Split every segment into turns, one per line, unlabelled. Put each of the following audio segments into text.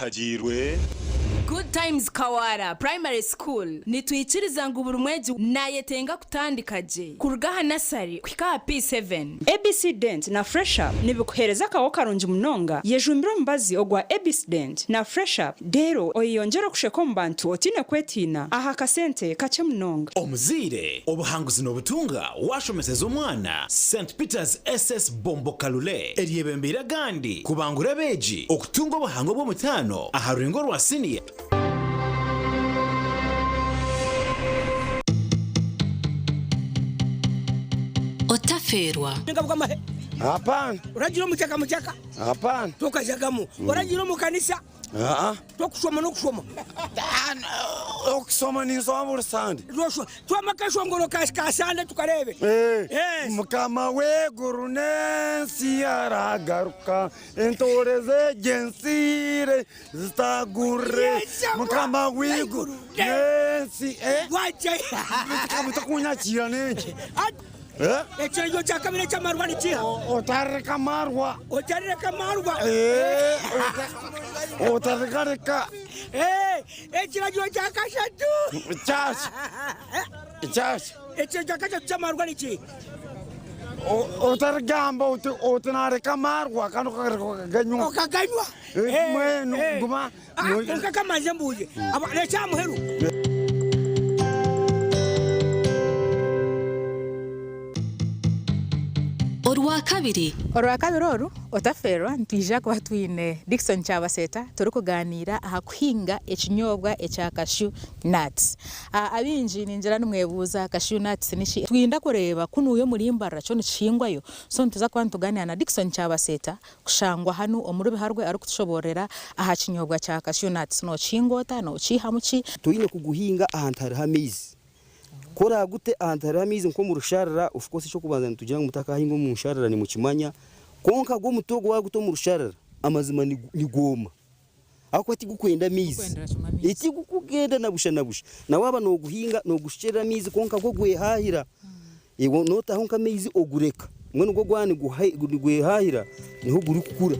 Kihagiirwe.
Good Times Kawara Primary School nitwikiriza ngu buri mwegi nayetenga kutandika gye kuruga aha nasari kuhika aha P7.
ABC Dent na Fresh Up nibikuheereza akaho karungi munonga, yejumbire omubazi ogwa ABC Dent na Fresh Up reero oyeyongyere okusheka omu bantu otaine kwetiina aha kasente kakye munonga.
Omuzaire, obuhanguzi nobutunga washomeseza omwana St Peters SS Bombo Kalule eryebembeire agandi kubangura abeegi okutunga obuhango bw'omutaano aha rurengo rwa siniya.
Otafeerwa.
Hapana.
Oragira omu kyaka mukyaka?
Hapana.
Tokajagamu. Oragira omu kanisa?
Aa.
Tokushoma n'okushoma?
Okushoma ninshoma buri Sande.
Twama akashongoro ka Sande tukareebe.
Mukama w'eiguru n'ensi aragaruka, entoore z'egi ensi zitagurire. Mukama w'eiguru n'ensi. Mutakunyakiira n'enki?
Ekiragiro kya kabiri eky'amarwa ni kiiha?
Otarireka amarwa.
Otarireka amarwa.
Otarigareka.
Ekiragiro kya kashatu.
Kyaki? Kyaki?
Ekiragiro kya kashatu ky'amarwa ni kiiha?
Otarigamba oti oti naareka amarwa kandi okareka okaganywa.
Okaganywa.
Mbwenu guma.
Kwonka ka mbanze mbuuze, n'eky'aha muheru.
Orwakabiri.
Orwakabiri oru, Otafeerwa, nitwija kuba twine Dickson Kyabaseeta turikugaaniira aha kuhinga ekinyobwa ekya cashew nuts. Abaingi ningira nimwebuuza cashew nuts niki? Twinda kureeba ku nuuyo omuri Mbarara kyo nikihingwayo, so nituza kuba nitugaaniira na Dickson Kyabaseeta kushangwa hanu omuri Biharwe arikutushoboororera aha kinyobwa kya cashew nuts. Nookihinga ota? Nookiihamu ki?
Toine kuguhinga ahantu hariho amaizi. Ku oraagute ahantu hariho amaizi nk'omu rusharara, of course eky'okubanza nitugira ngu mutakahinga omu nsharara nimukimanya, kwonka gwo omuti ogwo waaguta omu rusharara, amazima nigwoma ahabw'okuba tigukwenda maizi, tigukugenda na busha na busha. Na waaba nooguhinga noogushukyerera amaizi kwonka gwo gwehahira. Iwe nootaho nk'amaizi ogureka, mbwenu gwo gwaba nigwehahira niho gurikukura.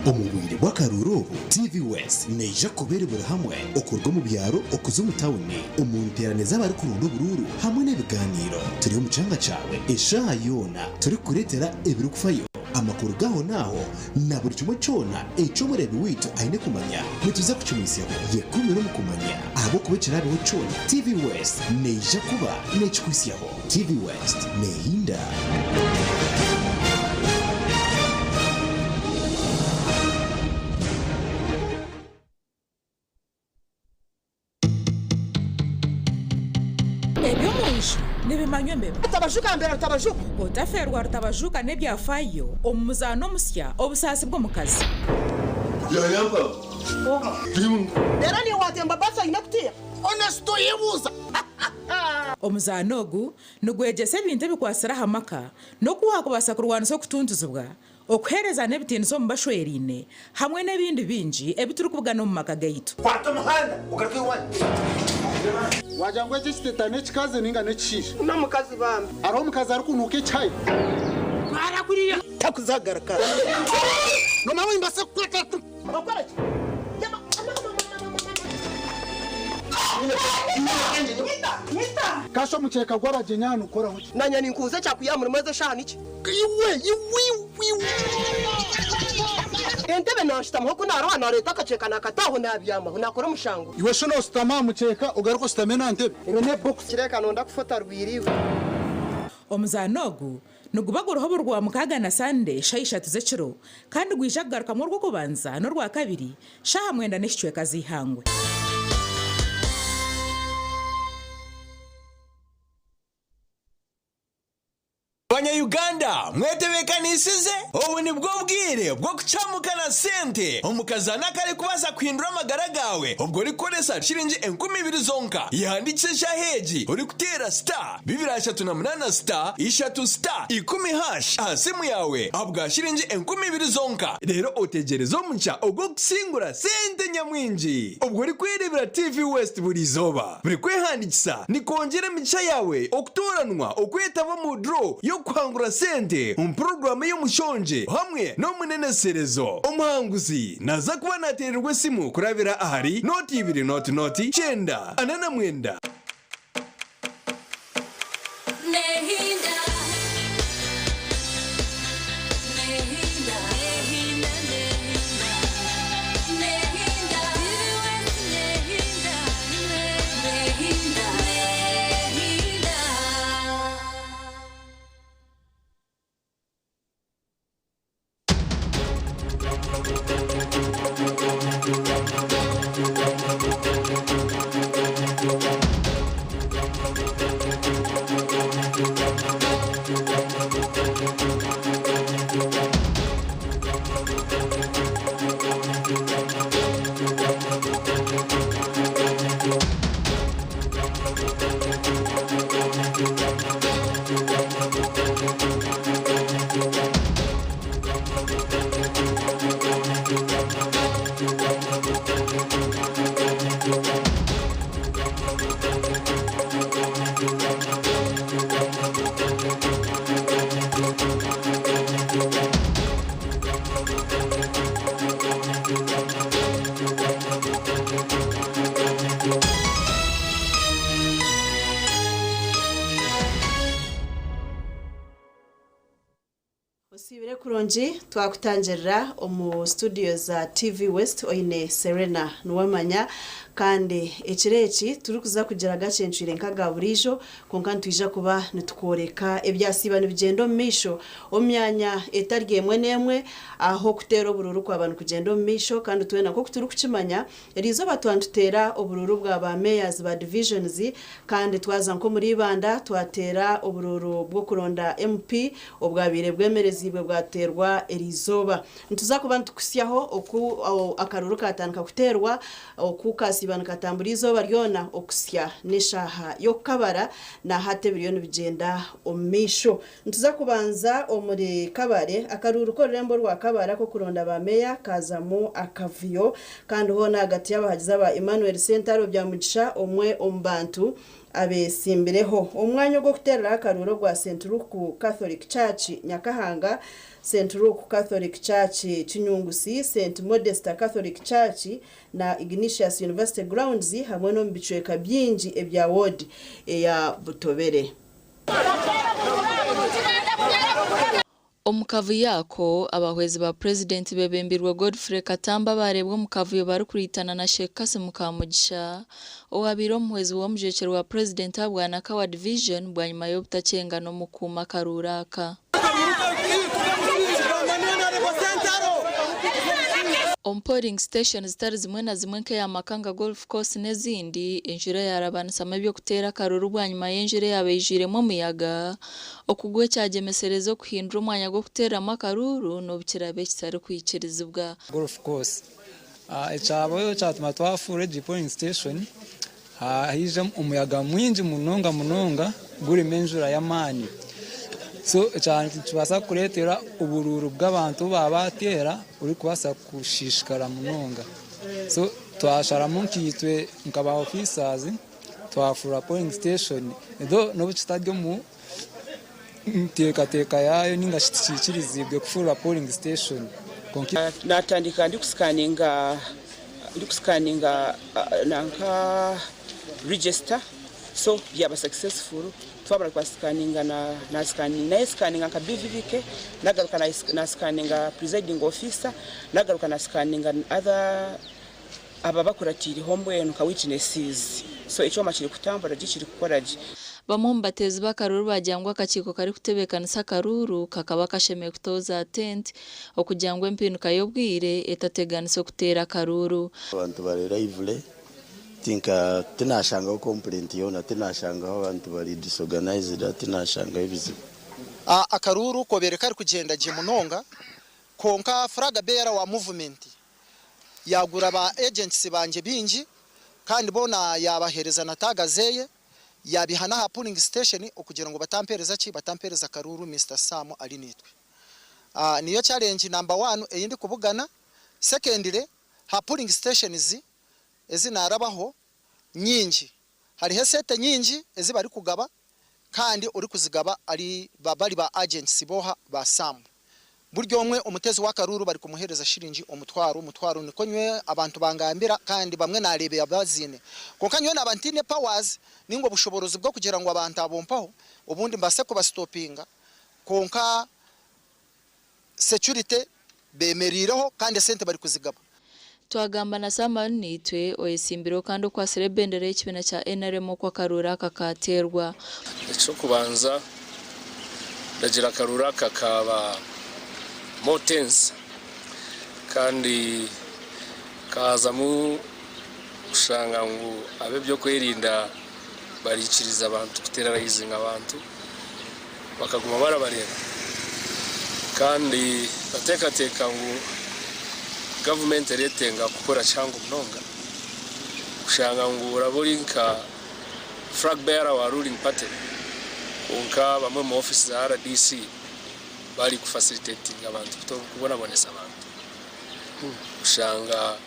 Omu bwire bw'akaruuru obu, TV West neija kuba eri buri hamwe okuruga omu byaro okuza omu tawuni, omu nteerane z'abarikuronda oburuuru hamwe n'ebigaaniiro. Turi omu kyanga kyawe eshaaha yoona turikukureetera ebirikufayo, amakuru g'ahonaaho na buri kimwe kyona eki omureebi waitu aine kumanya nituza kukimuhitsyaho. Yekumire omu kumanya ahabw'okuba ekiraabeho kyona, TV West neija kuba neekikuhitsyaho. TV West neehinda.
Eby'omu nju nibimanywa embeba.
Rutabajuka mbera Rutabajuka.
Otafeerwa Rutabajuka n'ebyafaayo omu muzaano omusya Obusaasi bw'omukazi.
Reero niiwe waatemba baasi oine kutiiha? Honest oyebuuza.
Omuzaano ogu nigwegyesa ebintu ebikwatsire aha maka n'oku waakubaasa kurwanisa okutuntuzibwa, okuheerezana ebitiinisa omu bashweraine hamwe n'ebindi bingi ebi turikubugana omu maka gaitu.
Kwata omuhanda ogaruke owanyu.
Wagira ngu eki ekiteta n'ekikazi ninga n'ekishaija?
N'omukazi bambi.
Hariho omukazi arikunuuka ekihayi?
Twara kuriya.
Takuzagaruka.
Nomanya ngu nimbaasa kukwata.
Okora ki?
Kasha omukyeka gw'abagyenyi aha nigukoraho ki?
Nanye ninkubuza ekyakwiha omuri mwezi eshaaha niki?
Iwe, iwe, iwe.
Entebe nanshutamaho ku naroha nareeta akakyeka nakata aho nabyamaho nakora omushango.
Iwe shi noshutama aha mukyeka ogaruke oshutame n'aha ntebe?
Ebyo n'ebokisi. Kireka nonda kufa otarwire iwe.
Omuzaano ogu niguba guriho buri Rwamukaaga na Sande shaaha ishatu z'ekiro kandi gwija kugarukamu Orwokubanza n'Orwakabiri shaaha mwenda n'ekicweka z'eihangwe.
Banya Uganda mwetebekanisize? Obu nibwo bwire bw'okucamuka na sente omu kazaano akarikubaasa kuhindura amagara gaawe obwo orikukoresa shiringi 2000 zonka. Yehandiikise eshaaha egi orikuteera star 238 star ishatu star ikumi hash aha simu yaawe ahabwa shiringi 2000 zonka reero otegyereze omugisha ogw'okusingura sente nyamwingi obwo orikwereebera TV West buri izooba. Buri kwehandiikisa nikwongyera emigisha yaawe okutooranwa okwetaba omu draw y'okuhangura sente. Nkushange omu puroguraamu ey'omushongye hamwe n'omuneneserezo. Omuhanguzi naza kuba nateererwa esimu kurabira ahari nooti ibiri nooti nooti kyenda ana na mwenda.
Osiibire kurungi twakutangirira omu studio za TV West oine Serena Nuwamanya kandi ekiro eki turikuza kugira gacencwire nk'aga buriijo kwonka nitwija kuba nitukworeka ebyasiiba nibigyenda omu maisho omu myanya etari emwe n'emwe ahu okuteera oburuuru kwaba nikugyenda omu maisho kandi twena nk'oku turikukimanya eriizooba twaba nituteera oburuuru bwa ba mayors ba divisions kandi twaza nk'omuri Ibanda twateera oburuuru bw'okuronda MP obwabaire bwemereziibwe bwateerwa eriizooba. Nituza kuba nitukuhitsyaho oku akaruuru kaatandika kuteerwa, oku kaasiiba nikatambura eizooba ryona okuhitsya n'eshaaha y'okukabara na hati ebiriyo nibigyenda omu maisho. Nituza kubanza omuri Kabale. Akaruuru k'orurembo rwa Kabale ak'okuronda ba meeya kaazamu akavuyo kandi hoona ahagati y'abahagizi aba Emmanuel Ssentaro Byamugisha omwe omu bantu Abeetsimbireho omu mwanya ogw'okuteereraho akaruuru ogwa St Luke Catholic Church Nyakahanga, St Luke Catholic Church Kinyungusi, St Modesta Catholic Church na Ignatius University Grounds hamwe n'omu bicweka bingi ebya ward eya Butobere.
Omu kavuyo ako, abahwezi ba Purezidenti bebembirwe Godfrey Katamba baareebwa omu kavuyo barikuriitana na Sheikh Kassim Kamugisha owabaire omuhwezi w'omujwekyerwa wa Purezidenti ahabwa Nakawa Division bwanyima y'obutakyengana omu kukuuma akaruuru aka. Omu polling station zitari zimwe na zimwe nk'eya Makanga Golf Course n'ezindi, enjura yaarabanisamu eby'okuteera akaruuru bwanyima y'enjura eyaaba eijwiremu omuyaga Okugwa ekyagyemesereza okuhindura omwanya gw'okuteereramu akaruuru n'obu kiraabe kitarikwikirizibwa.
Golf course ekyabaho kyatuma twafuura egi polling station haija omuyaga mwingi munonga munonga gurimu enjura y'amaani so nikibaasa kureetera oburuuru bw'abantu obu baabateera burikubaasa kushishikara munonga so twasharamu nkaitwe nka ba officers Twafurura polling station though nobu kitari omu nteekateeka yaayo ninga shi tikiikiriziibwe kufurura polling station kwonka.
Natandika ndikusikaninga ndikusikaninga nanka register so byaba successful twamara twasikaninga nayesikaninga nka BVVK nagaruka nasikaninga presiding officer nagaruka nasikaninga other Aba bakuratiireho mbwenu nka witnesses so ekyoma kiri kutambura gye kiri kukora gye.
Bamwe omu bateezi b'akaruuru baagira ngu akakiiko karikutebeekanisa akaruuru kakaba kashemereire kutooza tenti okugira ngu empinduka y'obwire etateganisa okuteera akaruuru.
Abantu bari lively tinka tinashangaho complaint yoona, tinashangaho abantu bari disorganized, tinashangaho ebizibu.
Akaruuru kobaire karikugyenda gye munonga kwonka flag bearer wa movement Yaagura ba agents bangye baingi kandi boona yaabaheereza na taaga zeeye, yaabiha n'aha pulling station okugira ngu batampeereza ki, batampeereza karuuru Mister Sam Arinaitwe. Niyo challenge number one ei ndikubugana. Secondly, ha pulling stations ezi naarabaho nyingi, hariho esente nyingi ezi barikugaba. Kandi orikuzigaba ari bari ba agents booha ba Sam. Buri omwe omutezi w'akaruuru barikumuheereza shiringi omutwaro omutwaro nikwo nyowe abantu bangambira kandi bamwe nareeba baziine. Kwonka nyowe naaba ntaine powers ninga obushoborozi bw'okugira ngu abantu abo mpaho obundi mbaase kubasitopinga kwonka security bemereireho kandi esente barikuzigaba.
Twagamba na Sam Arinaitwe, oyetsimbirweho kandi okwatsire ebendera y'ekibiina kya NRM oku akaruuru aka kaateerwa.
Eky'okubanza ndagira akaruuru aka kaaba more tense kandi kaazamu kushanga ngu ab'ebyokwerinda bariikiriza abantu kuterarizinga abantu bakaguma barabareeba kandi bateekateeka ngu gavumenti ereetenga kukora kihango munonga kushanga ngu oraba ori nka flag bearer wa ruling party kwonka bamwe omu ofiisi za RDC bari kufasilitetinga abantu kubonabonesa abantu kushanga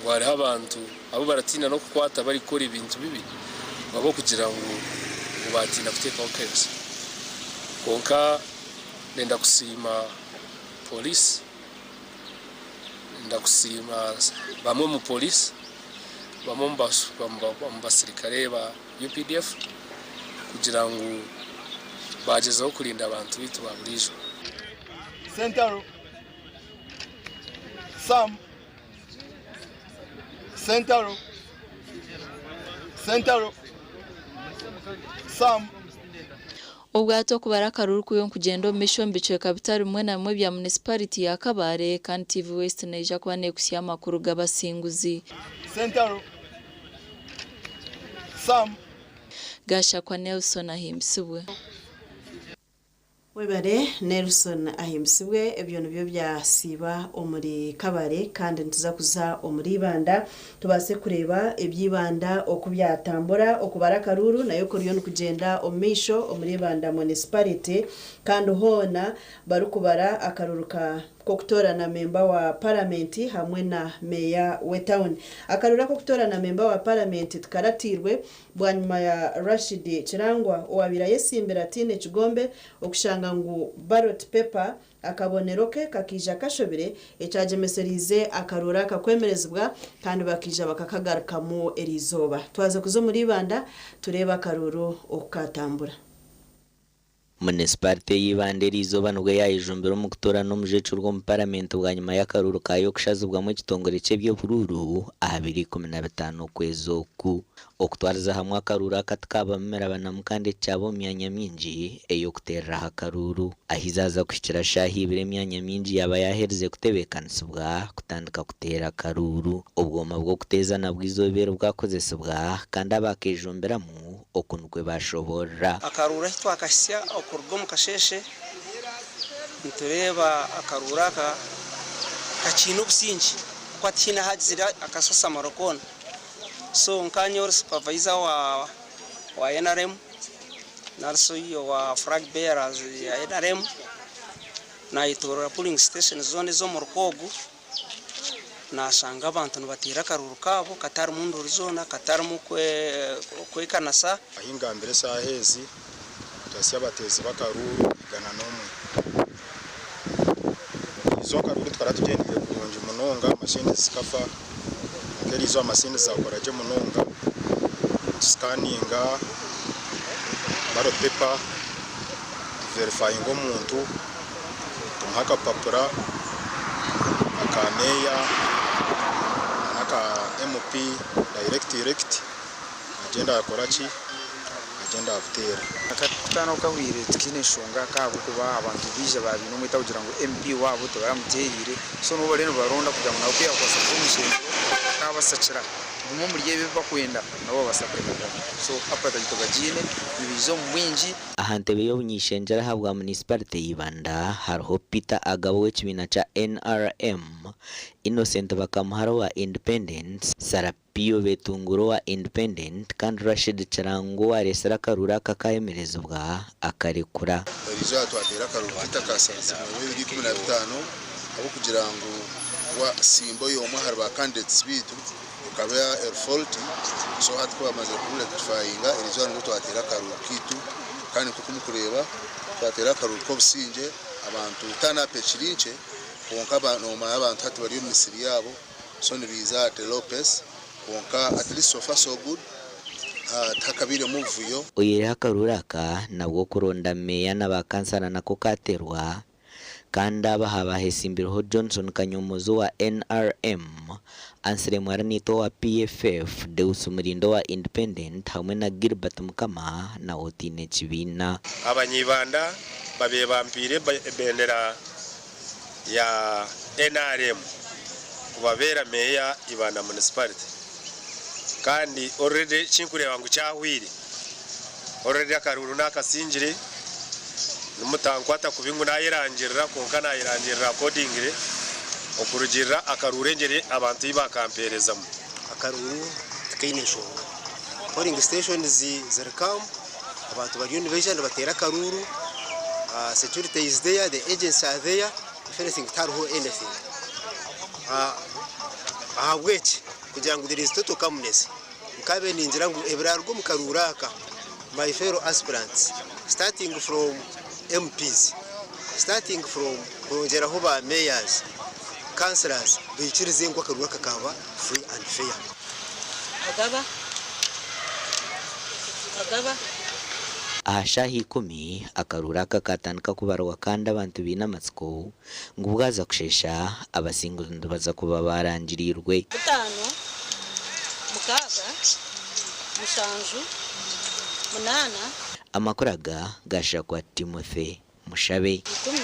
ngu hariho abantu abu baratiina n'okukwata barikukora ebintu bibi ahabw'okugira ngu baatiina kuteekaho case. Kwonka nenda kusiima pooriisi, nenda kusiima bamwe omu pooriisi, bamwe omu basirikare ba UPDF kugira ngu baagyezaho kurinda abantu baitu ba buriijo.
Sentaro Sam Sentaro Sentaro Sam.
Obwato okubara akaruru kuriyo nikugyenda omu maisho omu bicweka bitari bimwe na bimwe bya munisipariti ya Kabale kandi TV West neija kuba neekutsya amakuru g'abasinguzi.
Sentaro Sam.
Gashakwa Nelson ahimbisibwe.
Webare Nelson Ahimbisibwe, ebyo nibyo byasiiba omuri Kabale kandi nituza kuza omuri Ibanda tubaase kureeba eby'Ibanda oku byatambura, okubara akaruuru nayo kuriyo nikugyenda omu maisho omuri Ibanda Municipality kandi hoona barikubara akaruuru ka k'okutoorana memba wa Paramenti hamwe na Meeya w'etauni. Akaruuru ak'okutoorana memba wa Paramenti tikaratiirwe Bwanyima ya Rashid Kirangwa owabaire ayesimbire ataine kigombe okushanga ngu ballot paper akabonero ke kakaija kashobire ekyagyemesereize akaruuru aka kwemerezibwa kandi bakaija bakakagarukamu eriizooba. Twaza kuza omuri Ibanda tureebe akaruuru oku katambura.
Munisiparite y'Ibanda eriizooba nibwo yaayejumbira omu kutoorana omujwekyerwa omu Paramenti bwanyima y'akaruuru kaayo kushazibwamu ekitongore ky'eby'oburuuru aha biro 15 okwezi oku. Okutwariza hamwe akaruuru aka tikaabamu mirabanamu kandi eki kyaba omu myanya mingi ey'okuteereraho akaruuru. Ahi zaaza kuhikira shaaha ibiri emyanya mingi yaaba yaaherize kutebeekanisibwa kutandika kuteera akaruuru. Obwoma bw'okuteeza nabwo eizooba eri bwakozesibwa kandi abaakeejumbiramu Oku nikwo baashoboorora.
Akaruuru ahi twakahitsya okuruga omu kasheeshe nitureeba akaruuru aka kakiine obusingye ahabw'okuba tihaine ahagizire akasasamaro koona. So nkaanye ori supervisor wa nrm nari shi owa flag bearers ya nrm nayetoorora polling station zoona ez'omu ruka ogu. Naashanga abantu nibateera akaruuru kaabo katarimu nduuru zoona, katarimu kwekanasa.
Ahi ngambire eshaaha ezi, twahitsya abateezi b'akaruuru 101. Eriizooba akaruuru tukaba tugyendeire kurungi munonga, mashini zikafa, kwonka eriizooba mashini zaakora gye munonga, nitusikaninga ballot paper, tuverifayinga omuntu. Tumuhe akapapura aka meeya n'aka MP direct elect agyende akore ki? Agyende abuteere.
Akakutano kahwire tikiine nshonga ahabw'okuba abantu baija baaba baine omwete kugira ngu MP waabo tibaramuteereire so nibo bariyo nibaronda kugira ngu nabo ku yaakubaasa kuza omu ishengyero akaabasakira bimwe omuri ebi ebi barikwenda nabo babaasa kubibaha so appetite bagiine nibaija omu bwingi.
Aha ntebe y'obuny'ishengyero ahabwa munisiparite ya Ibanda hariho Peter Agaba ow'ekibiina kya NRM, Innocent Bakamuhara owa Independent, Sarapio Betungura owa Independent kandi Rashid Kirango owareetsire akaruuru aka akayemerezibwa akarekura.
Eriizooba twateera akaruuru kaitu akaasazibweho ebiro 15 ahabw'okugira ngu wasimba oyo omwe ahari ba candidates baitu ekaba eri faulty so hati ku bamazire kururectifyinga eriizooba nibwo twateera akaruuru kaitu. Kandi nk'oku murikureeba twateera akaruru k'obusingye, abantu turn up ekiri nkye kwonka nomanya abantu hati bari omu misiri yaabo so nibaija at a low pace kwonka at least so far so good tihakabairemu obuvuyo.
Oyihireho akaruru aka, nabwo okuronda meeya na ba kansara nako katerwa kandi aba haaba hesimbireho Johnson Kanyomozi owa NRM, Anselm Arinaitwe owa PFF, Deus Mulinde owa Independent hamwe na Gilbert Mukama nawe otaine kibiina.
Abanyibanda babaire bampiire ebendera ya NRM kubabeera meeya Ibanda Municipality kandi already ekinkureeba ngu kyahweire. Already akaruuru nakasingire, nimutankwata kubi ngu nayerangirira kwonka nayerangirira accordingly okurugiirira akaruuru engyeri abantu ei bakampeerezamu.
Akaruuru tikaine nshonga. Polling stations ziri calm, abantu bariyo nibaija nibateera akaruuru, security is there, the agents are there, if anything tihariho anything. Ahabw'eki kugira ngu there is total calmness. Nkabe ningira ngu ebiraruga omu karuuru aka, my fellow aspirants, starting from MPs, starting from kwongyeraho ba mayors, councillors, baikirize ngu akaruuru aka kaaba free and fair.
Agaba. Agaba.
Aha shaaha ikumi, akaruuru aka kaatandika kubarwa kandi abantu baine amatsiko ngu bwaza kusheesha, abasinguzi nibaza kuba baarangiriirwe.
Butaano, mukaaga, mushanju, munaana.
Amakuru aga gaashakwa Timothy Mushabe.
Ikumi.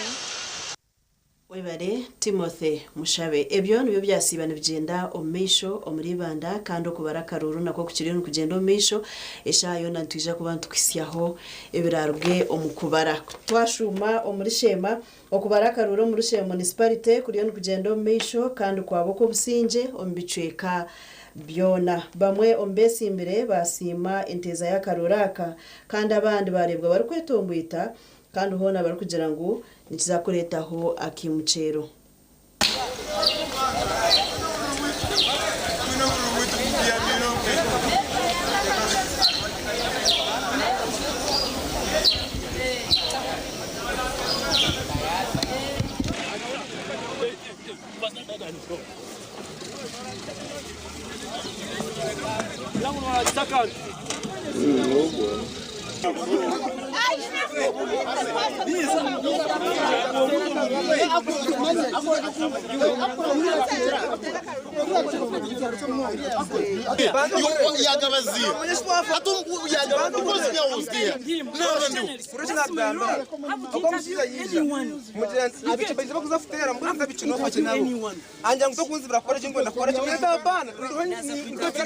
Webare Timothy Mushabe. Ebyo nibyo byasiiba nibigyenda omu maisho omuri Ibanda kandi okubara akaruuru nakwo kukiriyo nikugyenda omu maisho. Eshaaha yoona nitwija kuba nitukuhitsyaho ebiraaruge omu kubara. Twashuuma omuri Sheema, okubara akaruuru omuri Sheema Municipality kuriyo nikugyenda omu maisho kandi kwaba okw'obusingye omu bicweka byona. Bamwe omu beesimbire baasiima enteeza y'akaruuru aka kandi abandi baareebwa barikwetomboita kandi hoona barikugira ngu nikiza kureetaho akaimukyero.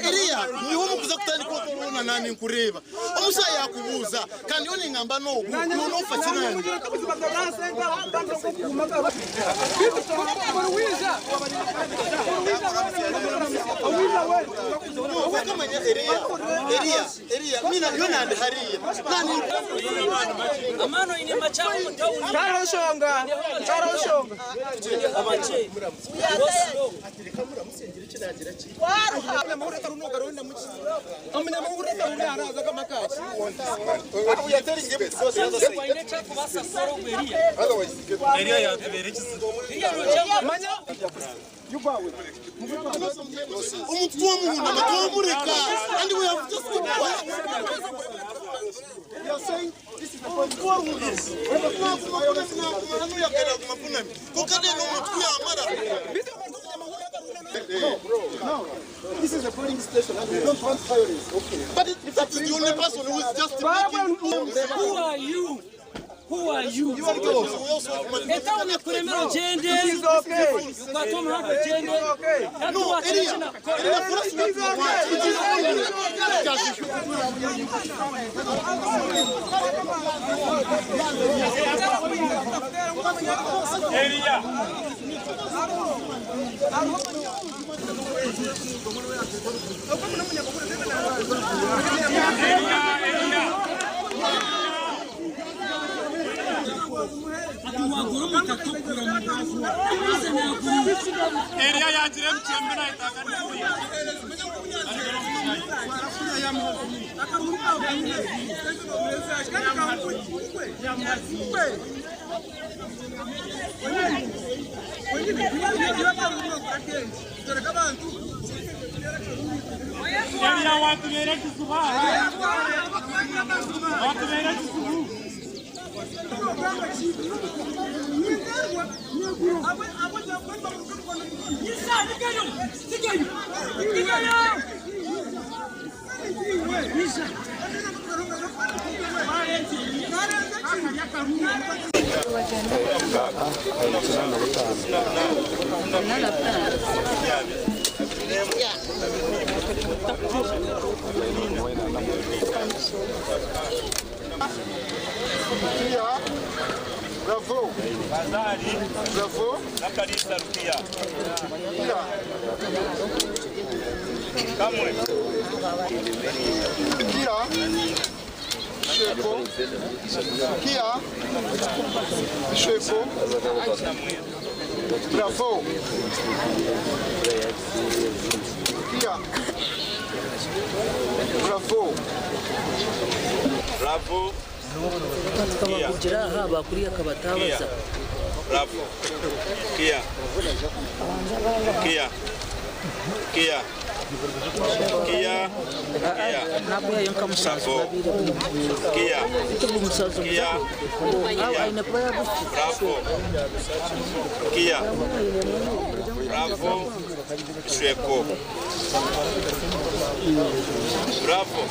Eriya niwe omukuza kutandika okorona nani nkureba omusha yakubuuza kandi yo ningamba nogu nonofa kinani. Wakamanya Eriya Eriya Eriya mina yo nandi hariya nani.
Amano ine machaho mutawuni.
Charoshonga charoshonga.
Omuntu twamuhunama twamureka and we have just keep quiet.
This is a polling station and we don't want violence. Okay.
But that is the only person who is just making.
Who are you? Who are you? Eta unakuremera ugende.
It is okay.
Ukwate umuhanda ugende.
No, Elia, Elia, for us not to want. It is only
Elia. Elia yagira MTN nayitanga.
Rukia. Bravo. Bravo.
Nakalisa Rukia.
Rukia.
Kamwe.
Rukia. Sheko. Rukia. Sheko. Bravo. Rukia. Bravo.
Bravo.
Tukabakugira aha bakuriya akabatabaza.
Bravo. Kia. Kia. Kia. Kia. Kia.
Nakuyayo nkamusanzu
Bravo. Kia.
Umusazi
Kia.
aine kuba yagufi.
Bravo. Kia. Bravo. Sheko. Bravo.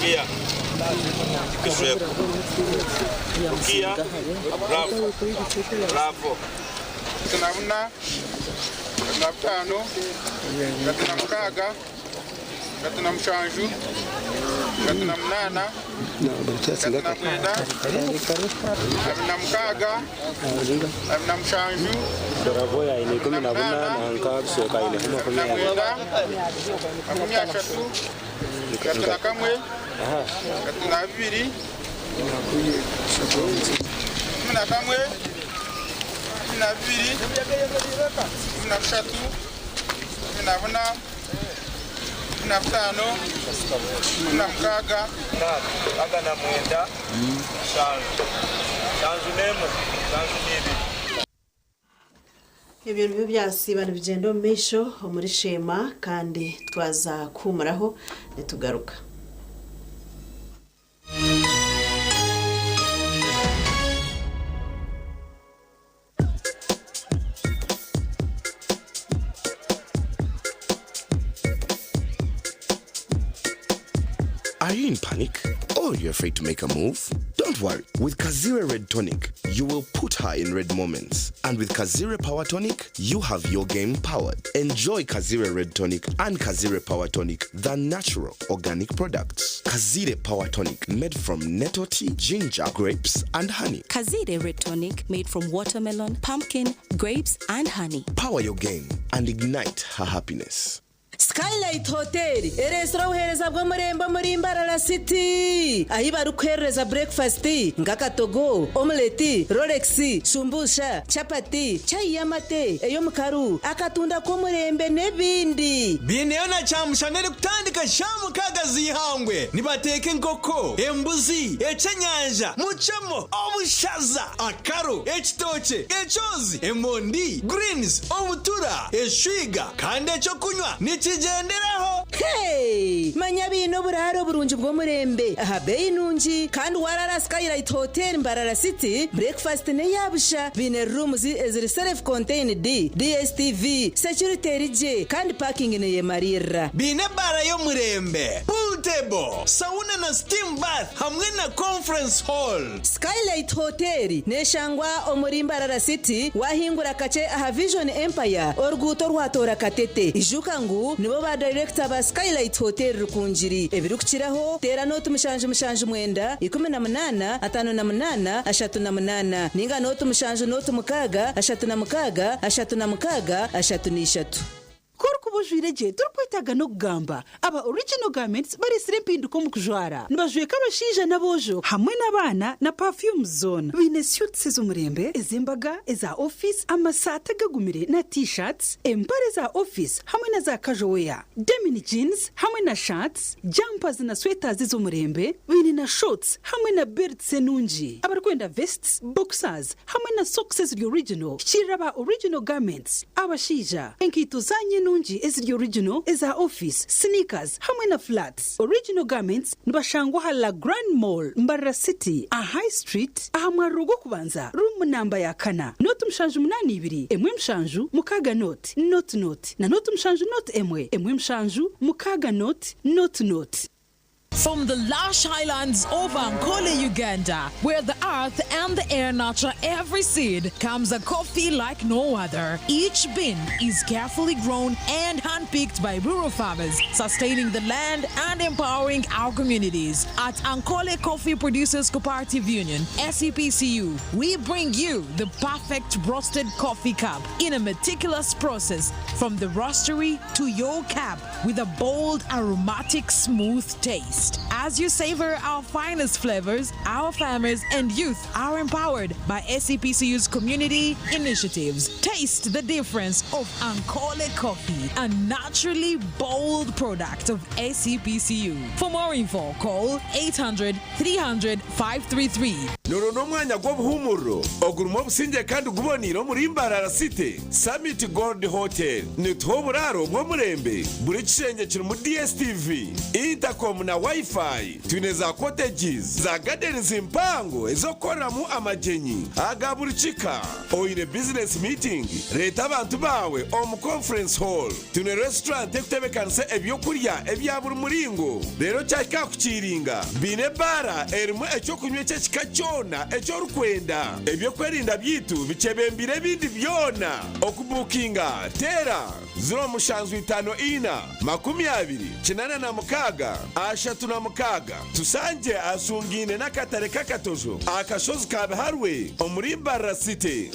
Kia. Kishweko. Kia. Bravo. Bravo.
Tunabuna. Tunabutano. Gatunamukaaga. Gatunamushanju. Gatunamunana. Gatunamwenda. Abinamukaaga. Abinamushanju.
Bravo yaine 18 nka bisooka aine 20.
Mwenda. 30. Gatuna kamwe. Gatuna bibiri. 11. 12. 13. 14. 15. 16.
Agana mwenda. Shanzu. Shanzu nemu. Shanzu n'ibiri.
Ebyo nibyo byasiba nibigyenda omu maisho omuri Sheema kandi twaza kuhumuraho nitugaruka.
Are you in panic? Or you're afraid to make a move? Don't worry. With Kazire Red Tonic, you will put her in red moments. And with Kazire Power Tonic, you have your game powered. Enjoy Kazire Red Tonic and Kazire Power Tonic, the natural organic products. Kazire Power Tonic, made from nettle tea, ginger, grapes, and honey.
Kazire Red Tonic made from watermelon, pumpkin, grapes, and honey.
Power your game and ignite her happiness.
Skylight Hotel eresura obuheereza bw'omurembe omuri Mbarara City ahi barikuherereza breakfast nk'akatogo, omeleti, rolex, shumbusha, chapati, chai y'amate, ey'omukaru, akatunda k'omurembe n'ebindi.
Biineyo na kyamushana erikutandika sha 6 z'ihangwe nibateeka enkoko, embuzi, ekyenyanja, mucemo, obushaza, akaro, ekitookye, ekyozi, emondi, greens, obutura, eshwiga kandi ekyokunywa nikigyenderaho.
Hey! Manya biine oburaro burungi bw'omurembe aha beeyi nungi kandi warara Skylight Hotel Mbarara City breakfast n'eyabusha biine rooms eziri self contained DSTV security erigye kandi parking neyemarira.
Biine ebara y'omurembe, pool table, sauna na steam bath hamwe na conference hall.
Skylight Hotel neshangwa omuri Mbarara City wahingura kache aha Vision Empire oruguuto rwatora Katete ijuka ngu nibo ba director ba Skylight Hotel Rukungiri ebirikukiraho teera nooti 779 18 58 38 ninga nooti 7 nooti 6 36 36 33.
orikuba ojwaire gye torikwetaaga n'okugamba. Aba Original Garments bareetsire empinduka omu kujwara. Nibajweka abashaija n'aboojo hamwe n'abaana na perfumes zoona. Baine suits ez'omurembe, ez'embaga, eza ofiisi, amasaati agagumire na T-shirts, empare za ofiisi hamwe na za casual wear, denim jeans hamwe na shirts, jumpers na sweaters ez'omurembe. Baine na shorts hamwe na belts enungi. Abarikwenda vests, boxers hamwe na socks eziri original, hikiirira aba Original Garments. Abashaija, enkaito zaanyu enungi eziri original, eza ofiisi, sneakers hamwe na flats. Original Garments nibashangwa aha La Grand Mall, Mbarara City, aha High Street, aha mwariro gw'okubanza, room namba ya kana, nooti 782, emwe mushanju, mukaaga nooti, nooti nooti, na nooti mushanju nooti emwe, emwe mushanju, mukaaga nooti, nooti nooti.
From the lush highlands of Ankole, Uganda, where the earth and the air nurture every seed, comes a coffee like no other. Each bean is carefully grown and handpicked by rural farmers, sustaining the land and empowering our communities. At Ankole Coffee Producers Cooperative Union, SEPCU, we bring you the perfect roasted coffee cup in a meticulous process from the roastery to your cup with a bold, aromatic, smooth taste. As you savor our finest flavors, our farmers and youth are empowered by SCPCU's community initiatives. Taste the difference of Ankole Coffee, a naturally bold product of SCPCU. For more info, call 800 300 533.
Nuru n'omwanya gw'obuhuumuriro ogurimu obusingye kandi guboneire omuri Mbarara City. Summit Gold Hotel netuha oburaaro bw'omurembe. Buri kishengye kirimu DSTV, intercom na Wi-Fi. Twine za cottages, za gardens mpango ez'okukoreramu amagyenyi aga buri kika. Oine business meeting, reeta abantu baawe omu conference hall. Twine restaurant ekutebekanisa ebyokurya ebya buri muringo. Reero kyahika aha kukiiringa, baine ebaara erimu ekyokunywa eky'ekika kyona eki orikwenda. Ebyokwerinda byaitu bikyebembeire ebindi byona. Okubuukinga, teera 0754 20 86 36. Tushangye ahashungaine n'akatare k'Akatojo aha kashozi ka Biharwe omuri Mbarara City.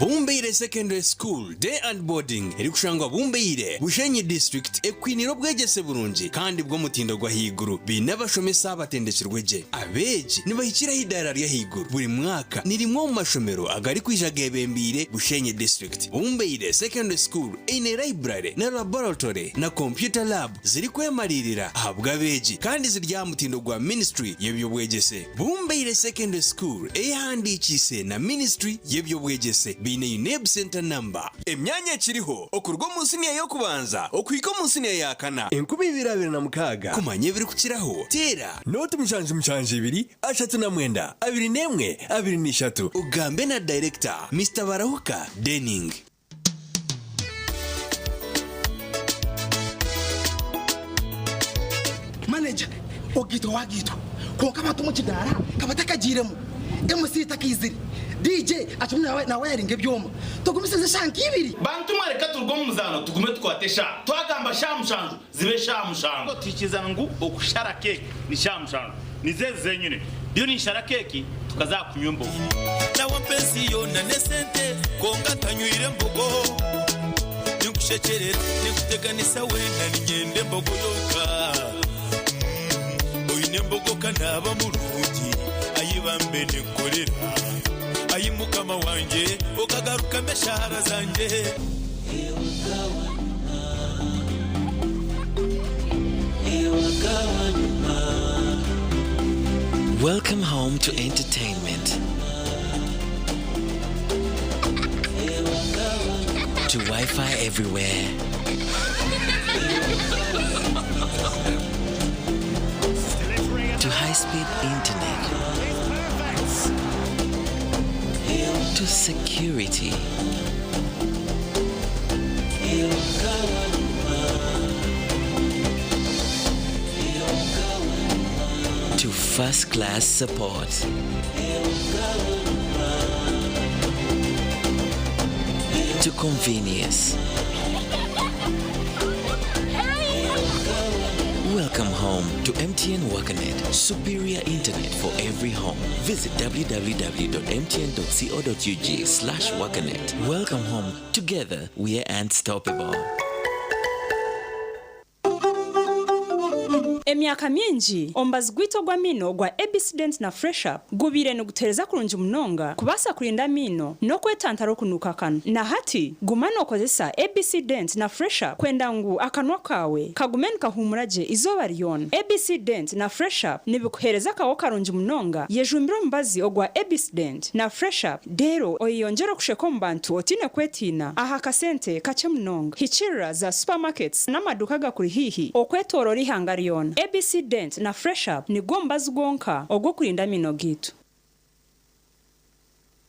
Bumbeire Secondary School Day and Boarding erikushangwa Bumbeire, Bushenyi District ekwiniire obwegyese burungi kandi bw'omutindo gw'ahaiguru. Baine abashomesa abatendekirwe gye. Abeegi nibahikira aha idaara ry'ahaiguru buri mwaka. Ni rimwe omu mashomero agarikwija geebembeire Bushenyi District. Bumbeire Secondary School eine library na laboratory na computer lab zirikwemariirira ahabw'abeegi kandi ziri aha mutindo gwa Ministry y'eby'obwegyese. Bumbeire Secondary School eyehandiikiise na Ministry y'eby'obwegyese baine UNEB Centre Number. Emyanya ekiriho okuruga omu siniya y'okubanza okuhika omu siniya ya kana. 2026. Kumanya ebirikukiraho, teera. Nooti 7 7 39 21 23 ogambe na Dayirekita, Mister Barahuka Denning.
Manager, Ogaitwa wagaitwa kwonka abantu omu kidaara ka batakagiiremu, MC takaizire, DJ akirimu nawayaringa ebyoma, tugumisirize eshaaha nk'ibiri.
Bantu mwe reka turuge omu muzaano tugume tukwate eshaaha. Twagamba shaaha mushanju zibe eshaaha mushanju. Tuhikirizana ngu okushara keeki ni shaaha mushanju. Nizo ezi zenyine. Ndiyo ninshara keeki tukaza aha kunywa embogo.
Nawe ampa ensi yoona n'esente kwonka ntanywire mbogo. Ninkushekyerera, ninkuteganisa weena niinyenda embogo yonka. Oine embogo ka naaba murungi, ayi bambe ninkukorera. Ayi Mukama wangye, okagarukamu eshaara zangye.
Welcome home to entertainment. To Wi Fi everywhere. To high speed internet. To security. To first class support. To convenience. Welcome home to MTN WakaNet, superior internet for every home. Visit www.mtn.co.ug slash WakaNet. Welcome home. Together, we are unstoppable.
Emyaka mingi, omubazi gwaitu ogw'amaino ogwa ABC Dent na Fresh Up gubaire nigutuheereza kurungi munonga kubaasa kurinda amaino n'okwetantara okunuuka akanwa. Na hati, guma nookozesa ABC Dent na Fresh Up kwenda ngu akanwa kaawe kagume nikahuumura gye eizooba ryona. ABC Dent na Fresh Up nibikuheereza akaho karungi munonga. Yejumbire omubazi ogwa ABC Dent na Fresh Up reero oyeyongyere okusheka omu bantu otaine kwetiina aha kasente kakye munonga. Hikiirira za supermarkets n'amaduuka agakuri haihi okwetooroora eihanga ryona. ABC Dent na Fresh Up nigwo mubazi gwonka ogw'okurinda amaino gaitu.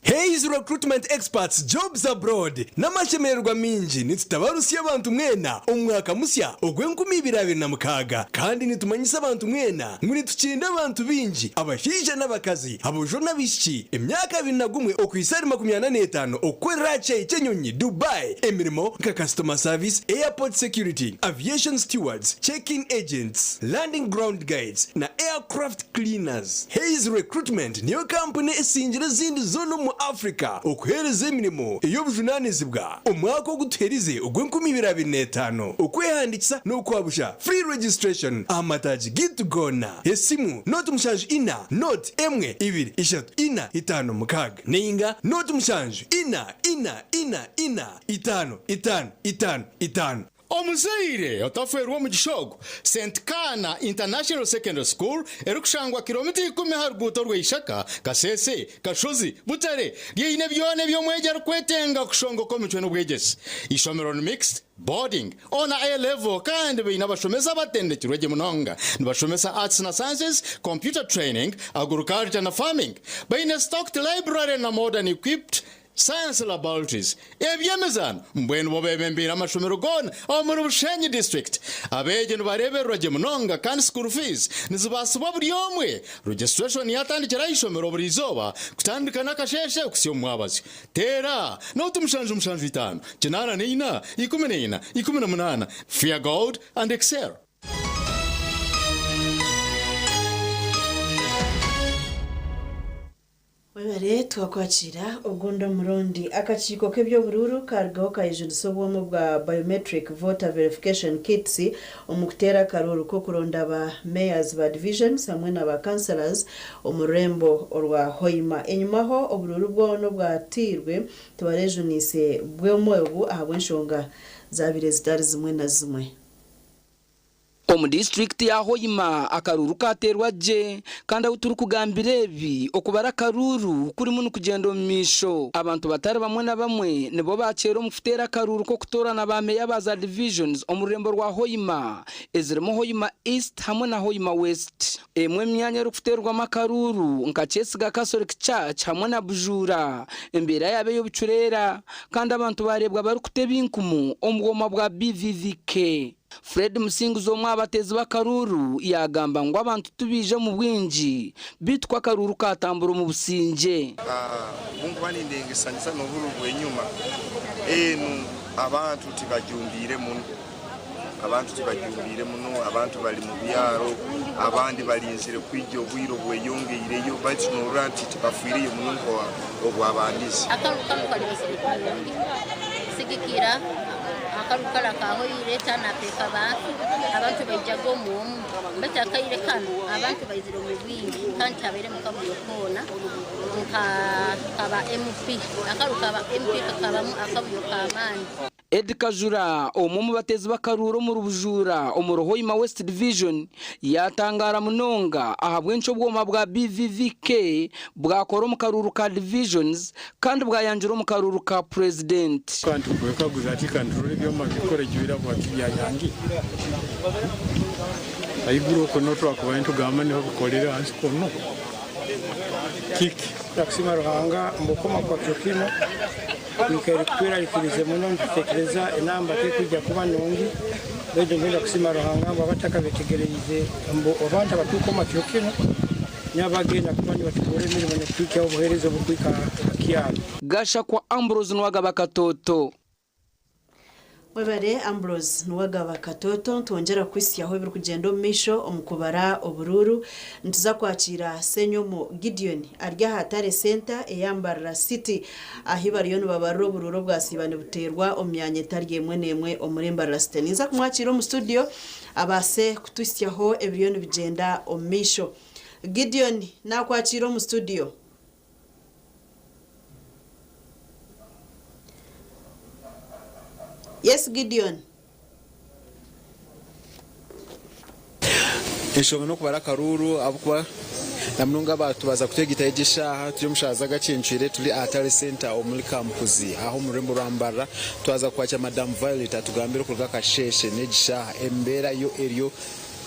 Hays Recruitment Experts Jobs Abroad N'amashemererwa maingi nitutabarusya abantu mwena omu mwaka musya ogw'enkumi ibiri abiri na mukaaga kandi nitumanyisa abantu mwena ngu nitukinda abantu baingi abashaija n'abakazi, aboojo n'abaishiki emyaka 21 okuhitsya ahari 45 okukorera aha kishaayi ky'enyonyi Dubai emirimo nka Customer Service, Airport Security, Aviation Stewards, Check-in Agents, Landing Ground Guides na Aircraft Cleaners. Hays Recruitment niyo kampuni esingire ezindi zoona omu Africa okuheereza emirimo ey'obujunaanizibwa. Omwaka ogu tuherize ogw'enkumi ibiri abiri n'etaano, okwehandiikisa n'okwabusha, free registration, aha mataagi gaitu goona. Esimu, 074 0 1 2 3 4 5 6 nainga 0 7 4 4 4 4 5 5 5 5.
Omuzaire otafeerwa omugisha ogu, St Kaana International Secondary School erikushangwa kiromita ikumi aha ruguuto rwa Ishaka, Kasese, Kashozi, Butare, ryeine byona ebi omwegi arikwetenga kushongoka omicwe n'obwegyese. Eishomero ni mixed, boarding, O na A level kandi baine abashomesa abatendekirwe gye munonga. Nibashomesa Arts na Sciences, Computer Training, Agriculture na Farming. Baine stocked library na modern equipped Science Laboratories, eby'emizaano mbwenu bo bebembeire amashomero goona omuri Bushenyi District. Abeegi nibareebererwa gye munonga kandi school fees nizibaasibwa buri omwe. Registration yatandikire aha ishomero buri izooba kutandika n'akasheeshe kuhitsya omu mwabazyo. Teera nooti 775 84 14 18. Fear God and excel.
Webare twakwakira ogundi omurundi. Akakiiko k'eby'oburuuru karugaho kayejunisa obwoma obwa Biometric Voter Verification Kits omu kuteera akaruuru k'okuronda ba Mayors ba Divisions hamwe na ba Councillors omu rurembo orwa Hoima. Enyimaho oburuuru bwona obwateirwe tibarejuniise bwoma obu ahabw'enshonga zabaire zitari zimwe na zimwe.
Omu disiturikiti ya Hoima akaruuru kateerwa gye kandi ahu turikugambira ebi okubara akaruuru kurimu nikugyenda omu maisho. Abantu batari bamwe na bamwe nibo bakyeera omu kuteera akaruuru k'okutoorana ba meeya ba za divisions omu rurembo rwa Hoima ezirimu Hoima East hamwe na Hoima West. Emwe emyanya erikuteerwamu akaruuru nka Kyesiga Catholic Church hamwe na Bujuura embeera yaaba ey'obucureera kandi abantu baareebwa barikuta ebinkumu omu bwoma bwa BVVK. Fred Musinguzi omwe aha bateezi b'akaruuru yaagamba ngu abantu tibaija omu bwingi beitu ku akaruuru kaatambura omu busingye.
Obunkuba nindengesanisa n'oburo bw'enyuma, enu abantu tibajumbiire muno. Abantu tibajumbiire muno, abantu bali mu byaro, abandi balinzire kwija obwire obweyongeireyo baitu norora nti tibafiireyo muno nk'obwabandize.
Akaruuru kanu kali kurungi kusigikira Akaruuru kara kahoire turnout ekaba nfe, abantu baijaga omu omu, baitu akaire kanu abantu baizire omu bwingi kandi tihabairemu kavuyo koona nka kaba MP. Akaruuru kaba MP kakabamu akavuyo k'amaani.
Eddie Kajura, omwe omu bateezi b'akaruuru omuri Bujuura omuri Hoima West Division yaatangaara munonga ahabw'enki obwoma bwa BVVK bwakora omu karuuru ka divisions kandi bwayangira omu karuuru ka Purezidenti.
Kandi tukwekaguza ati, Ka niturora ebyoma bikora ejwire habwaki byayangira? Haiguru okwo niho twakubaire nitugamba niho bikolere ahansi kunu kiki?
Nakusiima Ruhanga omu bukoma kwa kiro kinu, twikaire tutwerarikirize muno nitutekereza enamba tekwija kuba nungi, baitu nitwenda kusiima Ruhanga ngu abatakabetegereize ngu abantu abatukoma kiro kinu nibo bagenda kuba nibatukorra emirimo n'okutuhikyaho obuheereza oburukuhika ha kyaro.
Gashakwa Ambrose Nwagaba Katoto.
Webare Ambrose Nuwagaba Katoto nitwongyera kukuhitsyaho ebirikugyenda omu maisho omu kubara oburuuru. Nituza kwakiira Ssenyomo Gideon ari aha Tare Centre eya Mbarara City ahi bariyo nibabarira oburuuru obwasiiba nibuteerwa omu myanya etari emwe n'emwe omuri Mbarara City. Ninza kumwakiira omu studio abaase kutuhitsyaho ebiriyo nibigyenda omu maisho. Gideon nakwakiira omu studio. Yes Gideon.
Enshonga n'okubara akaruuru ahabw'okuba na munonga abantu baaza kuteega egi eshaaha turi omu shaaha z'agacencwire turi aha Tare Centre omuri Kamukuzi aha omu rurembo rwa Mbarara twaza kwakira Madam Violet atugambire okuruga akasheeshe n'egi shaaha embeera yo eriyo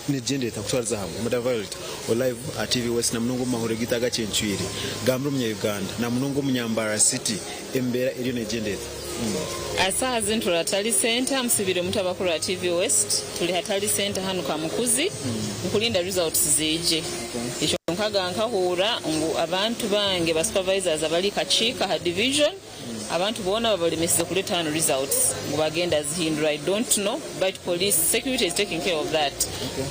Nigyenda kutwariza hamwe. Madam Violet, ori live aha TV West namunonga omu mahurire gaitu agakyencwire. Gambira omunya Uganda namunonga omunya Mbarara City embeera eriyo negyenda eta?
Aha zinu turi Hatari Center, musibire muta abakuru ba TV West, turi Hatari Center hanu Kamukuzi nkurinda results ziije. Ekyo nkaga nkahuura ngu abantu bange ba supervisors abari Kakiika aha division, Abantu boona babalemesize kuleta hanu results ngu bagenda zihindura I don't know but police security is taking care of that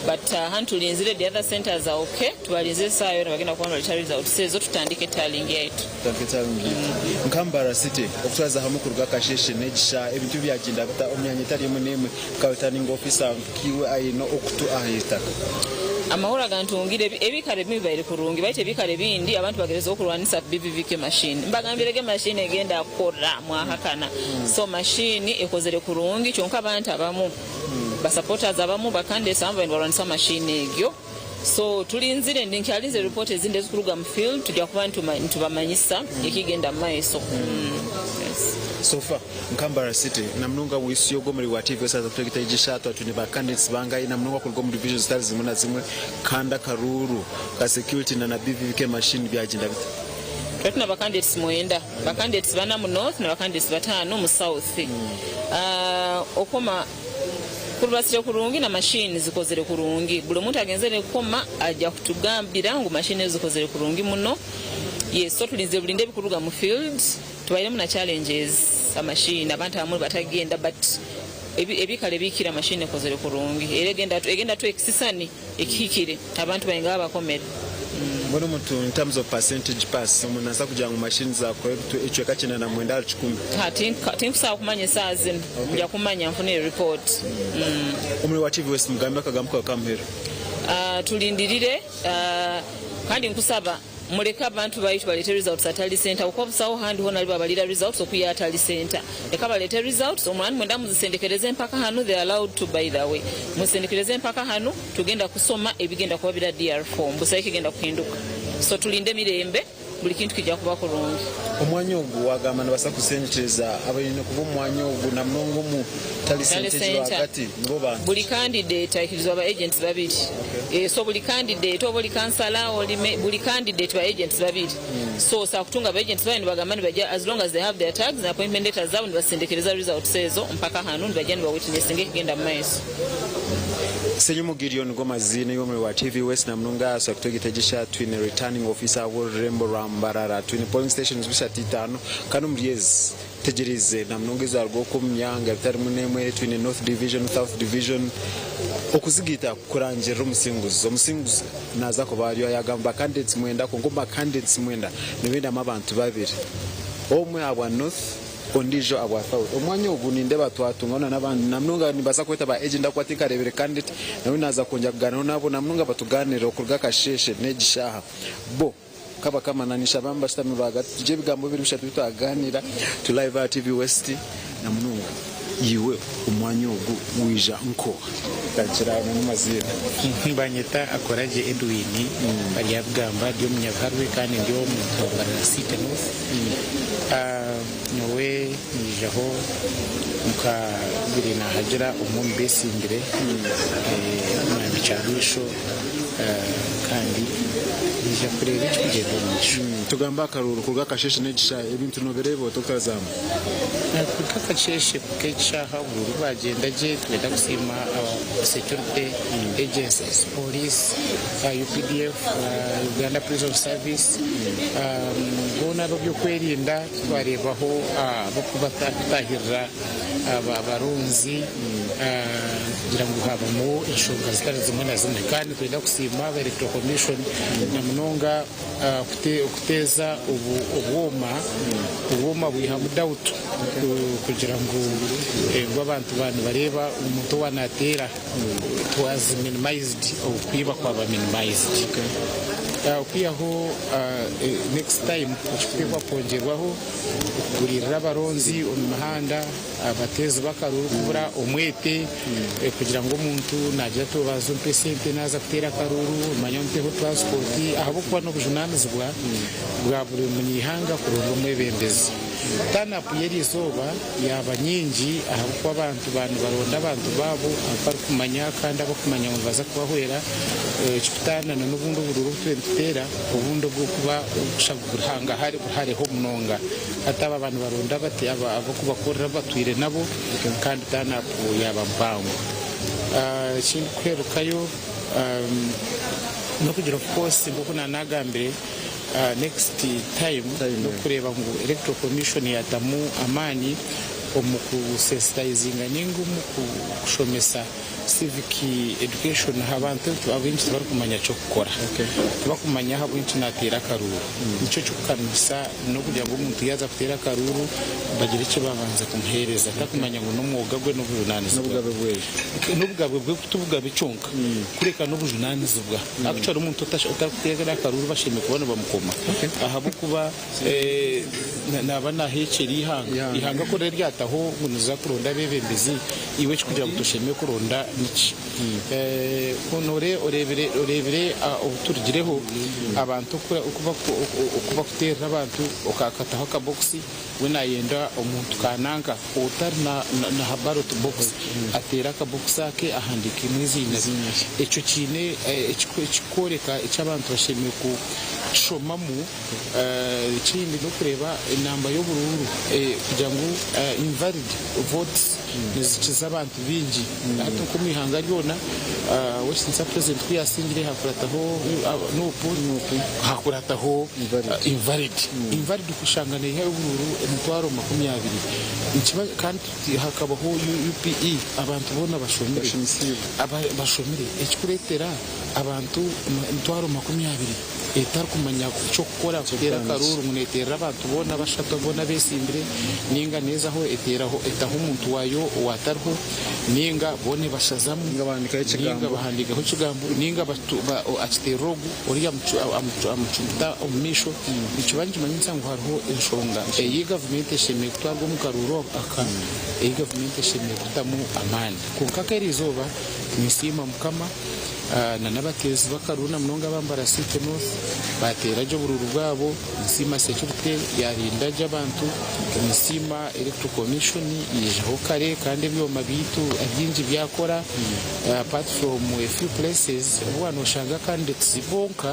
but hanu tulinzire the other centers are ok tubalinzire esaaha yoona bagenda kuba nibaleta results ezo tutandike tallying yaitu.
Tutandike tallying yaitu. Nka Mbarara City okutwariza hamwe kuruga akasheeshe n'egisha ebintu byagyenda bita omu myanya etari emwe n'emwe nka returning officer nkiiwe aine okutu aha itaka.
Amahoro agantungire, ebikaro ebimwe bibaire kurungi baitu ebikaro ebindi abantu bagerezeho kurwanisa BVVK machine. Mbagambirege machine egenda kukora mwahakana. So machine ekozere kurungi kyonka abantu abamu, ba supporters abamu, ba candidates abamu babaire nibarwanisa machine egyo. So tulinzire, ndi nkyalinzire report ezindi ezikuruga mu field tugya kuba nitubamanyisa ekigenda mumaiso. Yes.
So far Nka Mbarara City namunonga bwisi ogu omuri wa TV West kutegeka egi eshaaha twine ba candidates bangahi namunonga kuruga omu divisions zitari zimwe na zimwe kandi akaruuru ka security na na BVVK machine byagyenda bita?
Twine twine ba candidates mwenda, ba candidates bana mu North na ba candidates bataano mu South. Okoma kurubasire kurungi na machine zikozire kurungi. Buri muntu agenzere kukoma aja kutugambira ngu machine ezo zikozire kurungi muno. Yes, so turinzire burinde ebikuruga mu field. Tubairemu na challenges ha machine abantu abamwe batagenda but ebikaro ebihikire machine ekozire kurungi era egenda egenda tuha ekisisani ekihikire abantu baingi abakomere.
Mbwenu omuntu in terms of percentage pass omuntu nabaasa kugira ngu machine zakora ekicweka 99 ahari kikumi?
Ha tinkusobola kumanya esaaha zinu nja kumanya nfune report.
Omuri wa TV West mugambe akagambo kawe kamuheru.
Tulindirire kandi nkusaba. Muleke abantu baitu balete results atali center kuko obusawo handi hona alibabalira results okuya atali center leka balete results omwani mwenda muzisendekereze mpaka hanu they are allowed to by the way muzisendekereze mpaka hanu tugenda kusoma ebigenda kuba bira DR form busaho ekigenda kuhinduka so tulinde mirembe buli kintu kija kuba kurungi.
Omwanya ogu wagamba nibasa kusendekyereza abaine kuba omu mwanya ogu namunonga omu tally
Tally
centre egi
center.
rwagati nibo bantu
Buli
ki?
candidate aikirizibwa ba agents babiri so buli candidate oba oli kansala oli me buli candidate ba agents babiri so osobola kutunga ba agents bayo nibagamba nibaija as long as they have their tags na appointment letters zabo nibasendekereza results ezo mpaka hanu nibaija niba witnessinga ekigenda mumaiso.
Ssenyomo Gideon nigo maziina y'omuri wa TV West namunonga aha kutwegeta egi eshaaha twine returning officer w'orurembo rwa Mbarara twine polling stations bishatu itaano kandi omuri ezi Tegyereize na munonga ezaruga okwo omu myanga ebitarimu n'emwe, twine North Division, South Division, okuzigaita kurangirira omusinguzi. Omusinguzi naaza kuba ariyo yaagamba ba candidates mwenda kwonka omu ba candidates mwenda nibendamu abantu babiri, omwe ahabwa North ondiijo ahabwa South. Omwanya ogu nindeeba twatungaho na n'abandi na munonga nimbaasa kweta ba agent ahabw'okuba tinkareebire candidate nawe naaza kwongyera kugaaniiraho nabo na munonga batugaaniirire okuruga akasheeshe n'egi shaaha bo. Kabakama na Nishabamba bashutami rwagati tugye ebigambo bibiri bishatu bitwaganira tu live aha TV West na munonga iwe omwanya ogu wija nkoha? Tagira na n'amaziina.
Nibanyeta Akoragye Edwin Baryabigamba ndi omunyabiharwe kandi ndi ow'omu Mbarara City North. Nyowe nyijaho nka biri nahagira omwe omu besimbire Mwami Kyarwisho. Kandi naija kureeba ekirikugyenda omu maisho.
Tugambe akaruuru kuruga akasheeshe n'ekishaaha ebintu noobireeba ota okutarizamu?
Kuruga akasheeshe kuhika ekishaaha oburuuru bwagyenda gye. Nitwenda kusiima aba security agencies, police, UPDF, Uganda Prison Service, boona ab'ebyokwerinda twareebaho ab'okutaahirira. abaronzi kugira ngu habamu enshonga zitari zimwe na zimwe. Kandi nitwenda kusiima aba Electoral Commission na munonga okuteeza obwoma, obwoma bwihamu doubt kugira ngu abantu baaba nibareeba omuntu owa nateera it was minimized, okwiba kwaba minimized. Okwihaho next time ekikuteekwa kwongyerwaho okuguriirira abaronzi omu mihanda, abateezi b'akaruuru kubura omwete kugira ngu omuntu naagira ati obanze ompe esente naaza kuteera akaruuru omanye ompeho transport ahabw'okuba n'obujunaanizibwa bwa buri munyaihanga kuronda omwebembezi. Turn up y'eri izooba yaaba nyingi ahabw'okuba abantu ba nibaronda abantu baabo abu barikumanya kandi abakumanya ngu nibaza kubahwera ekikutaanana n'obundi oburuuru obu tube nituteera obundi obw'okuba bushanga hariho munonga. Hati aba nibaronda bati ab'okubakorera abu batwire nabo kandi turn up yaaba mpango. Ekindi kuherukayo n'okugira of course nk'oku naanagambire next time n'okureeba ngu Electoral Commission yaatamu amaani omu ku sensitizinga ninga omu kushomesa Civic education aha bantu abaingi tibarikumanya ky'okukora. Tibakumanya ahabw'enki nateera akaruuru. Nikyo kikukanisa n'okugira ngu omuntu yaaza kuteera akaruuru bagire eki babanza kumuheereza atakumanya ngu n'omwoga gwe n'obujunanizibwa bwe. N'obugabe bwe ti bugabe kyonka kureka n'obujunanizibwa. Actually omuntu otarikuteera akaruuru bashemereire kuba nibamukoma ahabw'okuba Naaba naahekyera eihanga. Eihanga ku ririba ryataho ngu niriza kuronda abeebembezi, iwe ekirikugira ngu toshemereire kuronda niki? Ku oreebire oreebire obu turugireho, abantu oku bakuteerera abantu okakataho akabokisi, we naayenda omuntu kananka otari na ha ballot box ateere akabokisi ake ahandiikemu eiziina rye. Ekyo kiine ekikworeka eki abantu bashemereire kukishomamu. Ekindi n'okureeba enamba y'oburuuru kugira ngu invalid votes nizikiza abantu baingi. Hati nk'omu ihanga ryona ow'ekitinisa president ku yasingire hakurataho nup hakurataho invalid. Invalid kushanga neyihayo oburuuru emitwaro 20 nikiba kandi hakabaho UPE abantu boona bashomire bashomire ekikureetera abantu emitwaro 20. Etarikumanya eky'okukora kuteera akaruuru ngu neeteerera abantu boona bashatu boona abeesimbire nainga neezaho eteeraho etaho omuntu waayo owaatariho nainga boona ebashazamu nainga bahandiikaho ekigambo nainga akiteerera ogu oriya amucumita omu maisho. Nikiba nikimanyisa ngu hariho enshonga ei gavumenti eshemereire kutwarwa omu karuuru aka ei gavumenti eshemereire kutamu amaani. Kwonka nk'eriizooba ninsiima Mukama. Na n'abateezi b'akaruuru na munonga aba Mbarara City North baateera gye oburuuru bwabo. Ninsiima securite yaarinda gye abantu. Ninsiima Electoral Commission yaijaho kare kandi ebyoma byaitu ebingi byakora apart from a few places obu waaba noshanga candidates bonka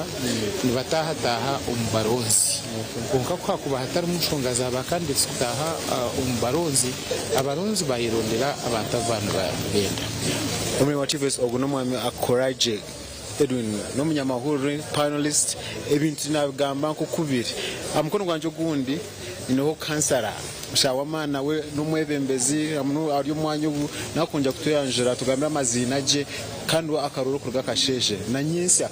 nibataahataaha omu baronzi. Kwonka ku hakuba hatarimu nshonga za ba candidates kutaaha omu baronzi, abaronzi baayerondera abantu abu baaba nibenda.
Omurimo wa TVS ogu n'omwami Akoragye Edwin n'omunyamahurire, panelist, ebintu nabigamba nk'oku biri. Aha mukono gwangye ogundi nyineho kansara Mushawamaani nawe n'omwebembezi ari omu mwanya ogu nakwongera kutweyanjura atugambire amaziina gye kandi akarora okuruga akasheeshe na nyentsya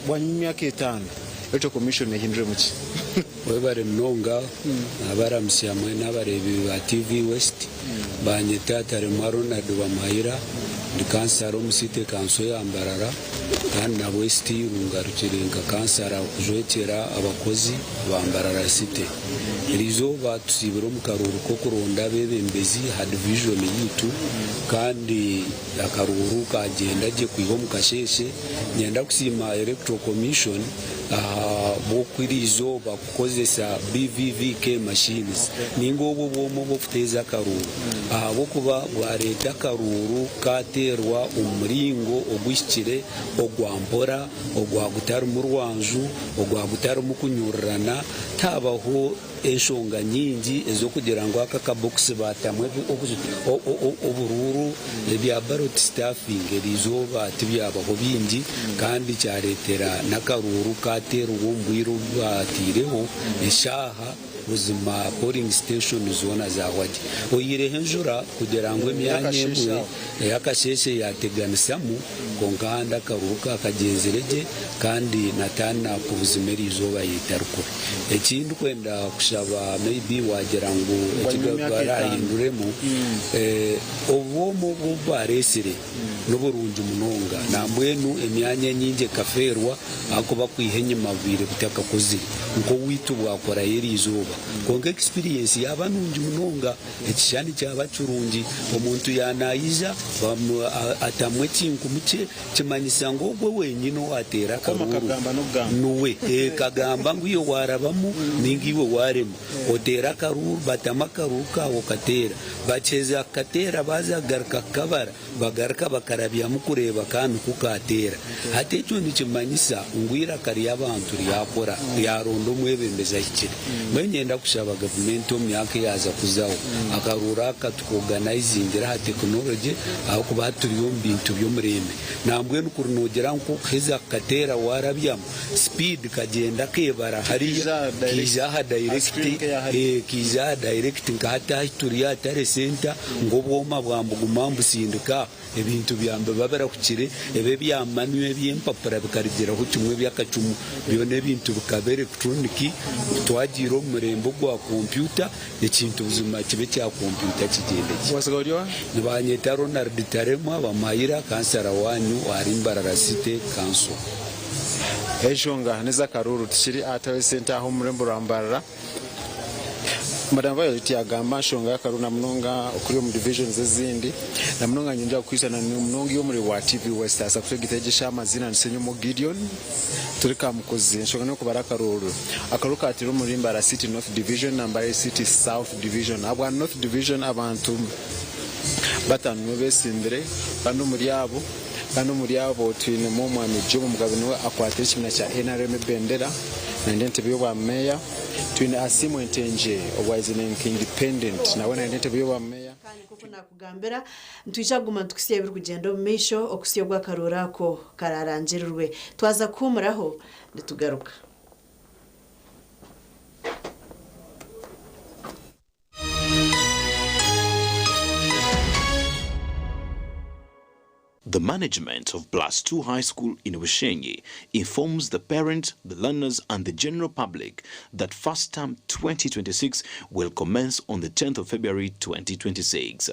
bwanyima y'emyaka etaano Electoral Commission ehinduremu ki?
Webare munonga nabaramutsya mwena abareebi ba TV West. Banyeta Taremwa Ronald Bamuhayira, ndi kansara omu City Kanso ya Mbarara kandi na West ngarukire nka kansara kujwekyera abakozi ba Mbarara City. Eriizooba tusiibire omu karuuru k'okuronda abeebembezi aha divijoni yaitu kandi akaruuru kagyenda gye kwiha omu kasheeshe. Niinyenda kusiima Electoral Commission ahabw'oku eriizooba kukozesa BVVK machines ninga obwo obwoma obw'okuteeza akaruuru ahabw'okuba bwareeta akaruuru kaateerwa omu muringo oguhikire, ogwa mpora, ogwa gutarimu rwanju, ogwa gutarimu kunyurirana, tihabaho enshonga nyingi ez'okugira ngu aka akabokisi baatamu oburuuru, ebya ballot stuffing eriizooba tibyabaho bingi kandi kyareetera n'akaruuru kaateerwa omu bwire obu baataireho eshaaha. Buzima polling station zoona zahwa gye oyihireho enjura kugira ngu emyanya emwe ey'akasheeshe yateganisamu kwonka ahandi akaruuru kakagyenzire gye kandi na turn up buzima eriizooba yetari kubi. Ekindikwenda kushaba maybe wagira ngu eki barahinduremu obwoma obu obubaresire N'oburungi munonga. Nambwenu emyanya enyingi ekafeerwa ahakuba kwiha enyima bubaire butakakozire nk'owaitu bwakorayo eriizooba. Kwonka experience yaaba nungi munonga, ekishushani kyaba kirungi, omuntu yaanaija atamu ekinkumu kye kimanyisa ngu ogwe wenyine owateera akaruuru niwe. Kagamba ngu iwe waarabamu ninga iwe waarema. Oteera akaruuru, batamu akaruuru kaawe okateera. Bakiheza kukateera baaza kugaruka kukabara, bagaruka bakarabyamu kureeba ka nikwo kaateera. Hati ekyo nikimanyisa ngu eiraka ry'abantu ryakora, ryaronda omwebembezi ahikire. Mbwenu niinyenda kushaba gavumenti omu myaka eyaaza kuzaho, akaruuru aka tukoganaizingira aha tekinologye ahabw'okuba hati turi omu bintu by'omurembe. Nambwenu kuri noogira ngu k'okuheza kukateera waarabyamu, speed kagyenda kebara hariya kaija aha direct kaija aha direct nka hati ahu turi aha tare center ngu obwoma bwambuguma mbusindika ebintu byambe biba birahukire ebi ebya manual eby'empapura bikarugiraho kimwe eby'akacumu byona ebintu bikaba electronic twagiire omu murembe ogwa kompyuta ekintu buzima kibe ekya kompyuta kigyende gye. Nibanyeta Ronald Taremwa Bamahira kansara wanyu ahari Mbarara City Council.
Enshonga n'ez'akaruuru tikiri aha Tale Centre aha omu rurembo rwa Mbarara. Madam Violet yagamba aha nshonga y'akaruuru na munonga okuri omu divisions ezindi na munonga niinyija kukwija na munonga iwe omuri wa TV West asa kutwegyetegye amazina ni Ssenyomo Gideon turi Kamukuzi enshonga n'okubara akaruuru. Akaruuru kateirwe omuri Mbarara City North Division na Mbare City South Division. Ahabwa North Division abantu batano nibo besimbire kandi omuri abo Kandi omuri abo twinemu Omwami Job Mugabe niwe akwatire ekibiina kya nrm ebendera nayenda entebe y'obwa meeya. Twine Asiimwe Ntenje owayizire nka independent nawe nayenda entebe y'obwa meeya.
Kandi nk'oku naakugambira, nitwija kuguma nitukutsya ebirikugyenda omu maisho okuhitsya obu akarooro ako karaarangirirwe. Twaza kuhuumuraho, nitugaruka.
The management of Plus 2 High School in Bushenyi informs the parents, the learners and the general public that first term 2026 will commence on the 10th of February 2026.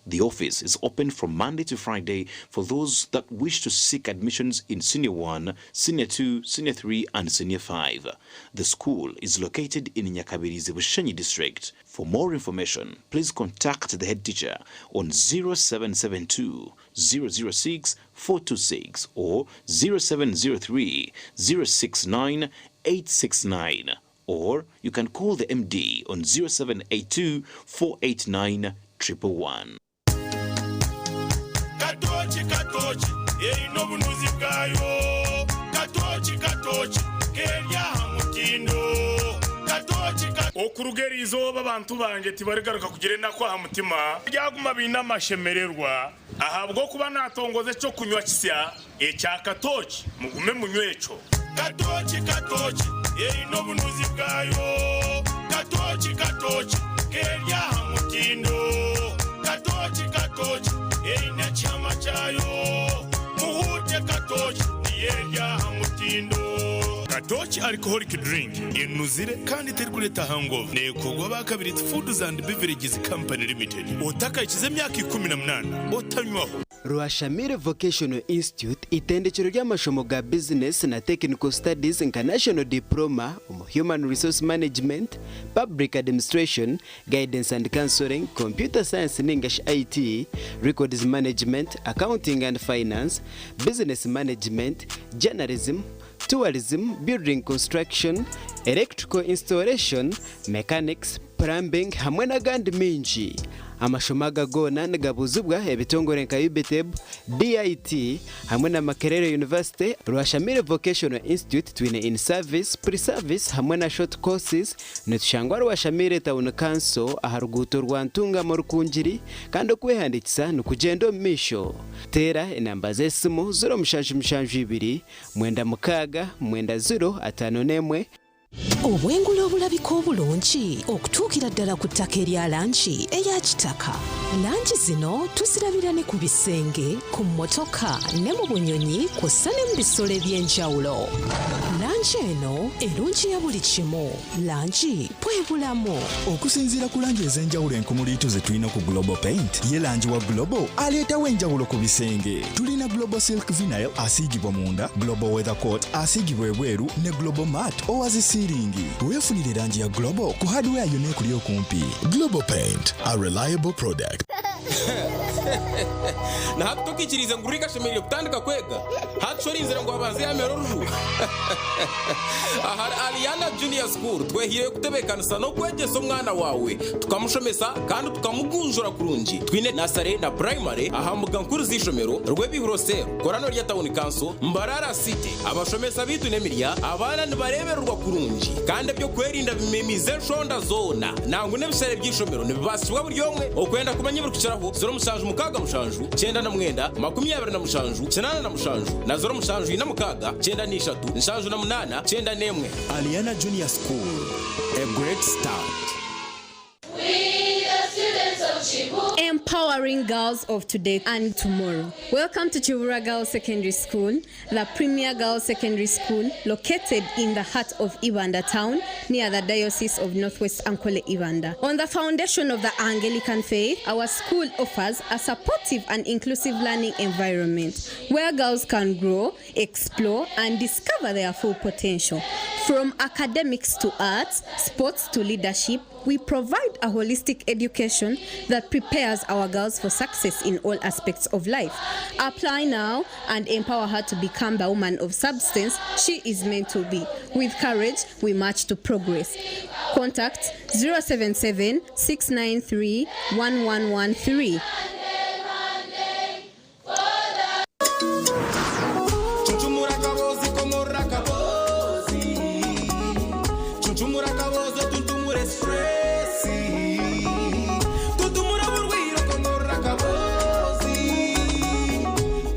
The office is open from Monday to Friday for those that wish to seek admissions in Senior 1, Senior 2, Senior 3 and Senior 5. The school is located in Nyakabirizi Bushenyi district. For more information, please contact the head teacher on 0772 006 426 or 0703 069 869 or you can call the MD on 0782 489 111.
Katooki katooki eine obunuzi bwayo Katooki katooki k'eri aha mutindo Katooki ka.
Okuruga eri izooba abantu bangye tibarigaruka kugira enaku aha mutima, baryaguma baine amashemererwa, ahabw'okuba naatongoza eky'okunywa kisya ekya katooki, mugume munywe ekyo.
Katooki katooki eine obunuzi bwayo Katooki katooki k'eri aha mutindo Katooki katooki eine ekihama kyayo Muhuute katooki niyo eri aha mutindo.
Katooki Alcoholic Drink enuzire kandi terikureeta hangover. Neekorwa aba Kabiriti Foods and Beverages Company Limited. Otakahikize emyaka 18 otanywaho.
Rwashamire Vocational Institute itendekero ry'amashomo ga bizinesi na Technical Studies nka National Diploma omu Human Resource Management, Public Administration, Guidance and Counselling, Computer Science ningashi IT, Records Management, Accounting and Finance, Business Management, Journalism, Tourism, Building Construction, Electrical Installation, Mechanics, Plumbing hamwe n'agandi maingi. Amashomo aga goona nigabuuzibwa ebitongore nka UBITEB, DIT hamwe na Makerere University, Rwashamire Vocational Institute twine In Service, Pre Service hamwe na Short Courses. Nitushangwa Rwashamire Town Council aha ruguuto rwa Ntungamo Rukungiri kandi okwehandiikisa nikugyenda omu maisho. Teera enamba z'esimu 0772 96 9 51.
Obwengula obulabika obulungi okutuukira ddala ku ttaka erya langi eya kitaka. Langi zino tuzirabira ne ku bisenge, ku mmotoka ne mu bunyonyi kw'ossa ne mu bisolo eby'enjawulo. Langi eno erungiya buli kimu. Langi bwe bulamu.
Okusinziira ku langi ez'enjawulo enkumuliitu ze tulina ku Global Paint, ye langi wa Global aleetawo enjawulo ku bisenge. Tulina Global Silk Vinyl asiigibwa munda, Global Weather Coat asiigibwa ebweru ne Global Matte owa zi siiringi. Weefunire langi ya Global ku hardware yonna ekuli okumpi.
Global Paint, a reliable product.
Na hati tokaikiriize ngu Rick ashemereire kutandika kwega? Hati shi orinzire ngu abanze yaamera oruju? Ahari Aliana Junior School twehaireyo kutebeekanisa n'okwegyesa omwana waawe, tukamushomesa kandi tukamugunjura kurungi. Twine nasare na purayimare aha mbuga nkuru z'eishomero, Rwebihuro Cell, Korano rya Tawuni Kanso, Mbarara City. Abashomesa baitu n'emirya, abaana nibareebererwa kurungi kandi eby'okwerinda bimemiize enshonda zoona. Nangwa n'ebishare by'eishomero nibibaasibwa buri omwe. Okwenda kumanya ebirikukiraho, 0767 99 27 87 na 0746 93 78 91.
Aliana Junior School, a great start.
Empowering girls of today and tomorrow. Welcome to Kibura Girls Secondary School, the premier girls secondary school located in the heart of Ibanda town near the Diocese of Northwest Ankole Ibanda. On the foundation of the Anglican faith, our school offers a supportive and inclusive learning environment where girls can grow, explore, and discover their full potential. From academics to arts, sports to leadership, we provide a holistic education that prepares our girls for success in all aspects of life. Apply now and empower her to become the woman of substance she is meant to be. With courage, we march to progress. Contact 077 693 1113.
Cuncumura akaboozi komorora akaboozi Cuncumura akaboozi otuntumure stress Tuntumura oburwaire okomorora akaboozi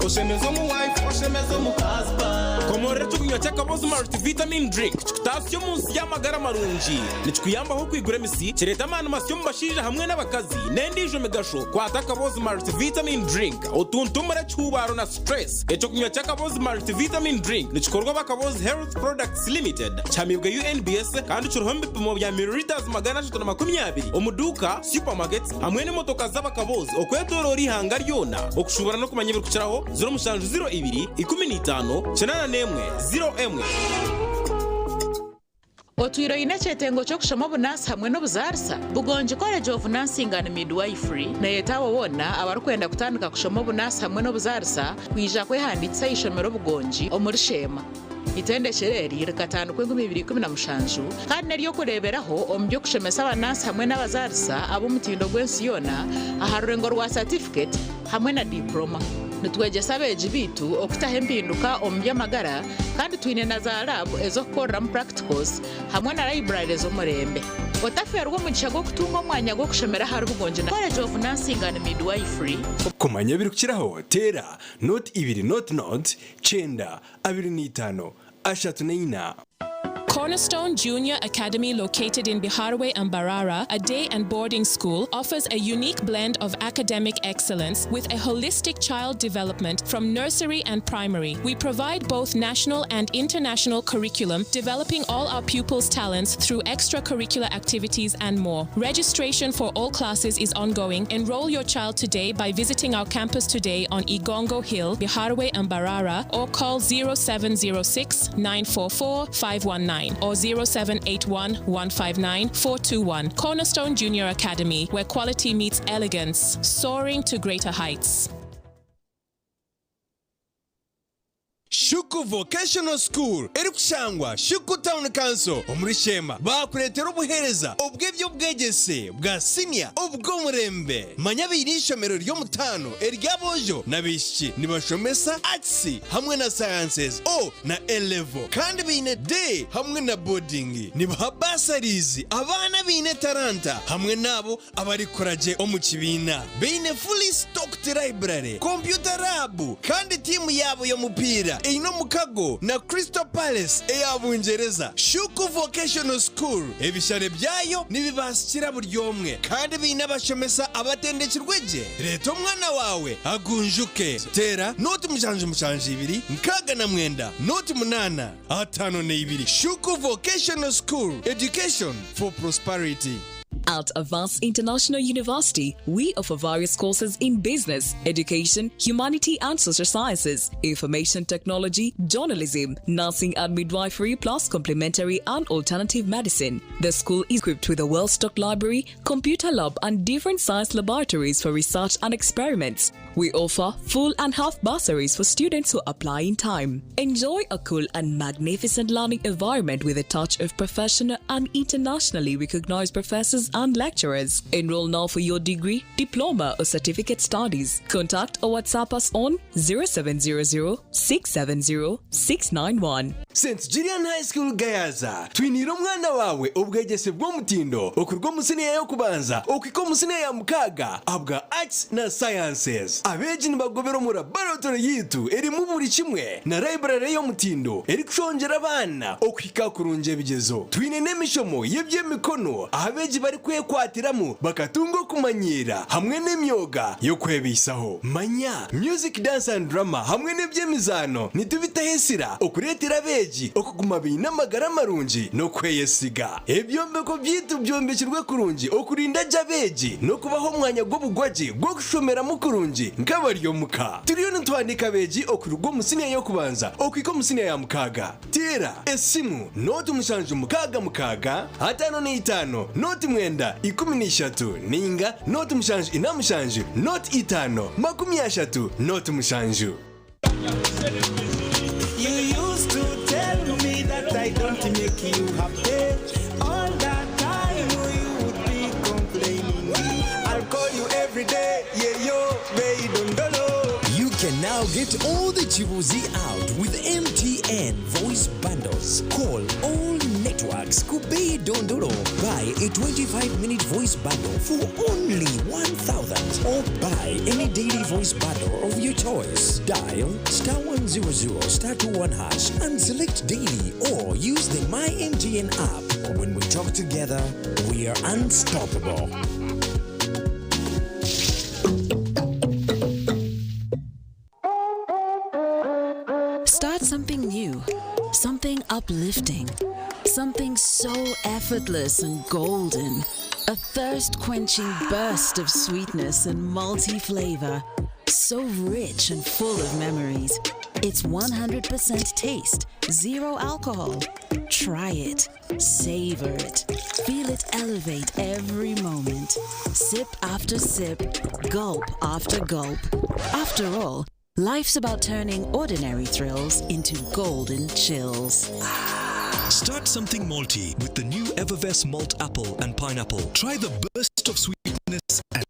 Oshemeze omu wife oshemeze omu husband Komorora ekyokunywa ky'akaboozi multivitamin drink kikutaasya omu nsi y'amagara marungi. Nikikuyambaho kwigura emisi, kireeta amaani masya omu bashaija hamwe n'abakazi n'endiijo migasho. Kwata Akaboozi Multivitamin Drink otuntumure ekihuubaaro na stress. Ekyokunywa ky'Akaboozi Multivitamin Drink nikikorwa aba Akaboozi Health Products Limited, kihamiibwe UNBS kandi kiriho omu bipimo bya millilitres 320 omu duuka, supermarkets hamwe n'emotoka z'Abakaboozi okwetoroora eihanga ryona. Okushuubura n'okumanya ebirikukiraho, 0702 15 81 01.
Otwire oine ekyetengo ky'okushoma obunaasi hamwe n'obuzaarisa? Bugongi College of Nursing and Midwifery neyeta abo boona abarikwenda kutandika kushoma obunaasi hamwe n'obuzaarisa kwija kwehandiikisa aha ishomero Bugongi omuri Sheema. Itendekyero eri rikatandikwa 2017 kandi n'ery'okureeberaho omu by'okushomesa abanaasi hamwe n'abazaarisa ab'omutindo gw'ensi yoona aha rurengo rwa satifiketi hamwe na diipuroma. Nitwegyesa abeegi baitu okutaho empinduka omu by'amagara kandi twine na za laabu ez'okukoreramu practicals hamwe na library ez'omurembe. Otafeerwa omugisha gw'okutunga omwanya gw'okushomera ahari Bugongi na College of Nursing and Midwifery.
Kumanya ebirikukiraho, teera nooti ibiri nooti nooti, kyenda, 25, 34.
Cornerstone Junior Academy, located in Biharwe and Mbarara, a day and boarding school, offers a unique blend of academic excellence with a holistic child development from nursery and primary. We provide both national and international curriculum, developing all our pupils' talents through extracurricular activities and more. Registration for all classes is ongoing. Enroll your child today by visiting our campus today on Igongo Hill, Biharwe and Mbarara, or call 0706 944 519 or 0781 159 421. Cornerstone Junior Academy, where quality meets elegance, soaring to greater heights.
Shuku Vocational School erikushangwa Shuku Town Council omuri Sheema baakureetera obuheereza obw'eby'obwegyese bwa siniya obw'omurembe. Manya baine eishomero ry'omutaano ery'aboojo n'abaishiki nibashomesa Arts hamwe na Sciences O na A Level kandi baine Day hamwe na Boarding. Nibaha bursaries abaana abaine etaranta hamwe n'abo abarikukora gye omu kibiina. Baine fully stocked library, computer lab kandi tiimu yaabo y'omupiira. Uganda eine omukago na Crystal Palace eya Bungyereza. Shuku Vocational School ebishare byayo nibibaasikira buri omwe kandi baine abashomesa abatendekirwe gye. Reeta omwana waawe agunjuke. Teera nooti 72 69 0 52. Shuku Vocational School, education for prosperity.
At Avance International University, we offer various courses in business, education, humanity and social sciences, information technology, journalism, nursing and midwifery, plus complementary and alternative medicine. The school is equipped with a well stocked library, computer lab, and different science laboratories for research and experiments. We offer full and half bursaries for students who apply in time. Enjoy a cool and magnificent learning environment with a touch of professional and internationally recognized professors and lecturers. Enroll now for your degree, diploma, or certificate studies. Contact or WhatsApp us on 0700 670 691.
St Julian High School Gayaza twiniire omwana waawe obwegyese bw'omutindo okuruga omu siniya y'okubanza okuhika omu siniya ya mukaaga ahabwa Arts na Sciences. Abeegi nibagobera omu laboratory yaitu erimu buri kimwe na library y'omutindo erikushongyera abaana okuhika kurungi ebigyezo. Twine n'emishomo y'eby'emikono ahu abeegi barikwekwatiramu bakatunga okumanyiira hamwe n'emyoga y'okwebaisaho. Manya Music, Dance and Drama hamwe n'eby'emizaano nitubitaho esira okureetera abeegi okuguma baine amagara marungi n'okweyesiga. Ebyombeko byaitu byombekirwe kurungi okurinda gye abeegi n'okubaha omwanya gw'obugwagye gw'okushomeramu kurungi nk'abari omuka. Turiyo nituhandiika abeegi okuruga omu siniya y'okubanza okuhika omu siniya ya mukaaga. Teera esimu nooti 7 6 55 0 9 13 ninga 0 747 0 5 30 07.
You used to tell me that I don't make you happy. All that time you would be complaining. I'll call you every day, yeah yo, baby dondolo.
You can now get all the Chibuzi out with MTN voice bundles. Call all networks. Kubei Dondolo. Buy a 25-minute voice bundle for only 1,000 or buy any daily voice bundle of your choice. Dial star 100 star 21 hash and select daily or use the My MTN app. When we talk together, we are unstoppable.
Start something new, something uplifting, something so effortless and golden. A thirst quenching burst of sweetness and multi flavor. So rich and full of memories. It's 100% taste, zero alcohol. Try it, savor it, feel it elevate every moment. Sip after sip, gulp after gulp. After all, life's about turning ordinary thrills into golden chills.
Start something malty with the new Evervess Malt Apple and Pineapple. Try the burst of sweetness and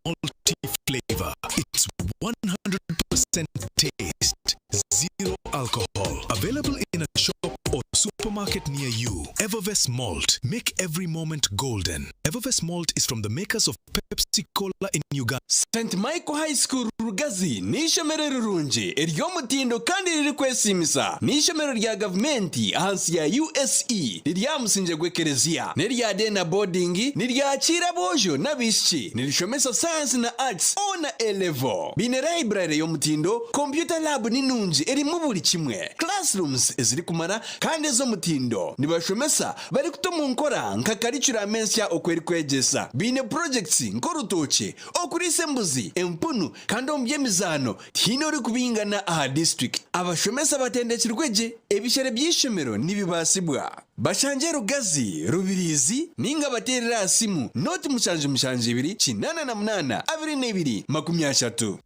malty flavor. It's 100% taste, zero alcohol. Available in a shop or supermarket near you. Evervess Malt. Make every moment golden. Evervess Malt is from the makers of Pepsi Cola in Uganda.
St Michael High School Rugazi n'ishomero rirungi ery'omutindo kandi riri kwesimisa. N'ishomero rya gavumenti ahansi ya USE rirya musinje gw'ekereziya n'erya day na boarding, niryakira aboojo n'abaishiki, nirishomesa science na arts O na A level. Biine library y'omutindo, computer lab ninungi erimu buri kimwe, classrooms ezirikumara kandi ez'omutindo. Nibashomesa barikuta omu nkora nka curriculum ensya oku erikwegyesa. Biine projects nk'orutookye, okuriisa embuzi, empunu, kandi omu by'emizaano tihaine orikubingana aha district. Abashomesa batendekirwe gye. Ebishere by'ishomero nibibaasibwa. Bashangye Rugazi, Rubirizi, ninga bateerera aha simu 0 7 72 88 22 30.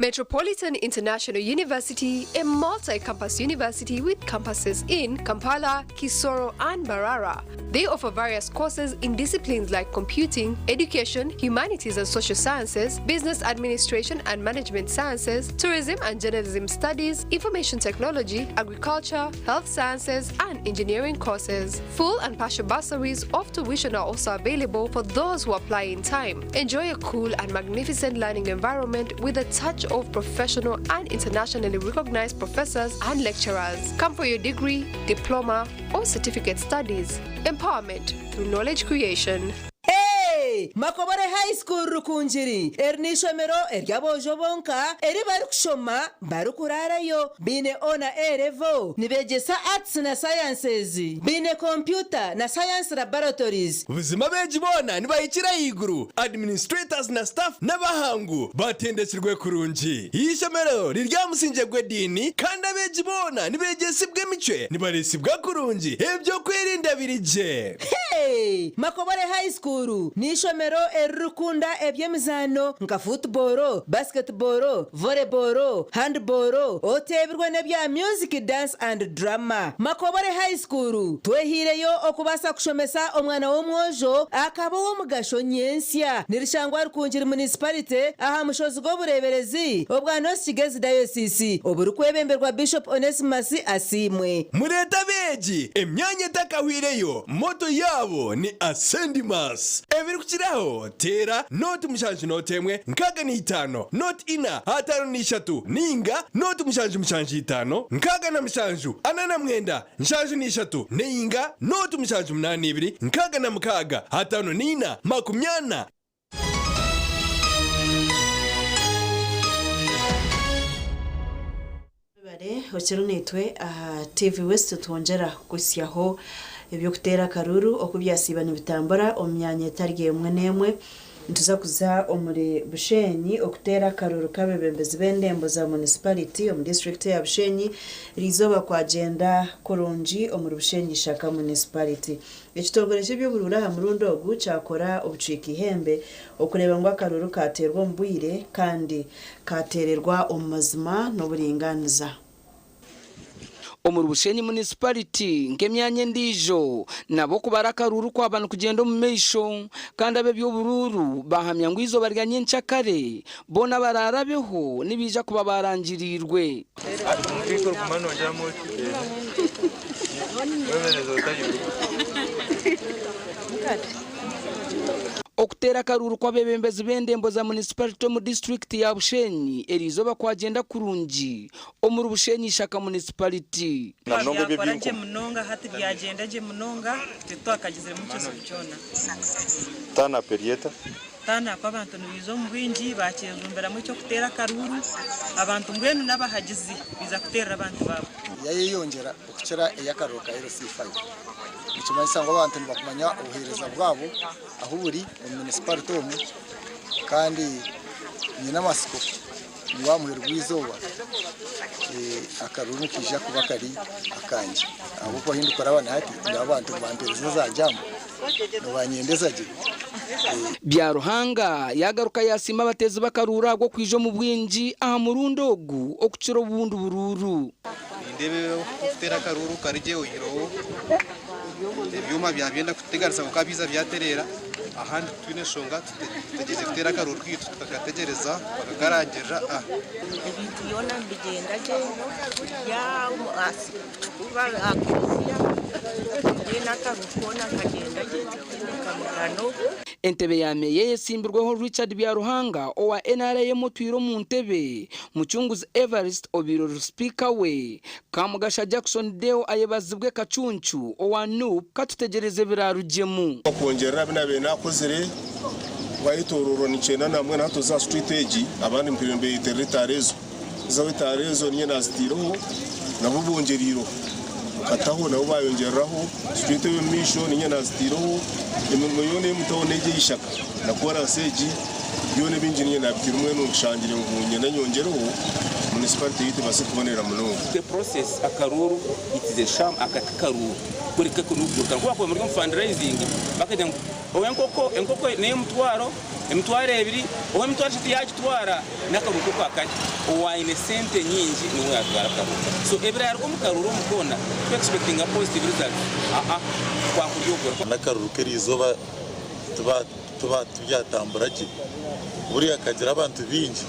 Metropolitan International University, a multi campus university with campuses in Kampala, Kisoro, and Mbarara. They offer various courses in disciplines like computing, education, humanities and social sciences, business administration and management sciences, tourism and journalism studies, information technology, agriculture, health sciences, and engineering courses. Full and partial bursaries of tuition are also available for those who apply in time. Enjoy a cool and magnificent learning environment with a touch of professional and internationally recognized professors and lecturers. Come for your degree, diploma, or certificate studies. Empowerment through knowledge creation.
Hey! Makobore High School Rukungiri eri n'eishomero ery'aboojo bonka eri barikushoma barikuraarayo. Baine O na A level, nibeegyesa Arts na Sciences, baine kompyuta na Science Laboratories.
Buzima abeegi boona nibahikira ahaiguru, administrators na staff n'abahangu batendekirwe kurungi. Eishomero riri aha musingye gw'ediini kandi abeegi boona nibeegyesibwa emicwe, nibareesibwa kurungi, eby'okwerinda biri gye.
Hey! Makobore High School n'eishomero eririkukunda eby'emizaano nka football, basketball, volleyball, handball, oteebirwe n'ebya music, dance and drama. Makobore High School twehaireyo okubaasa kushomesa omwana w'omwojo akaba ow'omugasho nyentsya. Nirishangwa Rukungiri Municipality aha mushozi gw'obureeberezi obwa North Kigezi Diocese oburikwebemberwa Bishop Onesmus Asiimwe.
Mureete abeegi emyanya etakahwireyo, motto yaabo ni Ascendimus. Ebirikukiraho, teera nooti mushanju nooti emwe 65 nooti ina 53 nainga nooti mushanju mushanju itaano 67 49 73 nainga nooti mushanju munaana ibiri 66 54 40.
Webare okiri naitwe aha TV West twongyera kukuhitsyaho eby'okuteera akaruru oku byasiiba nibitambura omu myanya etari emwe n'emwe. Nituza kuza omuri Bushenyi okuteera akaruru k'abeebembezi b'endembo za munisipaliti omu disiturikiti eya Bushenyi eriizooba kwagyenda kurungi omuri Bushenyi Ishaka munisipaliti. Ekitongore ky'eby'oburuuru aha murundi ogu kyakora obucwika eihembe okureeba ngu akaruuru kateerwa omu bwire kandi kateererwa omu mazima n'oburingaaniza.
Omuri Bushenyi Municipality nk'emyanya endiijo, nabo okubara akaruuru kwaba nikugyenda omu maisho kandi ab'eby'oburuuru baahamya ngu eizooba rya nyenkyakare boona abaraarabeho nibaija kuba baarangiriirwe. Okuteera akaruuru kw'abeebembezi b'endembo za munisiparite omu disiturikiti ya Bushenyi eriizooba kwagyenda kurungi omuri Bushenyi Ishaka munisipariti.
Byakora gye munonga hati byagyenda gye munonga titwakagiziremu kizibu kyona. Turn-up abantu nibaija omu bwingi bakyejumbiramu eky'okuteera akaruuru, abantu mbwenu n'abahagizi baija kuteerera abantu baabo.
Yayeyongyera okukira ey'akaruru ka LC5. Nikimanyisa ngu abantu nibakumanya obuheereza bwabo ahu buri omu munisiparite omu kandi nyine amatsiko ngu aha muheru gw'eizooba akaruru nikaija kuba kari akangye ahabw'okuba ahu ndikuraba na hati ndeeba abantu nibampeereza za jaamu. Nibanyendeza gye.
Byaruhanga yaagaruka yaasiima abateezi b'akaruuru ahabw'okwija omu bwingi aha murundi ogu okukira obundi buruuru.
Nindeeba okuteera akaruuru kari gye oihireho ebyoma byabyenda kututeganisa kwonka byiza byatereera ahandi titwine nshonga tutegyerize kuteera akaruuru kaitu tukakategyereza bakakarangirira.
Ebintu byona nibigyenda gye kuba aha kereziya mbwenu akaruuru koona kagyenda gye titwine kamugano.
Entebe ya meeya eyetsimbirweho Richard Byaruhanga owa nrm otwire omu ntebe, Mucunguzi Evarist obaire ori sipiika we, Kamugasha Jackson Deo ayebazibwe Kacuncu owa nup katutegyereze ebiraarugyemu.
Okwongyerera abu naabaire naakozire waayetooroorwa nikyenda na mbwenu hati oze aha street egi abandi mperiire nibeeyeterera etaara ezo. Zaho etaara ezo niinye naazitaireho nabo bongyereireho kataho nabo baayongyereraho street ey'omu maisho niinye naazitaireho emirimo yoona ey'omu town egi ey'eishaka na koransi egi byona ebingi niinye naabitaire mbwenu nshangire ngu niinyenda nyongyereho municipality yaitu ebaase kubonera munonga.
The process akaruuru it is a sham aka tikaruuru kureka kuruguruka nkoku bakuba bari omu fundraising bakagira ngu owenkoko enkoko neyomutwaro emitwaro ebiri owemitwaro eshatu yagitwara nakaruuru ko kwakari owaine sente nyingi niwe yatwara akaruuru so ebiraruga omu karuuru omu koona tu expectinga positive results aa kwakuryogora.
N'akaruuru k'eriizooba tiba tibyatambura gye. Buriya hakagira abantu baingi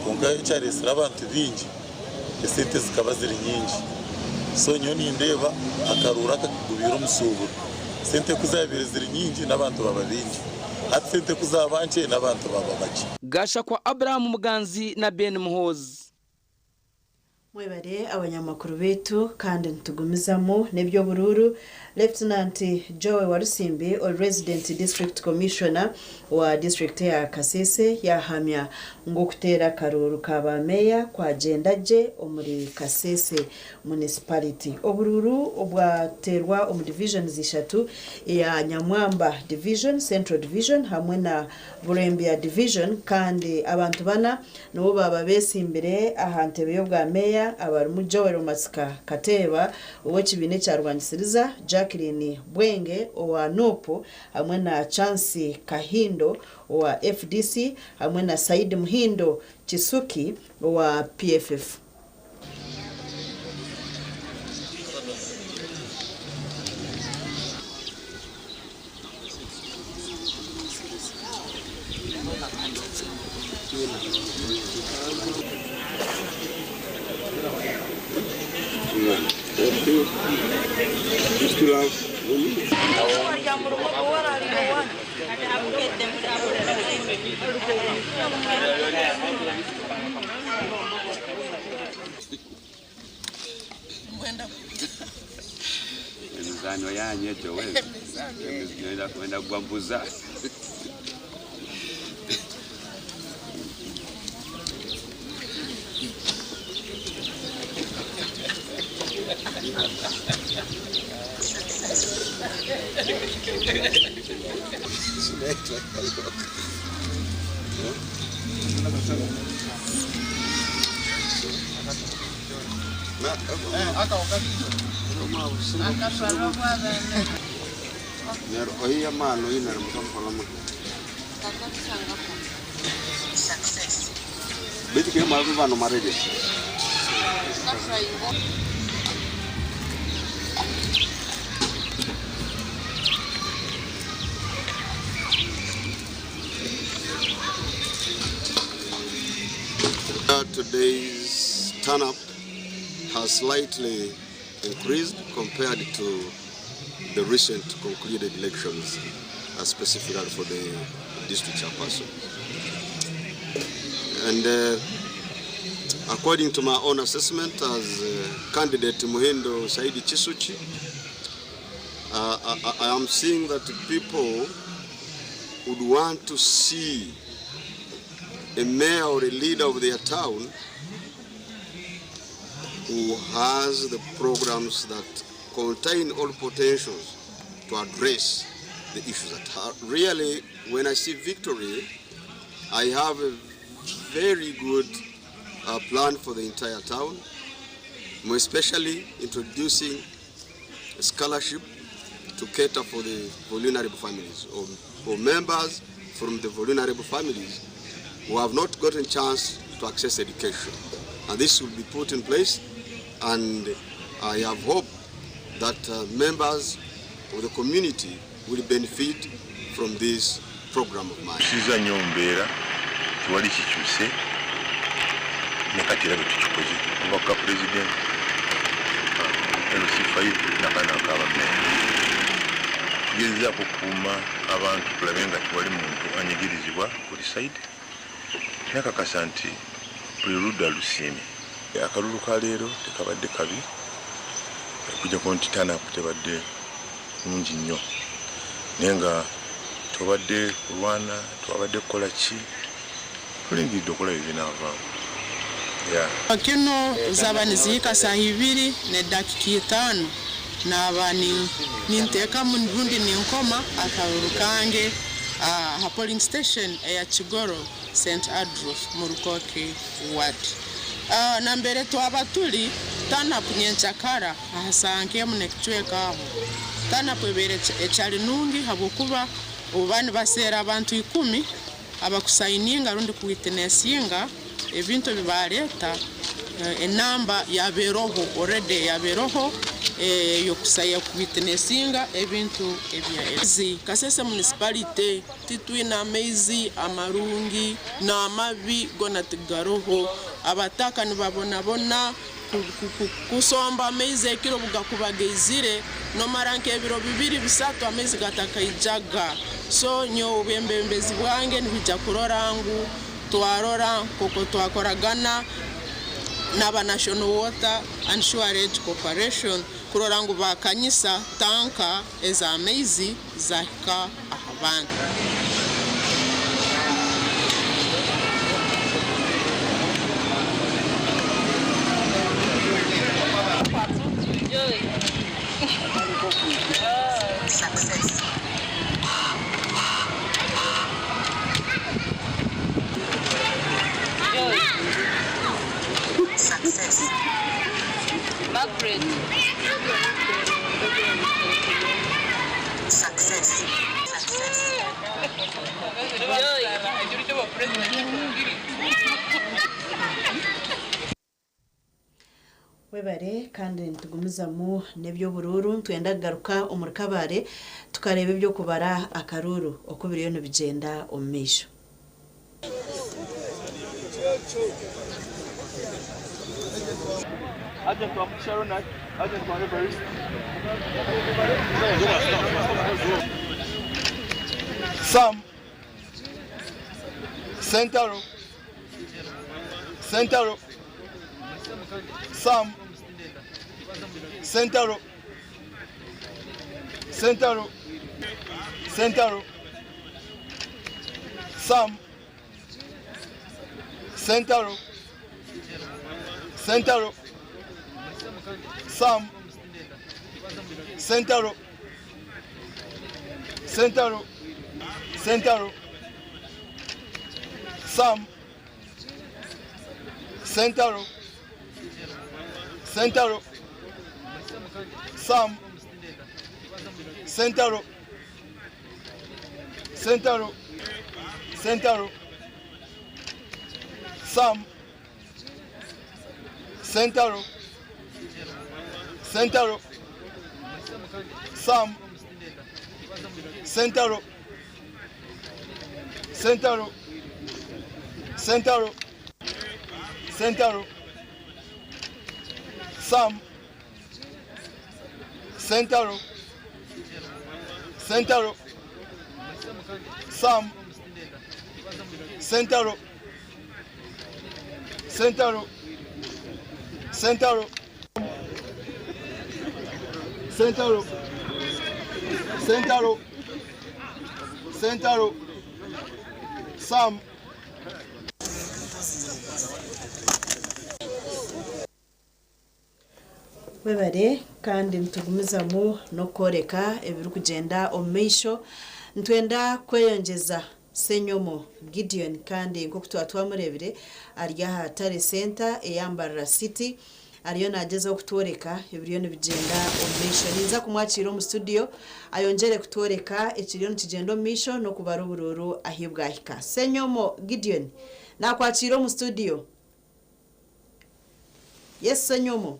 kwonka ekyareetsire abantu baingi esente zikaba ziri nyingi. So nyowe nindeeba akaruuru aka kagubiire omusuuburo. Sente ku zaabaire ziri nyingi n'abantu baaba baingi. Hati sente ku zaaba nkye n'abantu baba bakye.
Gashakwa Abraham Muganzi na Ben Muhoozi.
Mwebare abanyamakuru baitu kandi nitugumizamu n'eby'oburuuru. Lieutenant Joe Walusimbi ori Resident District Commissioner wa disiturikiti eya Kasese yaahamya ngu okuteera akaruuru ka ba meeya kwagyenda gye omuri Kasese Municipality. Oburuuru obwateerwa omu divisions ishatu eya Nyamwamba Division, Central Division hamwe na Burembya Division kandi abantu bana nibo baaba beesimbire aha ntebe y'obwa meeya abarimu Joel Matsika Kateeba ow'ekibiina ekya Rwangisiriza, Jacqueline Bwenge owa Nup hamwe na Chance Kahindo owa FDC hamwe na Saidi Muhindo Kisuki owa PFF.
Emizaano yanyu egyo we wenda kugwa mbuza.
Today's turn-up has slightly increased compared to the recent concluded elections, specifically for the district chairperson. And according to my own assessment as candidate Muhindo Saidi Chisuchi, I am seeing that people would want to see a mayor or a leader of their town who has the programs that contain all potentials to address the issues that are. Really, when I see victory, I have a very good plan for the entire town, more especially introducing a scholarship to cater for the vulnerable families or members from the vulnerable families who have not gotten chance to access education. And this will be put in place, and I have hope that members of the community will benefit from this program of mine.
Tusiza nnyo mbeera tewali kikyuse ne kati era bwe tukikoze okuva ku ka pulezidenti LC5 n'akaana k'abameeya tugezezaako okukuuma abantu tulabe nga tewali muntu anyigirizibwa buli side nakakasa nti buli ludda lusiimye. Akalulu ka leero tekabadde kabi okuggyako nti turn-up tebadde nnungi nnyo naye nga tobadde kulwana twabadde kukola ki tulindiridde okulaba ebinaavaamu.
Kino zaba nizihika saaha ibiri n'edakiika itaano naaba ninteekamu rundi ninkoma akaruru kange aha polling station eya Kigoro St Andrew mu Rukoki ward. Nambere twaba turi turn-up nyenkyakara aha saaha nk'emu n'ekicweka aho turn-up ebeire ekyari nungi habwokuba obu nibaseera abantu 10 abakusayininga rundi kuwitnessinga ebintu ebi bareeta enamba yabeeroho already yabeeroho yokusaya kuwitnessinga ebintu ebya Kasese municipality titwine amaizi amarungi n'amabi gona tigaroho abataka nibabonabona kusomba amaizi ekiro bugakuba geizire nomara nk'ebiro bibiri bisatu amaizi gatakaijaga. So nyowe obwembembezi bwange nibwija kurora ngu twarora nk'oku twakoragana n'aba National Water and Sewerage Corporation kurora ngu baakanyisa tanka ez'amaizi zaahika aha bantu.
Webare kandi nitugumizamu n'eby'oburuuru nitwenda kugaruka omuri Kabale tukareeba eby'okubara akaruuru oku biriyo nibigyenda omu maisho.
Sam Sentaro Sentaro Sam Sentaro Sentaro Sentaro Sam Sentaro Sentaro Sam Sentaro Sentaro Sentaro Sam Sentaro Sentaro Sam Sentaro Sentaro Sentaro Sam Sentaro Sentaro Sam Sentaro Sentaro Sentaro Sentaro Sam Sentaro Sentaro Sam Sentaro Sentaro Sentaro Sentaro Sentaro Sentaro Sam
Webare kandi nitugumizamu n'okworeka ebirikugyenda omu maisho. Nitwenda kweyongyeza Ssenyomo Gideon kandi nk'oku twaba twamureebire ari aha Tare Centre eya Mbarara City ariyo nagyezaho kutworeka ebiriyo nibigyenda omu maisho. Ninza kumwakiira omu studio ayongyere kutworeka ekiriyo nikigyenda omu maisho n'okubara oburuuru ahi bwahika. Ssenyomo Gideon nakwakiira omu studio. Yes Ssenyomo.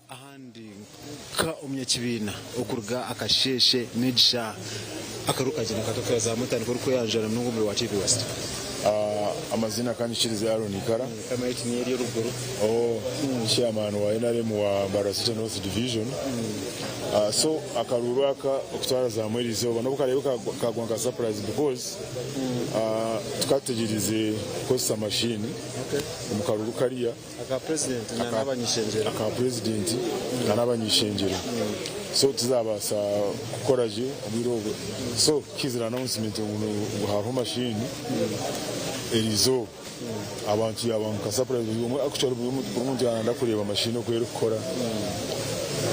Ahandi nka omunyakibiina okuruga akasheeshe n'egi shaaha akaruuru kagyenda katokeera mutandika orikweyanjura munonga omuri wa TV West.
Amaziina kanyikirize Aaron Ikara. Oh, chairman wa NRM wa Mbarara City North Division.
So akaruuru aka okutwariza hamwe eriizooba n'obu karaabe kaagwa nka surprise because tukaba tutegyereize kukozesa mashini omu karuuru kariya
Aka president na n'abanyishengyero.
Aka president na n'abanyishengyero so tizabaasa kukora gye obwire obwo so kuhikizire announcement ngu hariho mashini eriizooba abantu yaaba nka surprise buri omwe actually buri omuntu yaaba nayenda kureeba mashini oku erikukora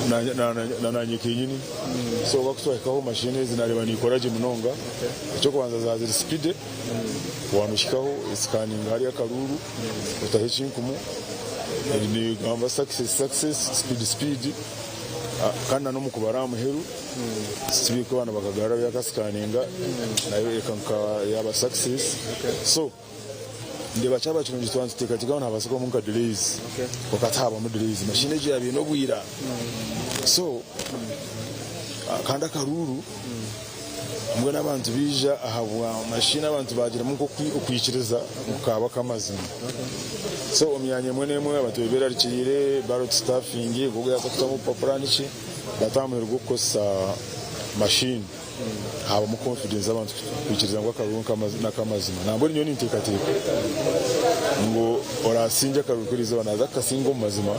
na nanye kenyini so oba kutwahikaho mashini ezi nareeba nikora gye munonga. Ekyokubanza zaaba ziri speedy wanuhikaho esikaninga hariya akaruuru otaho ekinkumu negamba success success speed speed kandi na n'omukubara aha muheru sibiika abaana bakagarura byakasikaninga nayo eka nka yaaba success so ndeeba kyaba kirungi twaba nituteekateeka ngu nihabaasa kubamu nka delays kwonka tihabamu delays machine egyo yaaba eine obwira so kandi akaruuru mbwenu abantu baija ahabwa machine abantu bagiramu nk'okwikiriza ngu kaaba ak'amazima so omu myanya emwe n'emwe abantu beberarikiriire ballot stuffing ogu yaaza kutamu obupapura niki but aha muheru gw'okukozesa machine Habamu confidence abantu kwikiriza ngu akaruru n'akamazima. Nambwenu nyowe ninteekateeka ngu orasingye akaruru k'erizooba naaza kukasinga omu mazima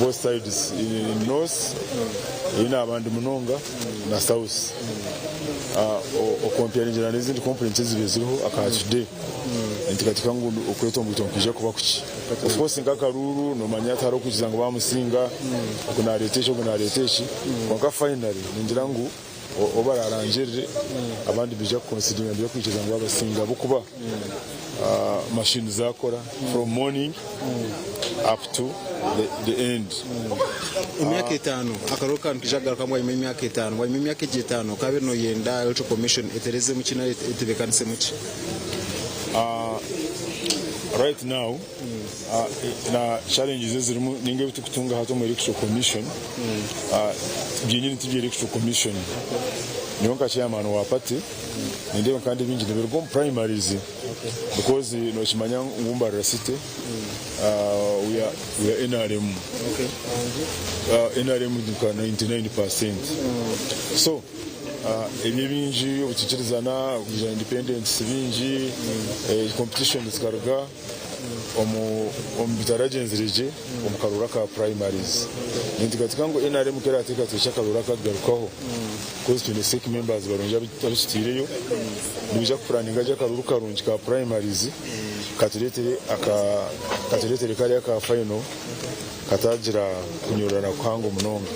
both sides in north ei naaba ndi munonga na south. Okompeyaringira n'ezindi complaints ezibaire ziriho aka today ninteekateeka ngu okwetomboita nikwija kuba kukye. Of course nk'akaruuru noomanya tihariho kwikiriza ngu baamusinga ogu naareeta eki ogu naareeta eki kwonka finally ningira ngu obu baraarangirire abandi nibaija kukonsidinga nibaija kwikiriza ngu baabasinga ahabw'okuba mashini zaakora from morning up to the end.
Emyaka etaano akaruuru kanu nikaija kugarukamu bwanyima y'emyaka etaano. Bwanyima y'emyaka egyo etaano okaabaire nooyenda Electoral Commission eterezemu ki nari etebeekanisemu ki?
Right now na challenges ezirimu ninga ebitukutunga hati omu Electoral Commission byenyini tibya Electoral Commission. Nyowe nka chairman wa party nindeeba kandi ebingi nibiruga omu primaries because nokimanya ngu Mbarara City we are, we are NRM. NRM nka 99%. So Ebyo ebingi obutaikirizana, okwija independence bingi, competition zikaruga omu bitaragyenzire gye omu karuuru aka primaries. Ninteekateeka ngu nrm ku erateekateekye akaruuru akagarukaho coz twine sec members barungi abu tutaireyo, nibaija kupuraninga gye akaruuru karungi ka primaries katureetere katureetere kariya aka final. Katagira kunyororana kuhango munonga.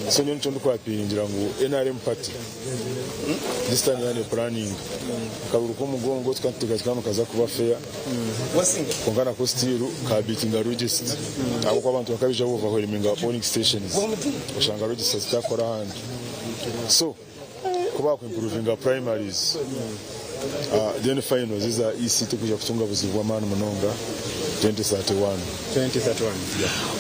So nyowe nikyo ndikwapiringira ngu nrm party this time yaaba nepuraninga akaruuru k'omugongo tukaba nituteekateeka ngu nikaza kuba fair kwonka nako still kabiitinga register ahabw'okuba abantu bakabaija ba overwhelminga polling stations oshanga register zitakora ahandi. So ku baakuimprovinga primaries then finals eza EC tikwija kutunga buzibu bw'amaani munonga 2031.
2031.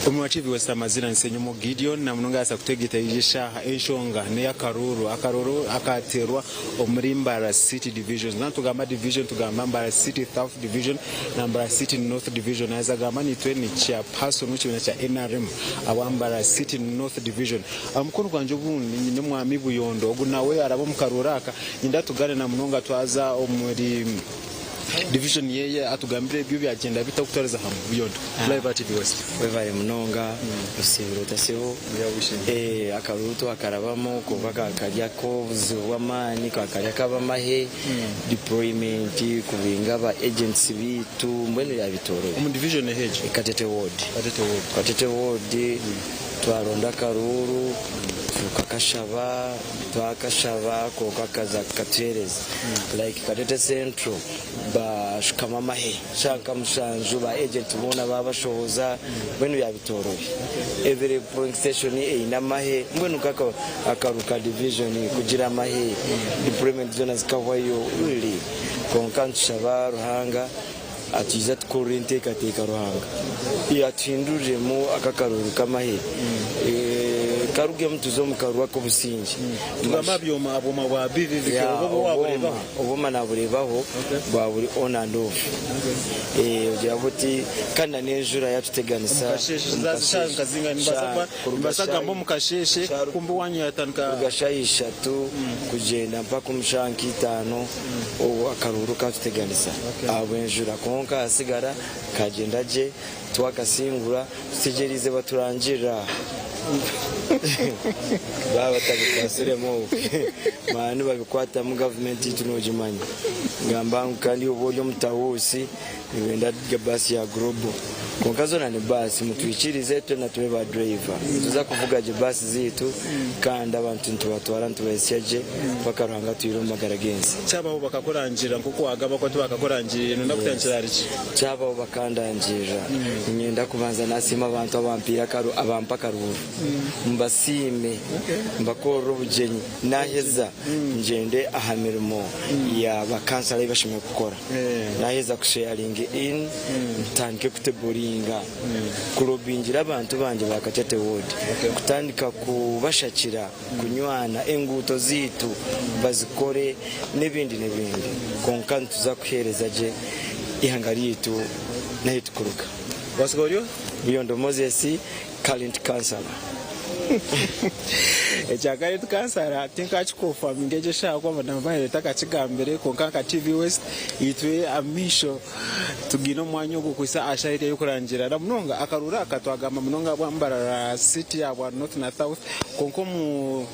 Omu wa TV West amazina ni Ssenyomo Gideon na munonga yaasa kutegeta egi eshaaha enshonga n'eyakaruuru akaruuru akateerwa omuri Mbarara City Division na tugamba division tugamba Mbarara City South Division na Mbarara City North Division naza gamba nitwe ni chairperson w'ekibiina kya NRM awa Mbarara City North Division Aha mukono gwangye ogundi nyine Omwami Buyondo, ogu nawe araba omu karuuru aka. Nyenda tugaane na munonga twaza omuri division yeye atugambire ebyo byagyenda bita okutwariza hamwe. Buyondo, live aha TV West.
Webare munonga osiibire ota sebo. Akaruuru twakarabamu kwonka kakari ak'obuzibu bw'amaani, kakari ak'abamahe, deployment, kubinga aba agents baitu mbwenu yaabitoorobi.
Omu division eha egyo?
Katete ward.
Katete ward.
Katete ward. Twaronda akaruuru tukakashaba twakashaba kwonka kaza kukatuhereza like Katete Central bashukamu amahe shaaha nka mushanju ba agent boona babashohoza mbwenu byabitorobi every polling station eine amahe mbwenu nka akaruuru ka division kugira amahe deployment zoona zikahwayo really kwonka nitushaba Ruhanga Atwije atukorere enteekateeka Ruhanga atuhinduriremu aka akaruuru k'amahe. Karugemu tuze omu karuru ak'obusingye.
Tugamba aha byoma aha bwoma bwa BVVK
Yeah,
obwo obwo wabureebaho?
Obwoma nabureebaho bwa buri on and off. Ogira buti kandi na n'enjura yatuteganisa.
Omu kasheeshe zaaza eshaaha nka zingana? Nibaasa kuba nibaasa kugamba omu kasheeshe kumbe owaanyu yaatandika.
Kuruga shaaha ishatu kugyenda mpaka omu shaaha nka itaano obwo akaruuru katuteganisa ahabw'enjura kwonka hasigara kagyenda gye. Twakasingura tutegyereize baturangirire aha baaba batabikwatsiremu obwe manya nibabikwatamu gavumenti yaitu nogimanya gamba ngu kandi oba ori omutahuusi nibenda baasi ya global kwonka zoona ni baasi mutwikirize twena tube ba driver nituza kuvuga gye baasi zaitu kandi abantu nitubatwara nitubahitsya gye mpaka Ruhanga atuhaire omu magara g'ensi.
Kyabaho bakakurangirira nk'oku wagamba ku tibakakurangiriire noyenda kutandikira ahari ki?
Kyabaho bakandangirira, niinyenda kubanza nasiima abantu abampiire abampa akaruuru. Mbasiime, mbakorere obugyenyi, naheza ngyende aha mirimo ya bakansara ei bashemereire kukora. Naheza kusweyaringa in, ntandike kuteboringa, kulobingira abantu bangye ba Kateete ward, kutandika kubashakira. kunywana, enguuto zaitu bazikore n'ebindi n'ebindi kwonka nituza kuheereza gye eihanga ryaitu n'ahu turikuruga.
Wasiga ori oha?
Buyondo Moses, current councillor.
Ekya current councillor tinkakikofaminga egyo eshaaha kuba Madam Violet akakigambire kwonka nka TV West itwe amaisho tugaine omu mwanya ogwo kuhitsya aha shaaha eri ey'okurangira. Na munonga akaruuru aka twagamba munonga ahabwa Mbarara City, ahabwa North na South, kwonka omu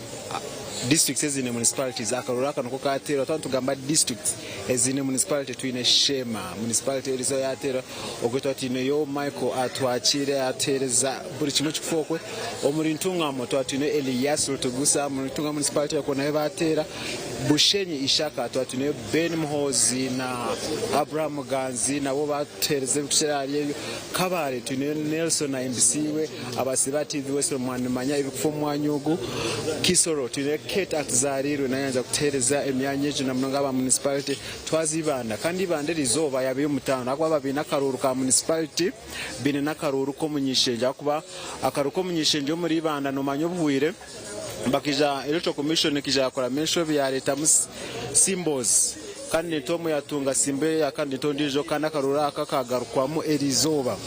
districts eziine municipalities akaruuru aka niko kaateerwa. Twaba nitugamba districts eziine municipality twine Sheema municipality erizo yaateerwa, okwe twaba twineyo Michael Atwakiire atuheereza buri kimwe ekikufa okwe. Omuri Ntungamo twaba twineyo Elias Rutugusa, omuri Ntungamo municipality okwo nayo baateera. Bushenyi Ishaka twaba twineyo Ben Muhoozi na Abraham Muganzi nabo batuheereza ebirikukira ahari ebyo. Kabale twineyo Nelson Ahimbisiibwe abasiiba aha TV West mwanimanya ebirikufa omu mwanya ogu. Kisoro twineyo Kate Atuzaarirwe nayo yaaza kutuheereza emyanya egyo na munonga aba municipality. Twaza Ibanda kandi Ibanda eriizooba yaaba ey'omutaano ahakuba baaba baine akaruuru ka municipality baine n'akaruuru k'omuny'eishengyero ahakuba akaruuru k'omuny'eishengyero omuri Ibanda noomanya obuhwire. Bakaija Electoral Commission ekaija yakoramu enshobi yaretamu symbols candidate omwe yatunga symbol eya candidate ondiijo kandi akaruuru aka kagarukwamu eriizooba.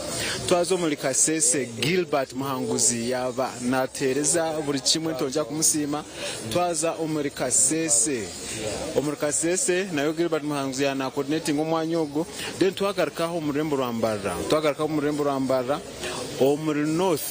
Twaza omuri Kasese Gilbert Muhanguzi yaaba natuheereza buri kimwe nitwongyera kumusiima. Twaza omuri Kasese omuri Kasese nayo Gilbert Muhanguzi yaaba na coordinatinga omwanya ogwo then twagaruka aha omu rurembo rwa Mbarara twagaruka omu rurembo rwa Mbarara omuri North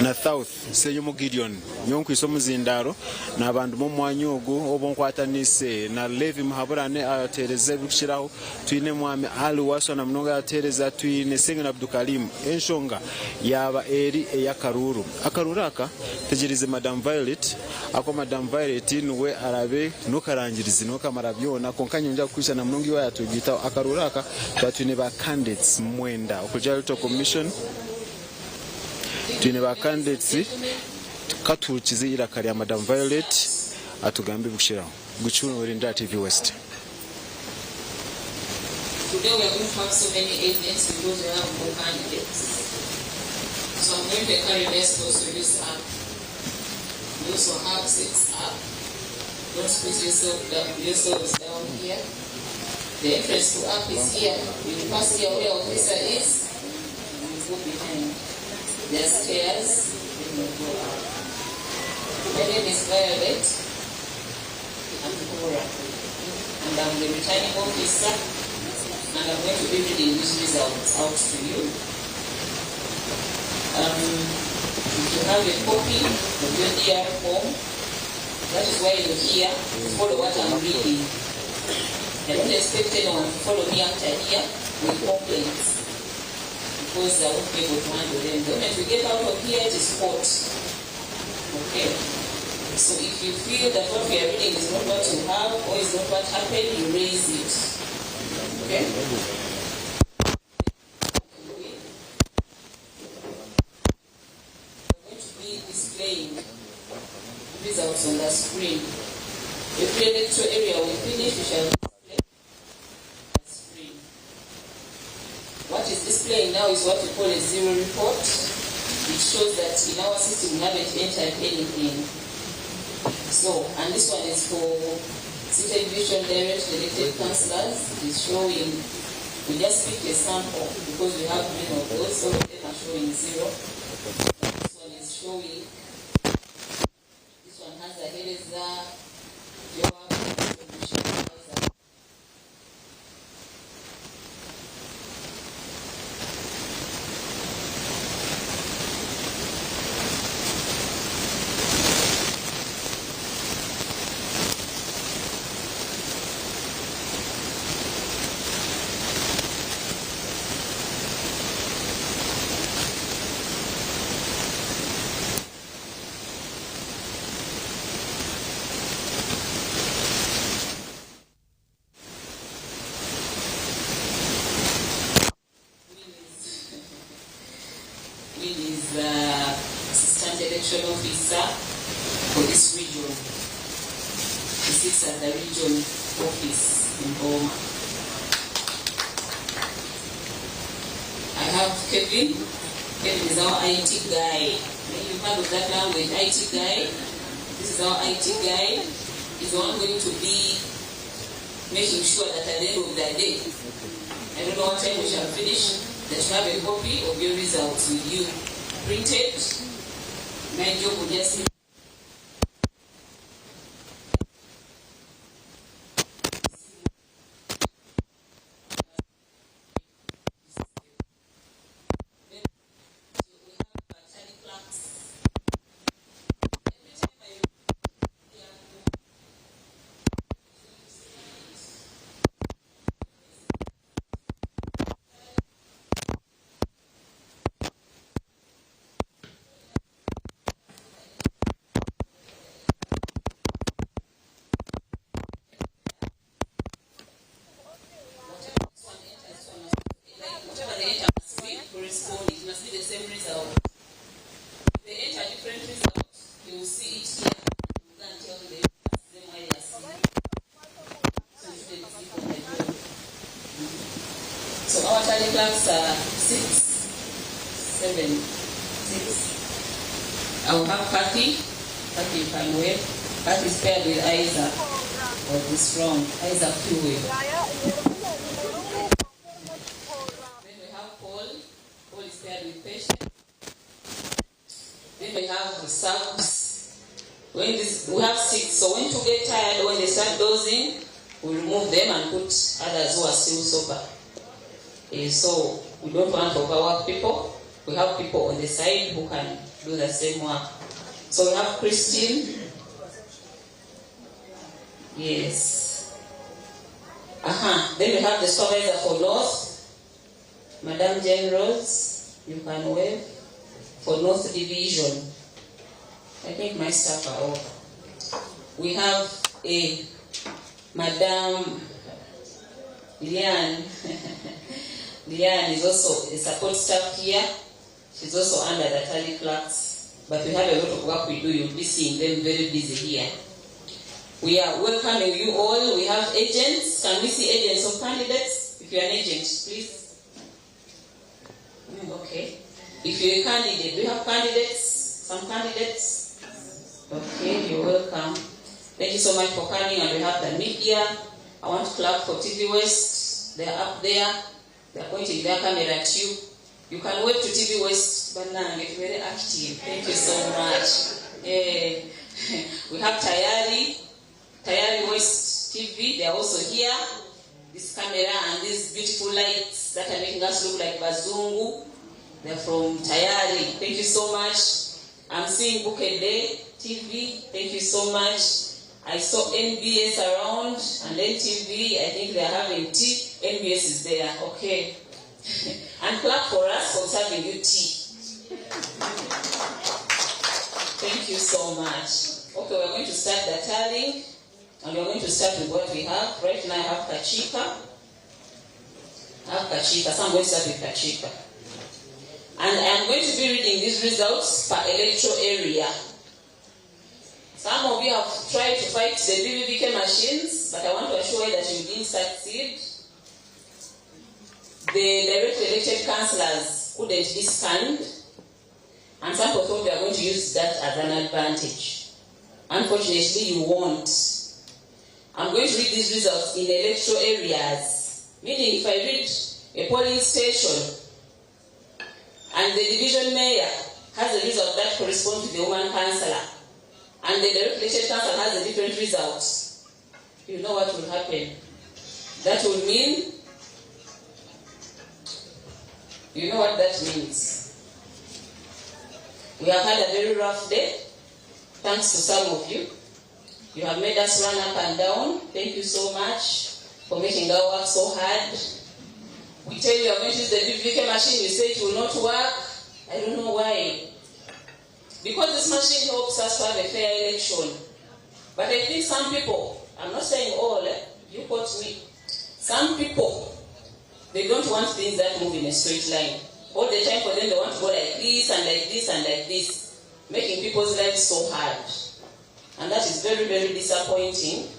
na South. Ssenyomo Gideon, nyowe nkwitse omuzindaaro, naaba ndimu omu mwanya ogu obu nkwataniise na Levi Muhaburane ateereza ebirikukiraho, twine Mwami Ali Waswa na munonga yateereza, twine Sengeni Abdukarim. Enshonga yaaba eri ey'akaruuru. Akaruuru aka tegyeriize Madam Violet ahakuba Madam Violet niwe araabe niwe karangirizi, niwe kamara byona kwonka nyowe ngyenda kukwitsa na munonga iwe ayatwegaitaho. Akaruuru aka twaba twine ba candidates mwenda okurugiirira ahari Electoral Commission. Twine ba candidates katuhurikize eiraka rya Madam Violet atugambe ebikukiraho. Gucurwe Rindira TV West.
Today we are going to have so many agents because we have more candidates. So I'm going to encourage us to also use app. We also have 6 app. Don't squeeze yourselves down here. The entrance to app is here. You pass here where officer is. You go behind. There are stairs. Then you go up. My name is Violet Ampura. And I'm the returning officer. And I'm going to be reading these results out to you. If you have a copy of your DR form, that is why you're here, to follow what I'm reading. I don't expect anyone to follow me after here with complaints, because I won't be able to handle them. The moment we get out of here, it is court. Okay? So if you feel that what we are reading is not what you have or is not what happened, you raise it. Okay? We're going to be displaying results on the screen. Every electoral area we finish, we shall display the screen. What is displaying now is what we call a zero report. It shows that in our system we haven't entered anything. So, and this one is for City Division Direct Elected Councillors. It is showing, we just picked a sample because we have many of those, all of them are showing zero. This one is showing, this one has a Hereza, Joab, Michelle, Will is the Assistant Election Officer for this region. He sits at the region office in Boma. I have Kevin. Kevin is our IT guy. Maybe you've heard of that language, IT guy. This is our IT guy. He's the one going to be making sure that at the end of the day, I don't know what time we shall finish, that you have a copy of your results with you. Printed. My job will just be whatever they enter must be correspond. It must be the same result. If they enter different results, you will see it here. You will go and tell them, ask them why they are seeing. So you shouldn't sleep on the job. So our tally clerks are six, seven, six. I will have Kathy. Kathy, you can wave. Kathy is paired with Isaac of this round. Isaac Kiwe. Then we have Paul. Paul is paired with patient. Then we have the subs. When this, we have six, so when two get tired, when they start dozing, we remove them and put others who are still sober. So we don't want to overwork people. We have people on the side who can do the same work. So we have Christine. Yes. Uh-huh. Then we have the supervisor for North, Madame Jane Rose. You can wave for North Division. I think my staff are over. We have a Madame Liane. Liane is also a support staff here. She's also under the tally clerks. But we have a lot of work we do. You'll be seeing them very busy here. We are welcoming you all. We have agents. Can we see agents of candidates? If you're an agent, please. Okay. If you're a candidate, do you have candidates? Some candidates? Okay, you're welcome. Thank you so much for coming. And we have the media. I want to clap for TV West. They're up there. They're pointing their camera at you. You can wave to TV West, but now get very active. Thank you so much. Eh, we have Tayari, Tayari West TV. They are also here. This camera and these beautiful lights that are making us look like Bazungu. They're from Tayari. Thank you so much. I'm seeing Bukede TV. Thank you so much. I saw NBS around and NTV. I think they're having tea. NBS is there. Okay. And clap for us for serving you tea. Thank you so much. Okay, we're going to start the tallying. And we're going to start with what we have. Right now I have Kachika. I have Kachika. So I'm going to start with Kachika. And I'm going to be reading these results per electoral area. Some of you have tried to fight the BBBK machines, but I want to assure you that you didn't succeed. The directly elected councillors couldn't be scanned. And some people thought they are going to use that as an advantage. Unfortunately, you won't. I'm going to read these results in electoral areas, meaning if I read a polling station and the division mayor has a result that corresponds to the woman councillor, and the direct elected councillor has a different result, you know what will happen. That will mean, you know what that means. We have had a very rough day, thanks to some of you. You have made us run up and down. Thank you so much for making our work so hard. We tell you you are going to use the BVK machine, you say it will not work. I don't know why. Because this machine helps us to have a fair election. But I think some people, I'm not saying all, you quote me, some people, they don't want things that move in a straight line. All the time for them, they want to go like this and like this and like this, making people's lives so hard. And that is very, very disappointing.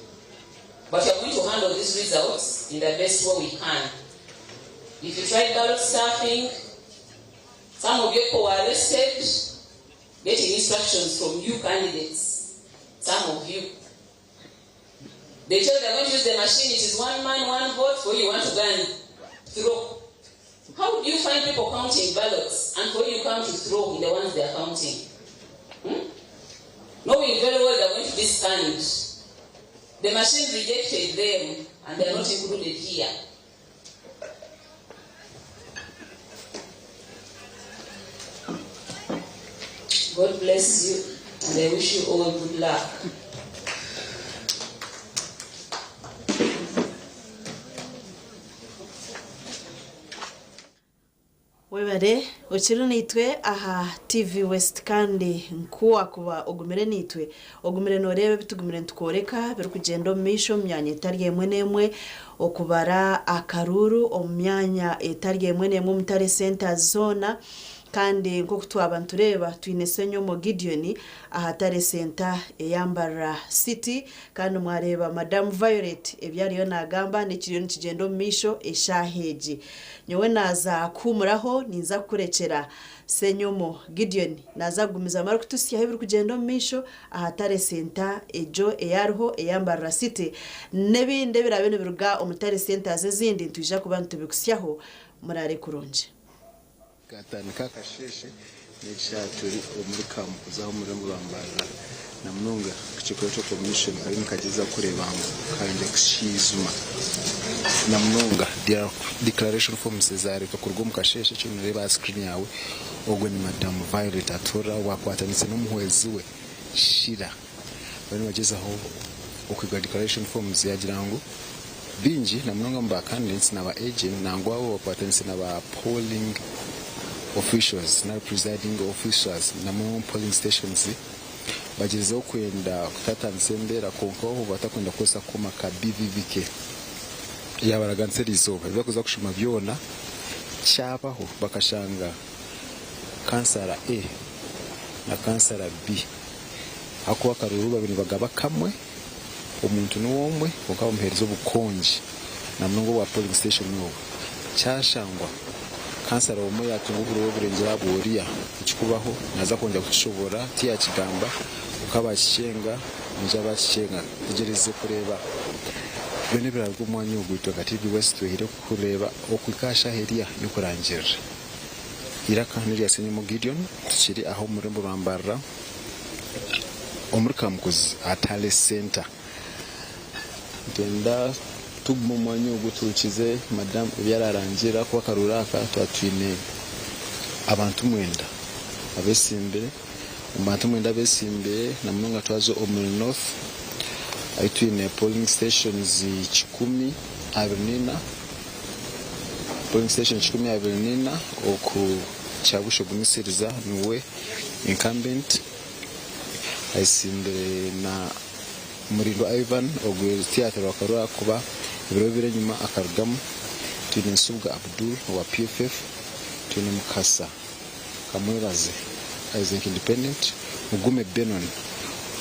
But we are going to handle these results in the best way we can. If you tried ballot stuffing, some of you people were arrested, getting instructions from you candidates. Some of you. They tell they're going to use the machine, it is one man, one vote, for you want to go and throw. How do you find people counting ballots and for you come to throw in the ones they are counting? Knowing very well they're going to be scanned. The machine rejected them and they are not included here. God bless you and I wish you all good luck.
Webare okiri naitwe aha TV West kandi nkuwakuba ogumire naitwe ogumire noreeba ebitugumire nitukworeka birikugyenda omu maisho omu myanya etari emwe n'emwe okubara akaruuru omu myanya etari emwe n'emwe omu tare centers zoona kandi nk'oku twaba nitureeba twine Ssenyomo Gideon aha tare center eya Mbarara City kandi mwareeba Madamu Violet ebi ariyo naagamba n'ekiriyo nikigyenda omu maisho eshaaha egi. Nyowe naaza kuhuumuraho ninza kukurekyera Ssenyomo Gideon naaza kugumizamu arikututsyaho ebirikugyenda omu maisho aha tare center egyo ei ariho eya Mbarara City n'ebindi ebiraabe nibiruga omu tare centers ezindi nitwija kuba nitubikutsyaho. Muraare kurungi.
Katandika akasheeshe n'ekishaaha turi omuri Kamukuzi aho omuri Rwambarara na munonga akakiiko Electoral Commission kariyo nikagyezaho kureeba ngu kayongyera kushwijuma na munonga declaration forms ezareetwa kuruga omu kasheeshe eki noreeba aha screen yaawe ogwe ni Madam Violet Atura owakwatanise n'omuhwezi we Sheila bariyo nibagyezaho okwigura declaration forms yagira ngu Baingi na munonga omu ba candidates na ba agent nangwa abo bakwatanise na ba polling officials nari presiding officers na munonga omu polling stations bagyerizeho kwenda kutatanisa embeera kwonka bo batakwenda kukozesa akooma ka BVVK yabaraganisa erizooba ebi barikuza kushoma byona kyabaho bakashanga kansara A na kansara B ahakuba akaruuru babiri nibagaba kamwe. Omuntu n'owomwe kwonka bamuheereza obukongi na munonga obwa polling station obwo. Kyashangwa kansara omwe yatunga obururu oburengyera aha bworiya ekikubaho naza kwongyera kukishoboorora tiyakigamba kwonka bakikyenga naija bakikyenga. Tutegyereize kureeba byona ebiraruga omu mwanya ogu itwe nka TV West twehire kureeba okuhika aha shaaha eriya y'okurangirira. Eiraka n'erya Ssenyomo Gideon tukiri aha omu rurembo rwa Mbarara. Omuri Kamukuzi aha Tale Centre. Nitwenda tugume omu mwanya ogu tuhurikize madamu ebi ararangirira ahakuba akaruuru aka twaba twine abantu mwenda abetsimbire. Omu bantu mwenda abetsimbire na munonga twaza omuri North ahu twine polling stations 124, polling station 124 oku Kyabusha Ogumisiriza niwe incumbent. Ayetsimbire na Murindwa Ivan ogu tiyateerwa karuuru ahakuba ebiro bibiri enyima akarugamu. Twine Nsubuga Abdul owa PFF, twine Mukasa Kamwebaze Isaac Independent, Mugume Benon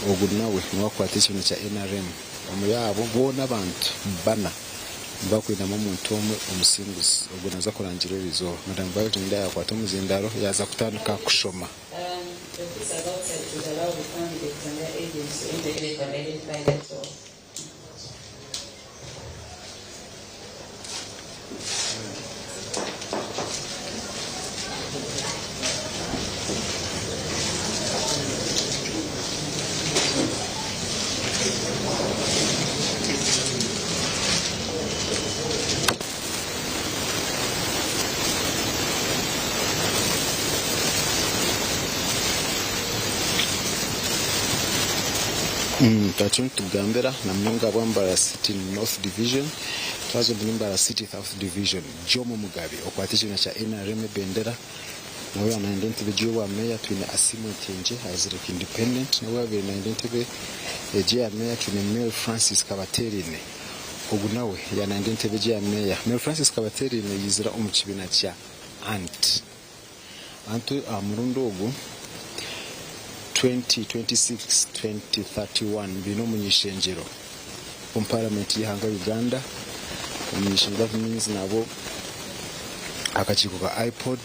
ogu nawe niwe akwata ekibiina kya NRM. Omuri abo boona abantu bana nibakwendamu omuntu omwe omusinguzi. Ogwo naaza kurangirira eriizooba. Madam Violet Mwenda yaakwata omuzindaaro yaaza kutandika kushoma.
The officers outside should allow the candidates and their agents to enter if they can identify themselves.
Twakyo nitugambira na munonga aba Mbarara City North Division twaza omuri Mbarara City South Division Jomo Mugabe okwata ekibiina kya NRM ebendera nawe yaaba nayenda entebe egi y'obwa meeya twine Asiimwe Ntengye aizire nka independent nawe abaire nayenda entebe egi eya meeya twine Mary Francis Kabatereine ogu nawe yaaba nayenda entebe egi eya meeya Mary Francis Kabatereine yaizira omu kibiina kya Ant Anti aha murundi ogu 2026, 2031 baine omuny'ishengyero omu Paramenti y'eihanga Uganda. Omuny'ishengyero that means nabo akakiiko ka IPOD,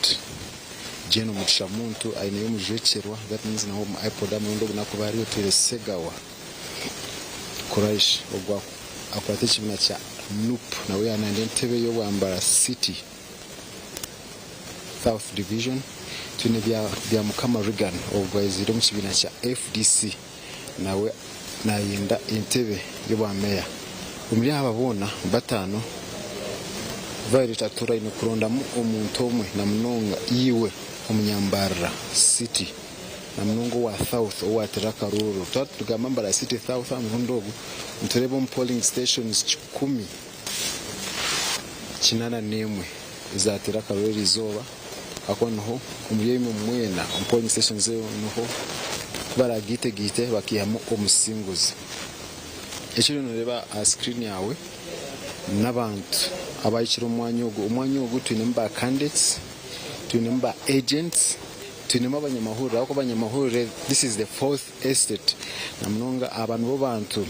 Jane Mugisha Muntu aineyo omujwekyerwa that means nawe omu IPOD aha murundi ogu nakuba hariyo Twire Ssegawa Quraish ogu akwata ekibiina kya nup nawe yaaba nayenda entebe y'obwa Mbarara City. South Division, twine Byamukama Reagan obwo aiziire omu kibiina kya FDC nawe nayenda entebe y'obwa meeya. Omuri aba boona bataano, Violet Atura aine kurondamu omuntu omwe namunonga iwe omunyambarara City namunonga owa South owatira akaruuru. Twaba nitugamba Mbarara City South aha murundi ogu nitureeba omu polling stations 181 ezaateera akaruru eri izooba ahakuba niho omuri emwe mwena omu polling stations ezo niho baraagiitegiite bakaihamu omusinguzi. Eki oriyo nooreeba aha screen yaawe n'abantu abahikire omu mwanya ogu. Omwanya ogu twinemu ba candidates, twinemu ba agents, twinemu abanyamahurire ahakuba abanyamahurire this is the fourth estate na munonga aba nibo bantu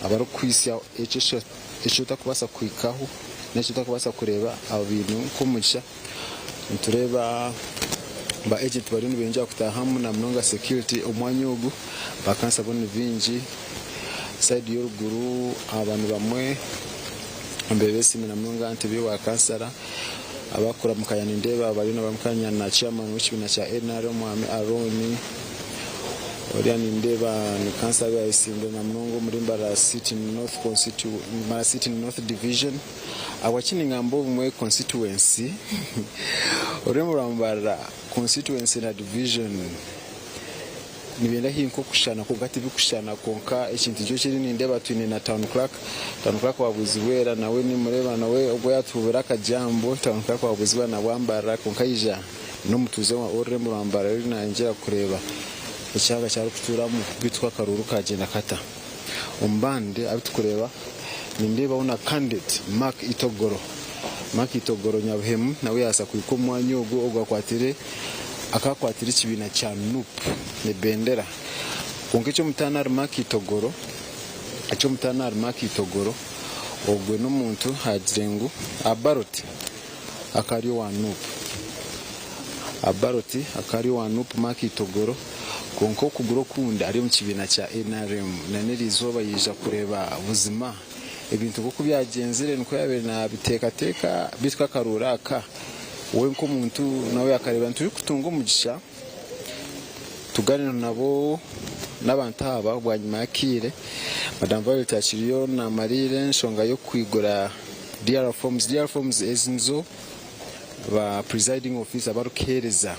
abarikuhitsya ekyo eki otarikubaasa kuhikaho nari eki otarikubaasa kureeba abo baine nk'omugisha. Nitureeba ba agent bariyo nibeyongyera kutaahamu na munonga security omwanya ogu ba kansa bo ni baingi. Sayidi y'oruguru aba ni bamwe omu na munonga aha ntebe y'obwa kansara. Abakuramukanya nindeeba bariyo nibaramukanya na chairman w'ekibiina kya NRM Mwami Arooni. Oriya nindeeba ni kansara owaayesimbire na munonga omuri Mbarara City North Constitu Mbarara City North Division. Ahabwaki ningamba obumwe constituency, orurembo rwa Mbarara constituency na division nibyenda haihi nk'okushushana kwonka tibikushushana kwonka ekintu nikyo kiri nindeeba twine na town clerk, town clerk wa Bwizibwera nawe nimureeba nawe ogwo yaatuhubira akajambo, town clerk wa Bwizibwera nabwo Mbarara kwonka yaija N'omutuuze w'orurembo rwa Mbarara ori nayongyera kureeba ekihanga eki arikutuuramu beitu akaruuru kagyenda kata. Omu bandi abu turikureeba nindeebaho na candidate Mark Itogoro. Mark Itogoro Nyabuhemu nawe yabaasa kuhika omu mwanya ogu ogu akwatire akakwatira ekibiina kya nup ebendera. Kwonka eky'omutaano ahari Mark Itogoro eky'omutaano ahari Mark Itogoro ogwe n'omuntu agire ngu aha ballot akaba ari owa Nup. Abaroti akaba ari owa Nup Mark Itogoro kwonka okuguru okundi ari omu kibiina kya NRM na n'eriizooba yaija kureeba buzima ebintu nk'oku byagyenzire nikwo yaabaire naabiteekateeka beitu ku akaruuru aka we nk'omuntu nawe akareeba nturikutunga omugisha tugaaniire nabo n'abantu aba bwanyima y'akaire Madam Violet akiriyo naamariira enshonga y'okwigura DR forms, DR forms ezi nizo ba presiding officer barikuheereza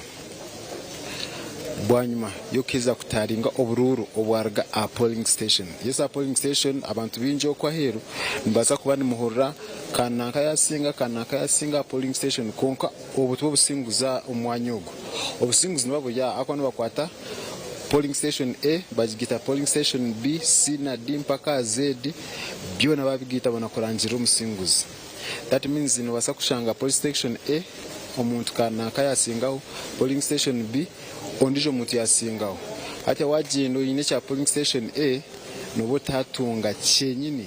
bwanyima y'okuheza kutaaringa oburuuru obwaruga aha polling station. Yes aha polling station abantu baingi okwo aheeru nimubaasa kuba nimuhurira kananka yasinga, kananka yasinga aha polling station kwonka obu tibwo businguzi omu mwanya ogu. Obusinguzi nibuba buri aha ahakuba nibakwata polling station A bagigaita polling station B, C na D mpaka aha Z byona babigaita bona kurangirira omusinguzi. That means nobaasa kushanga polling station A omuntu kananka yasingaho, polling station B ondijo muntu yasingaho. Hati wagyenda oine ekya polling station A noba otatunga kyenyini.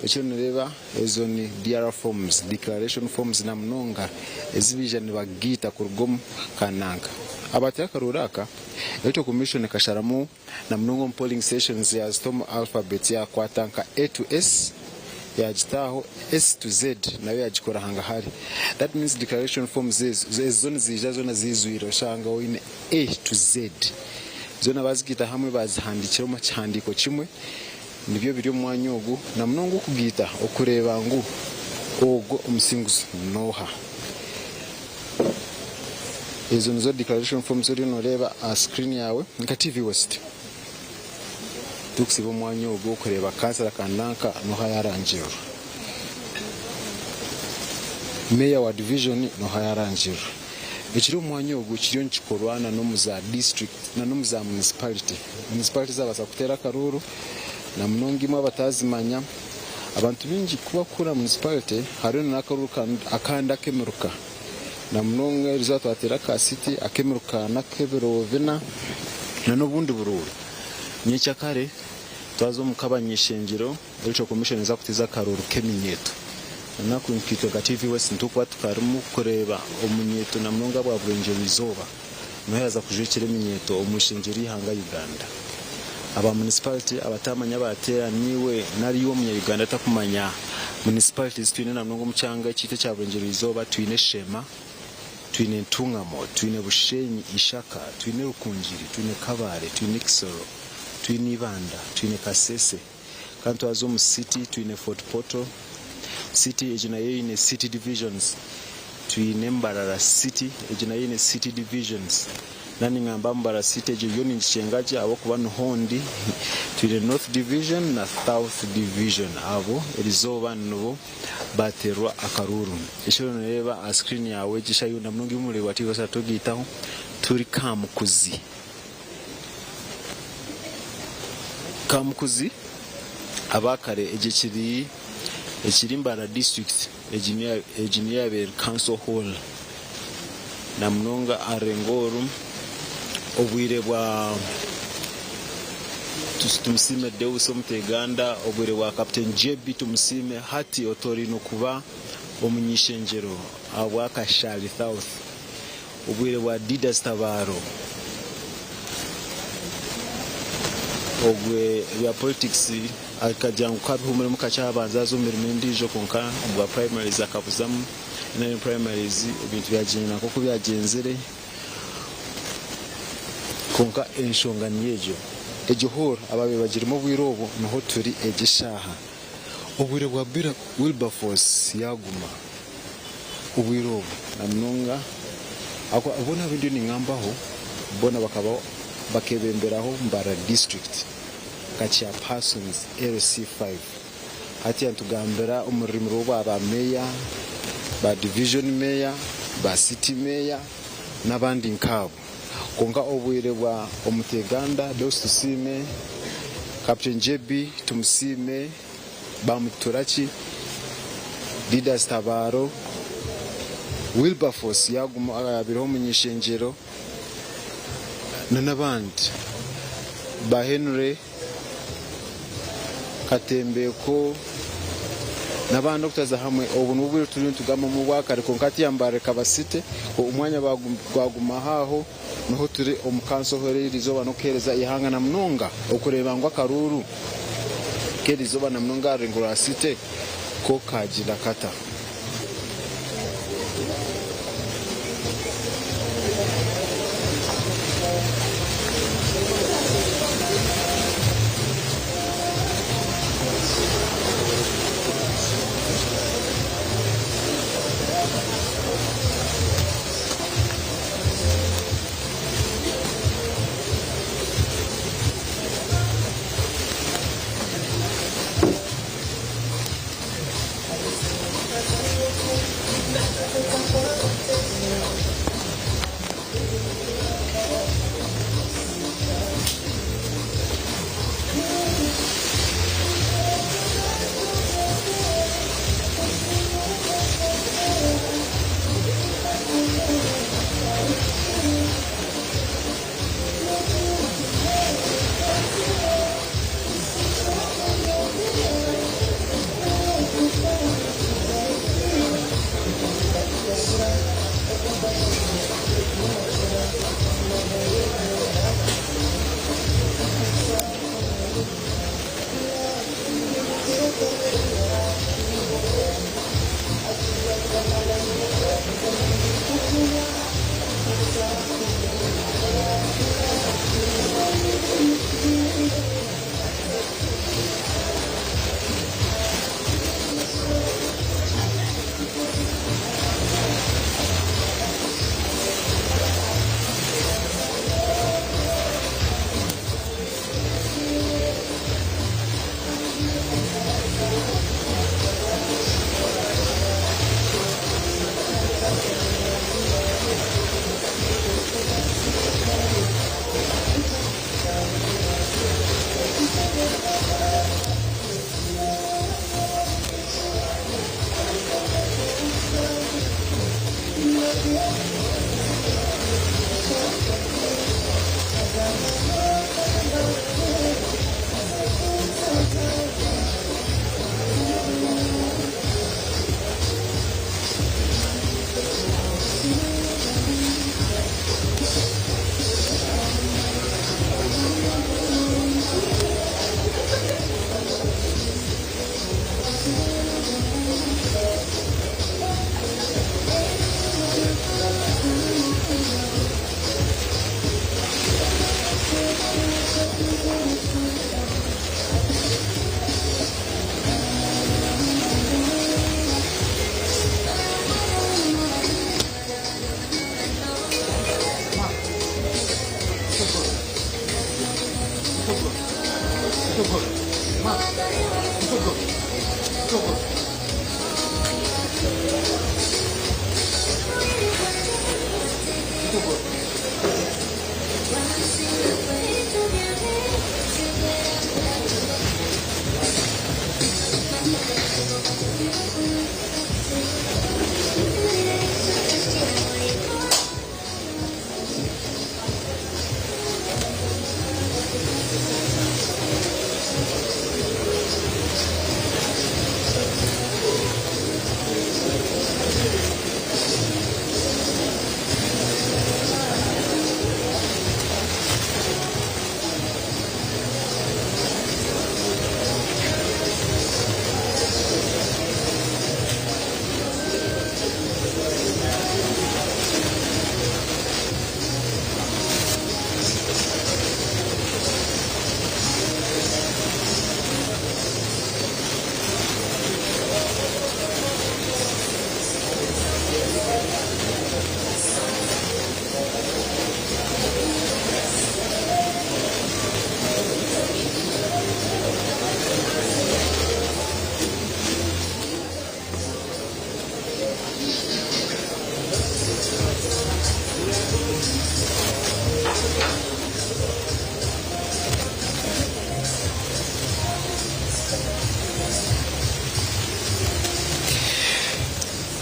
Eki noreeba ezo ni DR forms, declaration forms na munonga ezi baija nibagaita kuruga omu kananka. Abateera akaruuru aka, Electoral Commission ekasharamu na munonga omu polling stations yazita omu alphabet yakwata nka A to S yagita aho, S to Z nayo yagikora hangahari. That means declaration forms ezo ezo zo niziija zoona ziizwire oshanga oine A to Z zoona bazigaita hamwe bazihandiikira omu kihandiiko kimwe. Nibyo biri omu mwanya ogu, na munonga okugaita okureeba ngu ogwo omusinguzi n'oha. Ezo nizo declaration forms oriyo noreeba aha screen yaawe nka TV West. Turikusiiba omwanya ogu okureeba kansara kananka n'oha yarangirirwa. Mayor wa division n'oha yarangirirwa. Ekiri omu mwanya ogu kiriyo nikikorwa na n'omu za district na n'omu za municipality. Municipality zabaasa kuteera akaruuru na munonga imwe abatazimanya. Abantu baingi ku barikuhurira municipality hariyo na n'akaruuru akandi ak'emiruka na munonga erizooba twateera aka city ak'emiruka n'ak'ebiro bina na n'obundi buruuru. Nyekyakare twaza omu kabany'eishengyero Electoral Commission eza kutiiza akaruuru k'eminyeeto. Enaku nkaitwe nka TV West nitukuba tukarimu kureeba omunyeeto na munonga bwa Burengyerwa Izooba niho yaaza kujwekyera eminyeeto omu ishengyero ry'eihanga Uganda. Aba municipality abataamanya baateera niiwe nari iwe omunya Uganda atakumanya municipality ezi twine na munonga omu kyanga ekyaitu ekya Burengyerwa Izooba twine Sheema, twine Ntungamo, twine Bushenyi, Ishaka, twine Rukungiri, twine Kabale, twine Kisoro, twine Ibanda, twine Kasese. Kandi twaza omu city twine Fort Portal city egyo nayo eine city divisions, twine Mbarara city egyo nayo eine city divisions. Naaba ningamba Mbarara city egyo yo ningikyenga gye ahabw'okuba niho ndi. Twine North division na South division abo erizooba nibo baateerwa akaruuru. Eki oriyo nooreeba aha screen yaawe egi eshaaha yoona munonga ei omureebi wa TV arikutogaitaho turi Kamukuzi. Kamukuzi abakare egi ekiri ekiri Mbarara district egi egi niyo yabaire eri council hall namunonga aha rurengo oru obwire bwa Tumusiime Deus Omuteganda obwire bwa Captain JB Tumusiime hati otorainwe kuba omunyishengyero ahabwa Kashari South. Obwire bwa Didas Tabaro obwe ebya politics akagira ngu kabihumuremu kakye abanza aza omu mirimo endiijo kwonka obwa primaries akabuzamu NRM primaries ebintu byagyenda nk'oku byagyenzire kwonka enshonga niyo egyo. Egyo hall ababaire bagirimu obwire obwo niho turi egi eshaaha. Obwire bwa Wilberforce yaguma. Obwire obu na munonga ahabw'okuba boona abu ndiyo ningambaho boona bakaba bakebemberaho Mbarara district nka chairpersons LC5. Hati nitugambira omu rurimi rw'obwa ba meeya, ba division meeya, ba city meeya n'abandi nkaabo. Kwonka obwire bwa Omuteganda Deus Tusiime, Captain JB Tumusiime, Bamuturaki, Didas Tabaro, Wilberforce yaaguma ayabaireho omuny'eishengyero n'abandi ba Henry Katembeeko n'abandi okutaza hamwe. Obu nibwo bwire turiyo nitugambamu obwakare kwonka hati Mbarara ekaba city omwanya gwagumaho aho niho turi omu kanso eriizooba n'okuheereza eihanga na munonga okureeba ngu akaruuru k'eriizooba na munonga aha rurengo rwa city ko kaagyenda kata.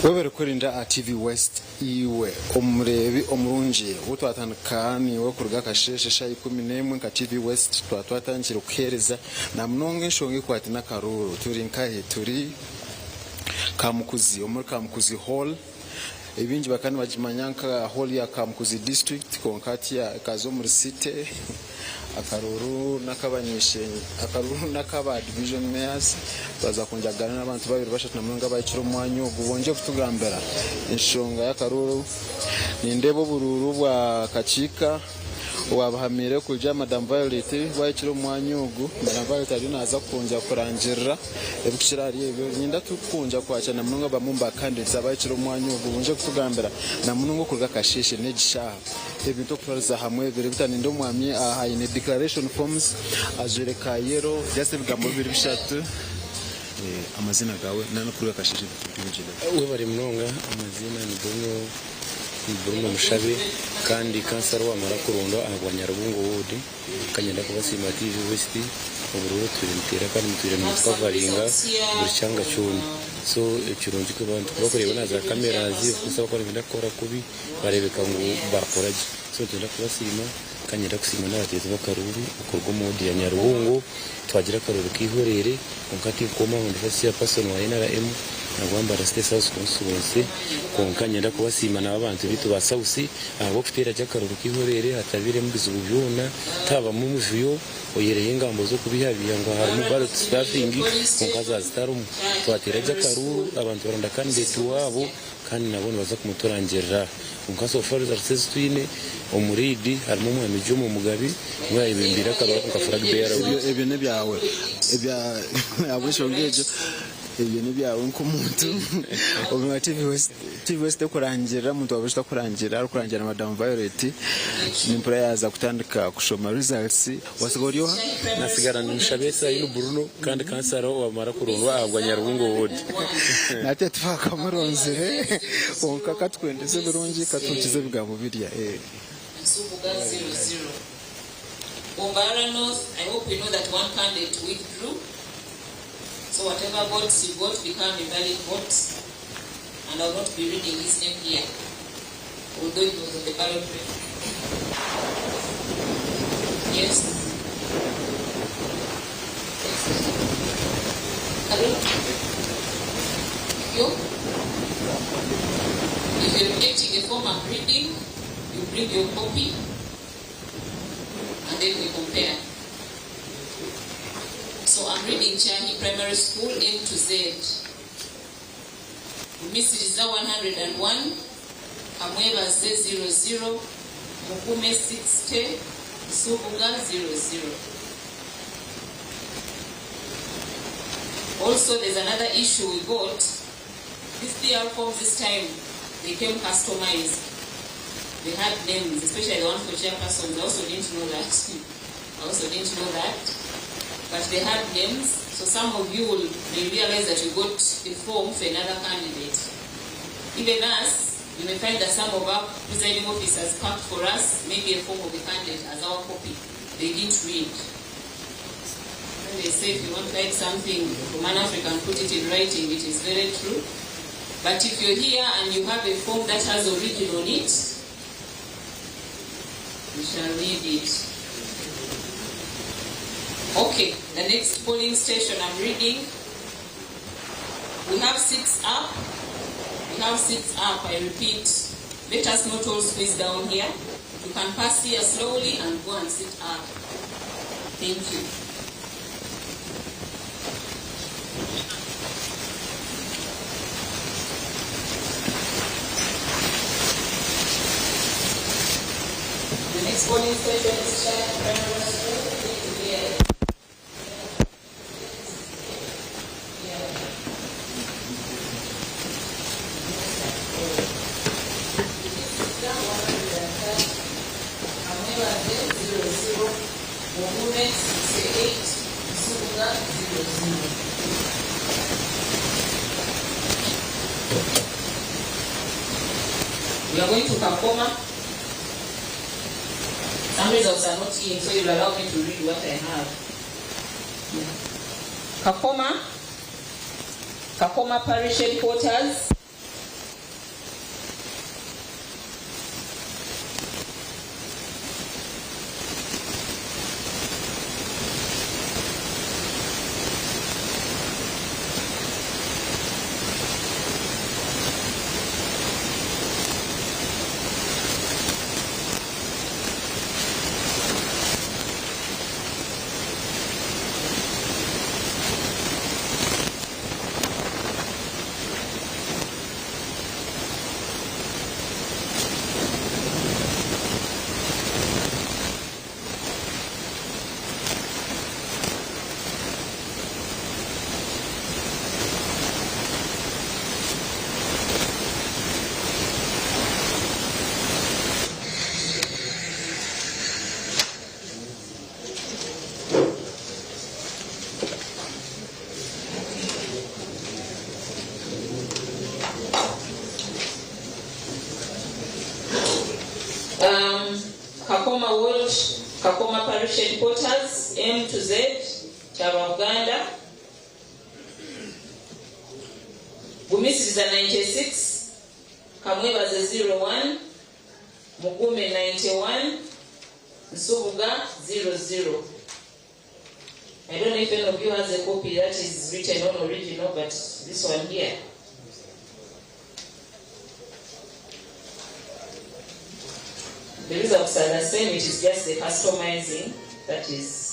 Webare kurinda aha TV West iwe omureebi omurungi ou twatandika naiwe kuruga akasheeshe eshaaha 11 nka TV West twaba twatandikire kuheereza na munonga enshonga ekwataine akaruuru. Turi nkahi? Turi Kamukuzi omuri Kamukuzi Hall. Ebingi bakaba nibagimanya nka Hall ya Kamukuzi District kwonka hati ekaza omuri City. Akaruuru n'akabanyishenyi, akaruuru n'akaba division mayors. Twaza kwongyera kugaaniira n'abantu babiri bashatu na munonga abahikire omu mwanya ogu bongye kutugambira enshonga y'akaruuru. Nindeeba oburuuru bwa Kakiika owabahamiire kuruga Madam Violet bwahikire omu mwanya ogu. Madam Violet ariyo naaza kwongyera kurangirira ebirikukira ahari ebyo. Niinyenda tukwongyera kwakira na munonga bamwe omu ba candidates abahikire omu mwanya ogu bongye kutugambira na munonga okuruga akasheeshe n'egi shaaha. Ebintu okutwariza hamwe biri bita? Nindeeba omwami aha aine declaration forms ajwaire ka yellow just ebigambo bibiri bishatu. Amazina gaawe nana okuruga akasheeshe turikwingira.
Webare munonga amaziina ni Bruno ni Bruno Mushabe kandi kansara owamara kurondwa ahabwa Nyarubungo ward kanyenda kubasiima TV West obururu tubire nituteera kandi mutwire nimutukavaringa buri kyanga kyona so ekirungi abantu kubakureeba na za cameras of course abakuba nibenda kukora kubi Bareebeka ngu baakora gye. So nitwenda kubasiima kandi niinyenda kusiima n'abateezi b'akaruuru okuruga omu ward ya Nyaruhungu. Twagira akaruuru k'eihoreere kwonka tinkukooma ngu ndi vice chairperson wa NRM nabwa Mbarara City South Constituency kwonka niinyenda kubasiima nabo abantu baitu ba South ahabw'okuteera gye akaruuru k'eihoreere hatabairemu bizibu byona, tihabamu muvuyo oihireho engambo z'okubihabiha ngu harimu ballot stuffing kwonka zaaba zitarimu. Twateera gye akaruuru abantu baronda candidate waabo. Kandi nabo nibaza kumuturangirira. Kwonka so far results ezi twine, omu lead harimu Omwami Jomo Mugabi niwe ayebembeire akabaho nka flag bearer
Ebyo
waitu.
ebyo n'ebyawe ebya ahabw'enshonga egyo ebyo n'ebyawe nk'omuntu omuri TV West TV West ekurangirira omuntu wa burijo takurangirira arikurangirira na Madam Violet nimpurira yaaza kutandika kushoma results Wasiga ori oha?
Nasigara ndi Mushabe Sayinu Bruno kandi kansara owamara kurondwa ahabwa Nyarubungo ward.
Natwe tibakamuronzire kwonka katwendeze ebirungi katuhukize ebigambo birya.
Nsubuga 00. Mbarara North, I hope we know that one candidate withdrew. So whatever votes you got become invalid votes. And I will not be reading his name here, although it was on the ballot paper. Yes. Yes. Hello? You? If you're getting a form I'm reading, you bring your copy and then we compare. So I'm reading Changi Primary School M to Z. Gumisiriza 101, Kamwebaze 00, Mugume 60, Nsubuga 00. Also, there's another issue we got. These PR forms this time, they came customized. They had names, especially the one for chairpersons. I also didn't know that. I also didn't know that. But they had names, so some of you will, may realize that you got a form for another candidate. Even us, you may find that some of our presiding officers packed for us maybe a form of a candidate as our copy. They didn't read. When they say if you want to write something from an African, put it in writing, it is very true. But if you're here and you have a form that has origin on it, you shall read it. Okay, the next polling station I'm reading. We have six up. We have six up, I repeat. Let us not all squeeze down here. You can pass here slowly and go and sit up. Thank you. The next polling station is Shire Primary School. Here. Amwebaze 00, Mugume 68, Nsubuga 00. We are going to Kakoma. Some results are not in, so you'll allow me to read what I have. Kakoma, Kakoma Parish Headquarters. Kakoma Ward, Kakoma Parish Headquarters, M to Z, Kyabaganda. Gumisiriza 96, Kamwebaze 01, Mugume 91, Nsubuga 00. I don't know if any of you has a copy that is written on original, but this one here. The results are the same, it is just the customizing that is.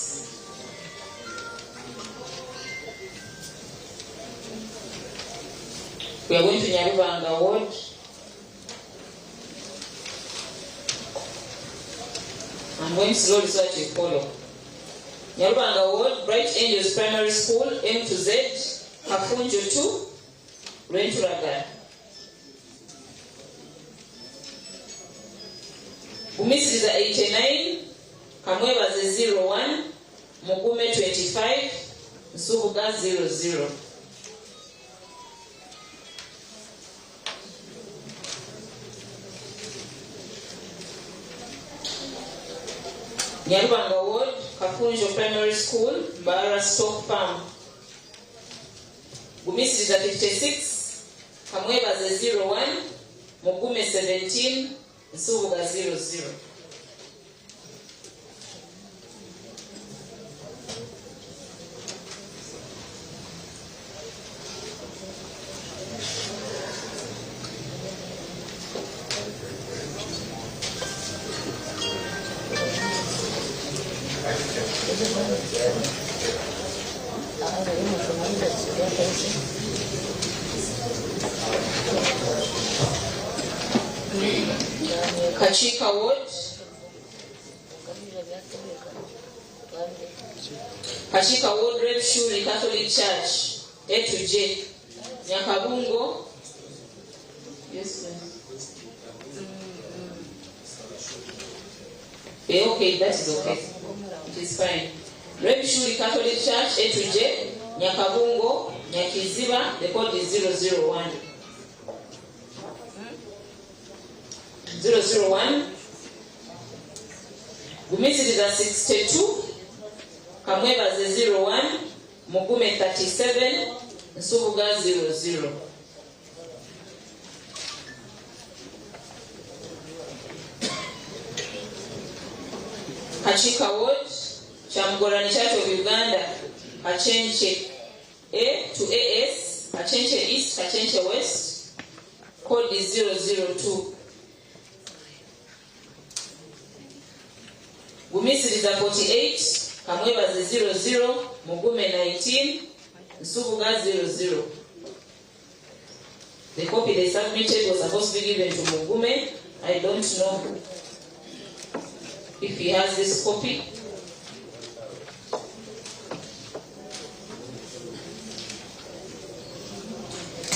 We are going to Nyarubanga Ward. I'm going slowly so that you follow. Nyarubanga Ward, Bright Angels Primary School, M to Z, Kafunjo 2, Renturaga. Gumisiriza 89, Kamwebaze 01, Mugume 25, Nsubuga 00. Nyarubanga Ward, Kafunjo Primary School, Mbara Stock Farm. Gumisiriza 56, Kamwebaze 01, Mugume 17, Nsubuga 00. Kachika Ward. Kachika Ward, Red Shuri Catholic Church, A to J. Nyakabungo. Yes, please. Okay, that is okay. It is fine. Rwebishuri Catholic Church, A to J, Nyakabungo, Nyakiziba, the code is 001. 001. Gumisiriza 62, Kamwebaze 01, Mugume 37, Nsubuga 00. Kachika Ward, Kyamugorani Church of Uganda, Kachenche A to AS, Kachenche East, Kachenche West, code is 002. Gumisiriza 48, Kamwebaze 00, Mugume 19, Nsubuga 00. The copy they submitted was supposed to be given to Mugume. I don't know if he has this copy.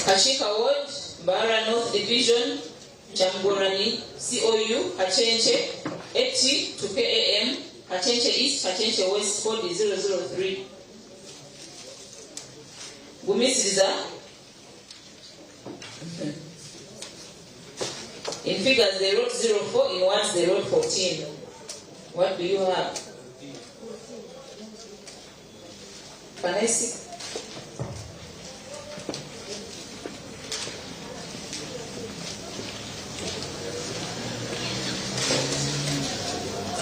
Kachika Ward, Bara North Division, Chamgorani, COU, Kachenche, AT to KAM, Kachenche East, Kachenche West, code is 003. Gumisiriza. In figures, they wrote 04, in words, they wrote 14. What do you have? Can I see?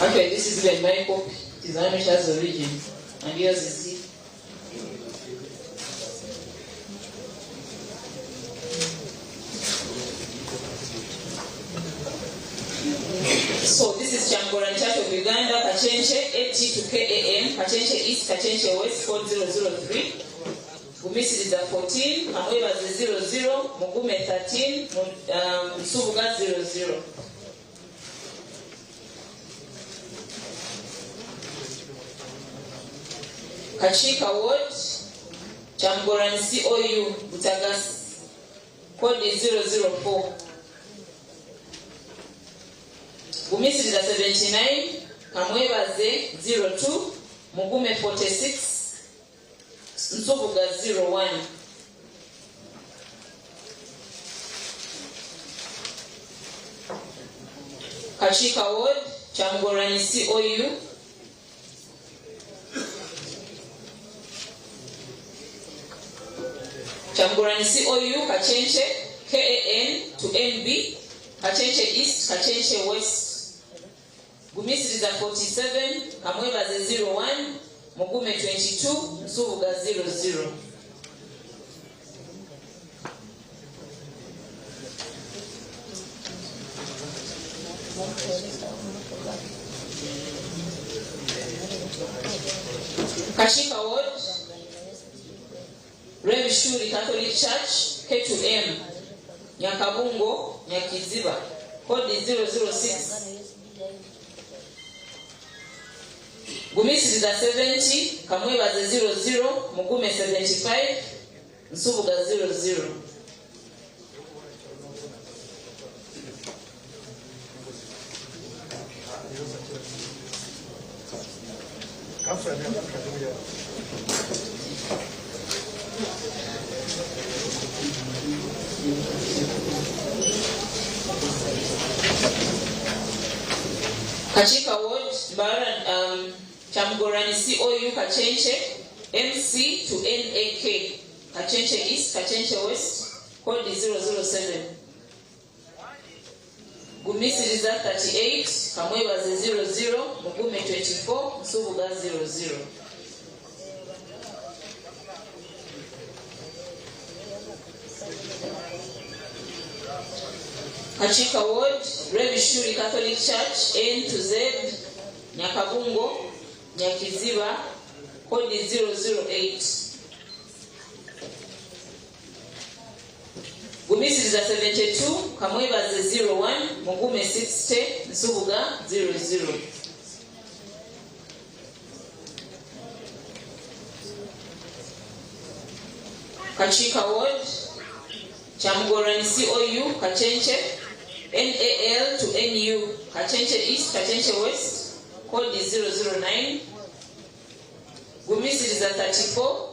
Actually, this is even my copy. It is Amisha's origin. And yours is here. So this is Changoran Church of Uganda, Kachenche, AT to KAM, Kachenche East, Kachenche West, code 003. Gumisiriza 14, Kamwebaze 00, Mugume 13, Nsubuga 00. Kachika Ward, Chamgoran COU, Butagas, code is 004. Gumisiriza 79, Kamwebaze 02, Mugume 46, Nsubuga 01. Kachika Ward, Chamgorani COU, Chamgorani COU, Kachenche, KAN to NB, Kachenche East, Kachenche West. Gumisiriza 47, Kamwebaze 01, Mugume 22, Nsubuga 00. Kashika Ward, Rwebishuri Catholic Church, K2M, Nyakabungo, Nyakiziba, code is 006. Gumisiriza 70, Kamwebaze 00, Mugume 75, Nsubuga 00. Kachika Ward, Baran, Chamgorani COU Kachenche, MC to NAK, Kachenche East, Kachenche West, code is 007. Gumisiriza 38, Kamwebaze 00, Mugume 24, Nsubuga 00. Kachika Ward, Rwebishuri Catholic Church, N to Z, Nyakabungo, Nyakiziba, code is 008. Gumisiriza 72, Kamwebaze 01, Mugume 60, Nsubuga 00. Kachika Ward, Chamgorani COU, Kachenche, NAL to NU, Kachenche East, Kachenche West, code is 009. Gumisiriza 34,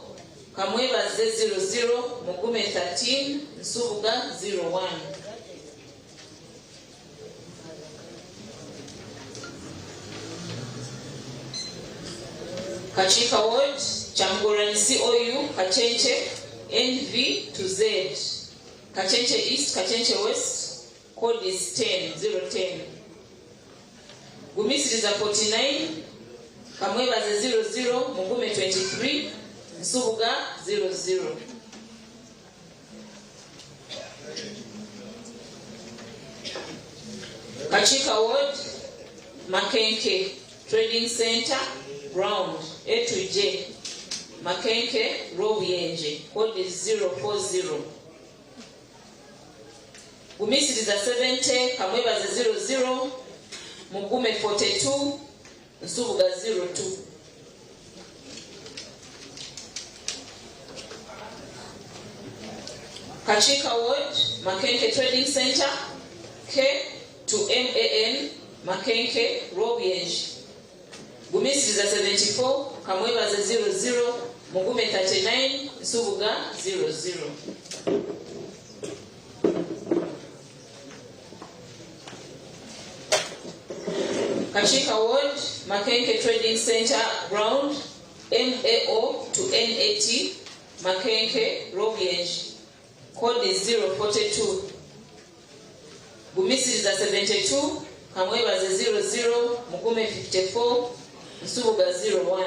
Kamwebaze 00, Mugume 13, Nsubuga 01. Kakiika Ward, Kyamugorani COU, Kachenche, NV to Z, Kachenche East, Kachenche West, code is 10, 010. Gumisiriza 49, Kamwebaze 00, Mugume 23, Nsubuga 00. Kachika Ward, Makenke Trading Center, Ground, A to J, Makenke, Robuyenje, code is 040. Gumisiriza 70, Kamwebaze 00, Mugume 42, Nsubuga 02. Kachika Ward, Makenke Trading Center, K to MAN, Makenke, Robienj. Gumisiriza 74, Kamwebaze 00, Mugume 39, Nsubuga 00. Kachika Ward, Makenke Trading Center, Ground, MAO to NAT, Makenke, Robienj. Code is 042. Gumisiriza 72, Kamwebaze 00, Mugume 54, Nsubuga 01.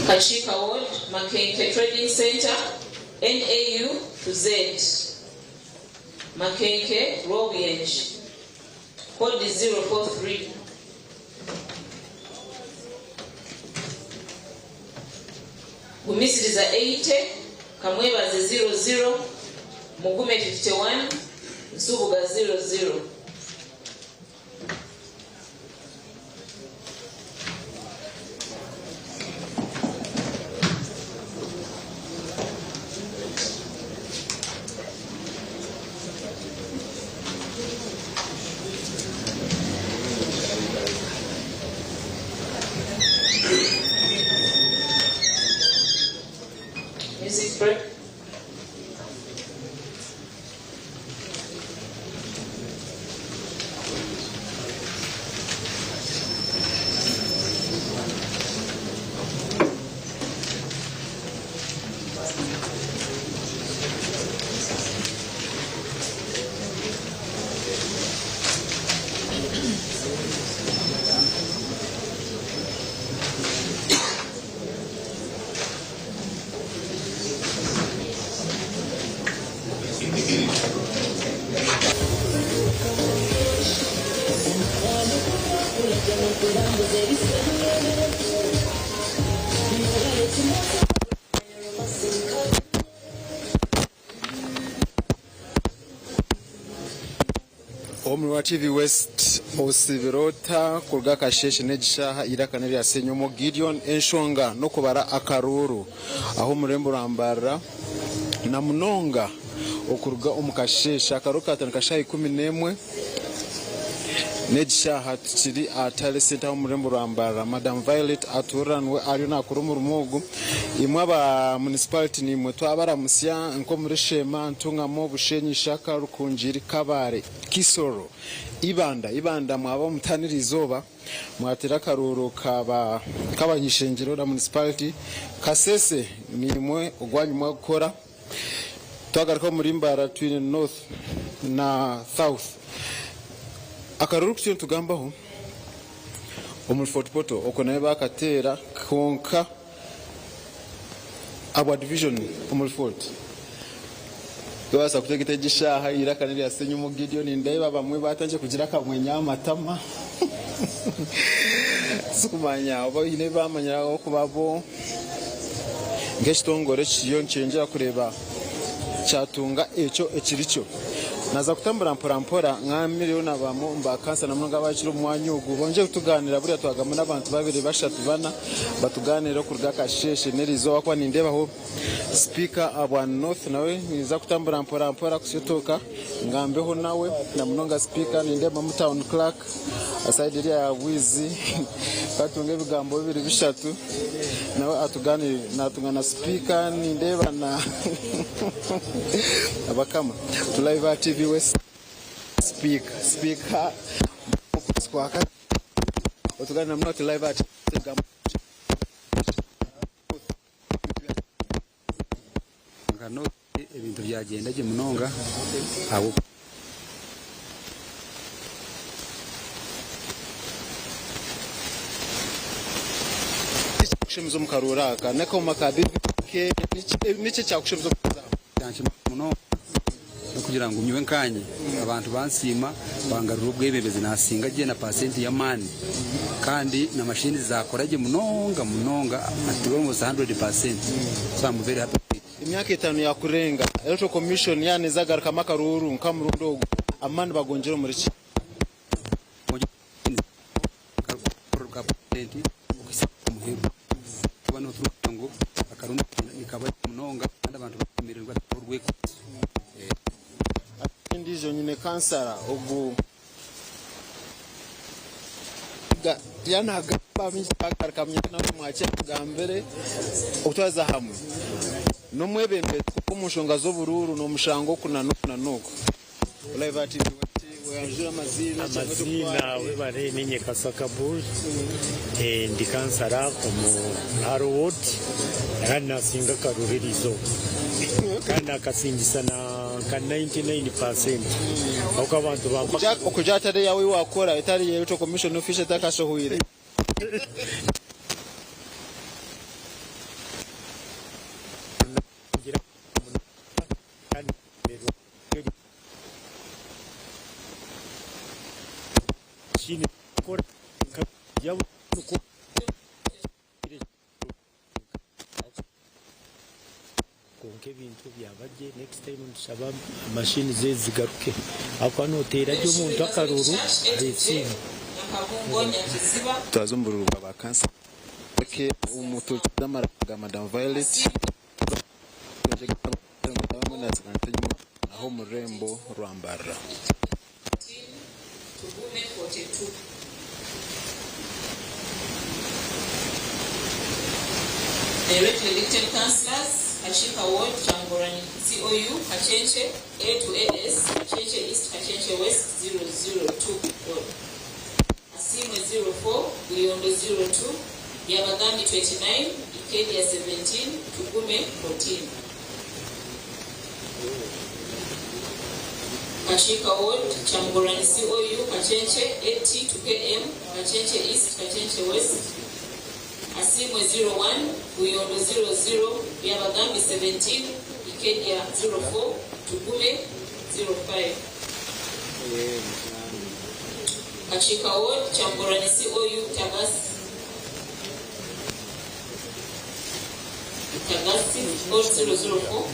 Kachika Ward, Makenke Trading Center, NAU to Z. Makenke, Robienj. Code is 043. Gumisiriza 80, Kamwebaze 00, Mugume 51, Nsubuga 00. Music break.
Omuri wa TV West osibire ota kuruga akasheeshe n'egi shaaha eiraka n'erya Ssenyomo Gideon enshonga n'okubara akaruuru ahu omurembo rwa na munonga okuruga omu kasheeshe akaruuru katandika shaaha 11 n'egi shaaha tukiri aha tally centre ahu omurembo rwa Mbarara Madam Violet Atuura niwe ariyo nakora omurimo ogu imwe aba municipality nimwe twabaramutsya nk'omuri Sheema, Ntungamo, Bushenyi, Ishaka, Rukungiri, Kabale, Kisoro, Ibanda, Ibanda mwaba mutanire izooba mwatera akaruuru kaba kabanyishengyero na municipality Kasese nimwe ogwanyu mwakukora twagaruka omuri Mbarara twine North na South akaruuru kuturiyo nitugambaho omuri Fort Portal okwo nayo bakateera kwonka abwa division omuri Fort Tubaasa kutegeka egi shaaha eiraka n'erya Ssenyomo Gideon nindeeba bamwe batandikire kugira akamwenyo aha matama sikumanya oba haine ebi bamanyire ahabw'okuba bo nk'ekitongore kiriyo nikyeyongyera kureeba kyatunga ekyo ekiri kyo. Naza kutambura mpora mpora ngamireho na bamwe omu ba kansara namunonga abakiri omu mwanya ogu bongye kutuganira buriya twagamba n'abantu babiri bashatu bana batuganire okuruga akasheeshe n'erizooba ahakuba nindeebaho sipiika abwa North nawe ninza kutambura mpora mpora kusyotoka ngambeho nawe namunonga sipiika nindeebamu town clerk sayidi eriya ya Bwizi katunga ebigambo bibiri bishatu nawe atuganire natunga na sipiika nindeeba na abakama live aha TV West sipiika sipiika otuganire namunonga turi live aha TV ebigambo
Ebintu byagyenda gye munonga ahabw'okuba.
Niki ekyakushemeza omu karuuru aka? N'akooma ka BVK? Niki ekyakushemeza omu karuuru aka?
Ekyanshemeza munonga n'okugira ngu nyowe nkanye abantu bansiima bangarura obwebembezi nasinga gye na pasenti y'amaani kandi na mashini zakora gye munonga munonga at almost 100% so am very happy with it.
Emyaka etano yakurenga, Electoral Commission yaaba neeza kugarukamu akaruuru nk'amurundi ogu, amaani bagongyera omuri ki? Endiijo nyine kansara ogu yaanagamba baingi tibagaruka mwakye amugambire okutwariza hamwe n'omwebembezi kwonka omu nshonga z'oburuuru n'omushanga oku na n'oku na n'oku.
Amaziina webare ninye Kasaka Bull ndi kansara omu Ruharo ward kandi nasinga akaruru erizooba kandi nakasingisa na nka 99% ahabw'okuba abantu bampa
Okugira atari eyawe ei wakora etari ya Electoral Commission official etakashohwire.
Kwonka ebintu byaba gye next time nitushaba machines ezi zigaruke ahakuba noteera gye omuntu akaruru ayesiima.
Twaza omu bururu bwa ba kansara omu maraka ga Madam Violet. Aho omu rurembo rwa Mbarara.
Directly elected councillors, Kakiika Ward, Kyamugorani COU, Kakyenkye, A to AS, Kakyenkye East, Kakyenkye West, 002 Ward. Asiimwe 04, Buyondo 02, Byabagambi 29, Ikedia 17, Tugume 14. Kakiika Ward, Kyamugorani COU, Kakyenkye, AT to KM, Kakyenkye East, Kakyenkye West, Asiimwe 01, Buyondo 00, Byabagambi 17, Ikedia 04, Tugume 05. Kakiika Ward, Kyamugorani COU, Tagasi, Tagasi, Ward 004,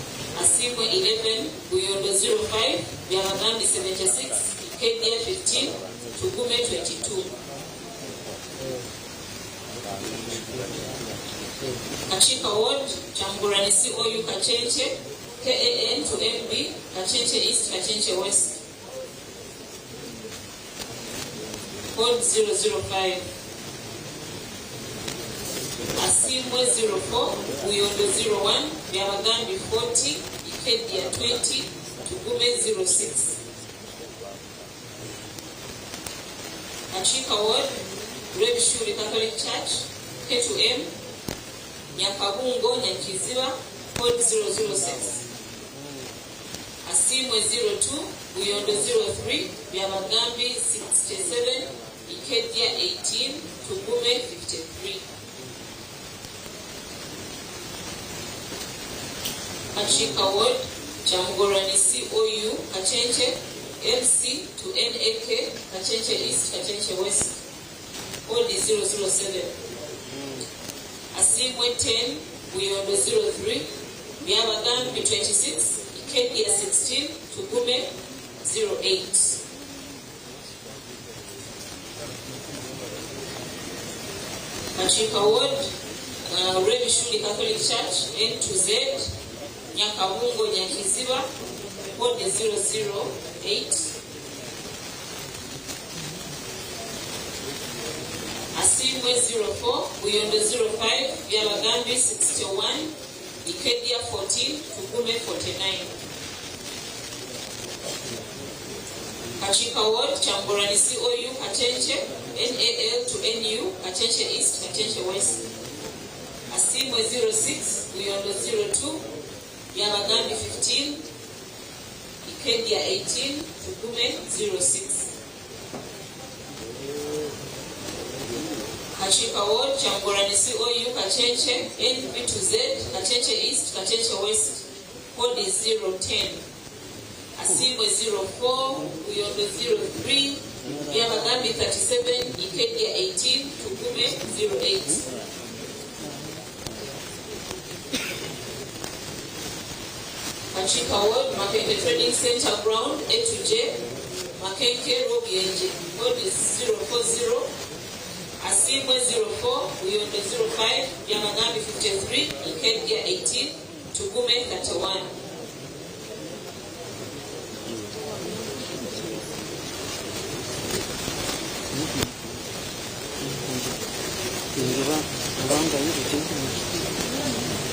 Asiimwe 11, Buyondo 05, Byabagambi 76, Ikedia 15, Tugume 22. Kakiika Ward, Kyamugorani COU, Kakyenkye, KAN to MB, Kakyenkye East, Kakyenkye West. Code 005. Asiimwe 04, Buyondo 01, Byabagambi 40, Ikedia 20, Tugume 06. Kakiika Ward, Rwebishubi Catholic Church, K2M, Nyakabungo, Nyakiziba, code 006. Asiimwe 02, Buyondo 03, Byabagambi 67, Ikedia 18, Tugume 53. Kakiika Ward, Kyamugorani COU, Kakyenkye, MC to NAK, Kakyenkye East, Kakyenkye West, code 007. Asiimwe 10, Buyondo 03, Byabagambi 26, Ikedia 16, Tugume 08. Kakiika Ward, Rwebishuri Catholic Church, N to Z, Nyakabungo, Nyakiziba, code 008. Asiimwe 04, Buyondo 05, Byabagambi 61, Ikedia 14, Tugume 49. Kakiika Ward, Kyamugorani COU, Kachenche, NAL to NU, Kachenche East, Kachenche West. Asiimwe 06, Buyondo 02, Byabagambi 15, Ikedia 18, Tugume 06. Kakiika Ward, Kyamugorani COU, Kachenche, NB to Z, Kachenche East, Kachenche West. Code is 010. Asiimwe 04, Buyondo 03, Byabagambi 37, Ikedia 18, Tugume 08. Kakiika Ward, Makenke Trading Center Ground, A to J, Makenke Robienje. Code is 040. Asiimwe 04, Buyondo 05, Byabagambi 53, Ikedia 18, Tugume 31.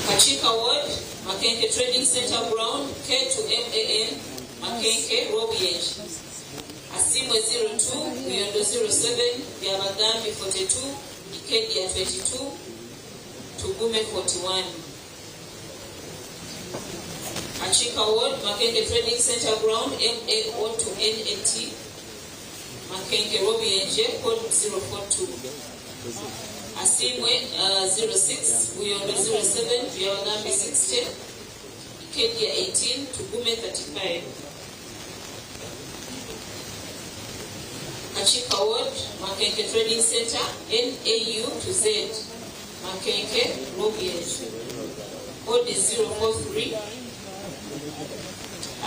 Kakiika Ward, Makenke Trading Center Ground, K to MAN, Makenke, Robienje. Asiimwe 02, Buyondo 07, Byabagambi 42, Ikedia 22, Tugume 41. Kakiika Ward, Makenke Trading Center Ground, MAO to NAT, Makenke, Robienje, code 042. Asiimwe 06, Buyondo 07, Byabagambi 60, Ikedia 18, Tugume 35. Kakiika Ward, Makenke Trading Center, NAU to Z, Makenke, Robienje. Code is 043.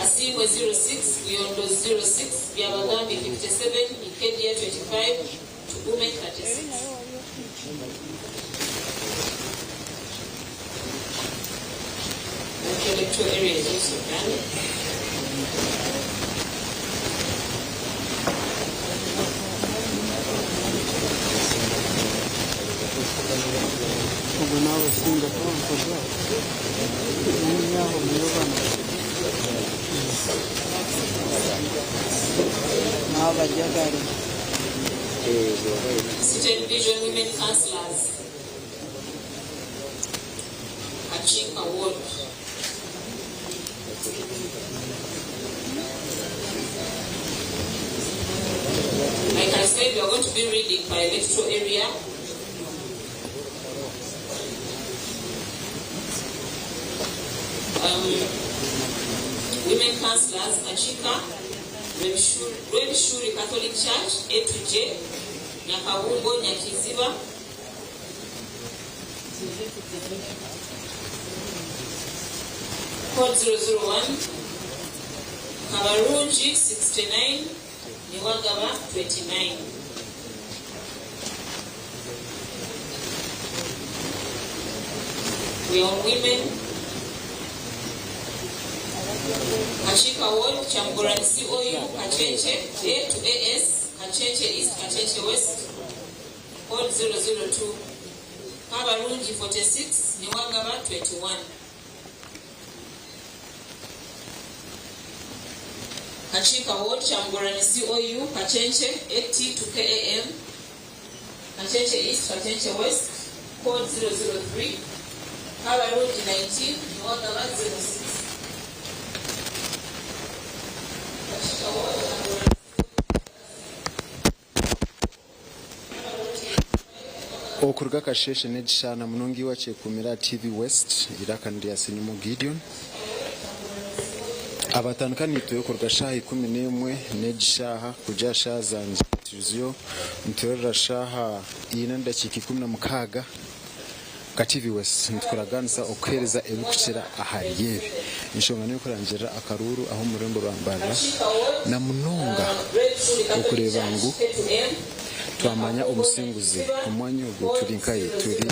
Asiimwe 06, Buyondo 06, Byabagambi 57, Ikedia 25, Tugume 36. Intellectual area is also done.
Ubwo n'abasinga twakoze n'aho muyobana n'abajagari
City Vision Women Councillors. Kakiika Ward. Like I said, we are going to be reading by electoral area. Women councillors, Kakiika, Rwebishuri Catholic Church, A to J, Nyakabungo, Nyakiziba. Code 001, Kabarungi 69, Niwagaba 29. We are on women. Kakiika Ward, Kyamugorani COU, Kachenche, A to AS, Kachenche East, Kachenche West, code 002. Kabarungi 46, Niwagaba 21. Kakiika Ward, Kyamugorani COU, Kachenche, AT to KAM, Kachenche East, Kachenche West, code 003. Kabarungi 19, Niwagaba 06. Kakiika Ward, Kyamugorani
Okuruga akasheshe n'ekishaana munonga iwe akyekumira TV West iraka nirya Senyumo Gideon. Abatandika nituye kuruga shaaha 11 n'egishaaha kugya shaaha zangye tuziyo nituyorera shaaha 4:16. Nka TV West nitukuraganisa okukuheereza ebirikukira ahari ebi. Enshonga n'eyokurangirira akaruuru aha omu rurembo rwa Mbarara na munonga okureeba ngu twamanya omusinguzi. Omu mwanya ogu turi nkahi? Turi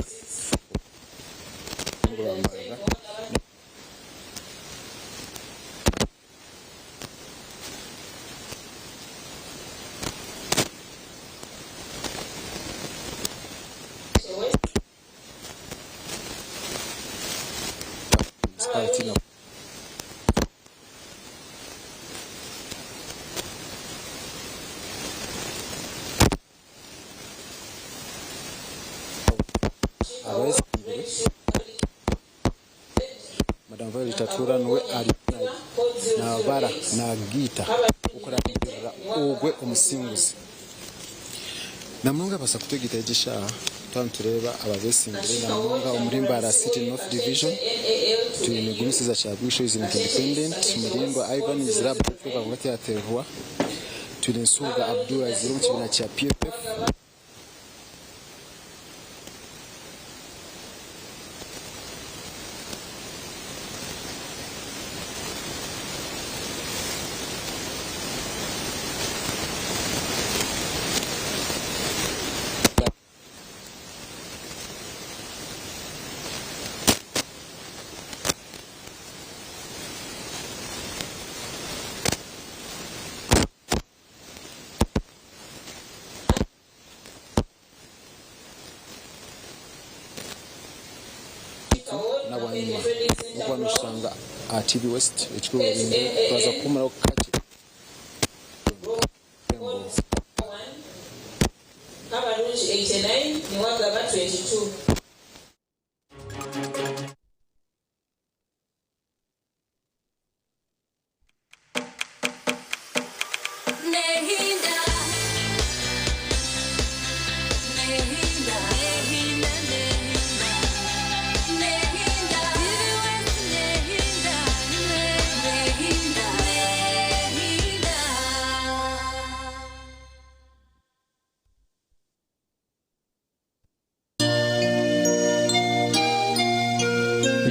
omu rurembo rwa Mbarara. Municipality na Abeesimbire, Madam Violet Atuura niwe ariyo nabara nagiita okurangirira ogwe omusinguzi. Namunonga abaasa kutwegita egi eshaaha twaba nitureeba aba abeesimbire namunonga omuri Mbarara City North Division twine Gumisiriza Kyagwisha oizire nka Independent, Mulindwa Ivan aizire aha ballot paper kwonka tiyateerwa, twine Nsubuga Abdul aizire omu kibiina kya PFF. Na bwanyima n'okuba noshanga aha TV West ekikuru orinde twaza kuhumuraho kakye.
Kabarungi 89 Niwagaba 22.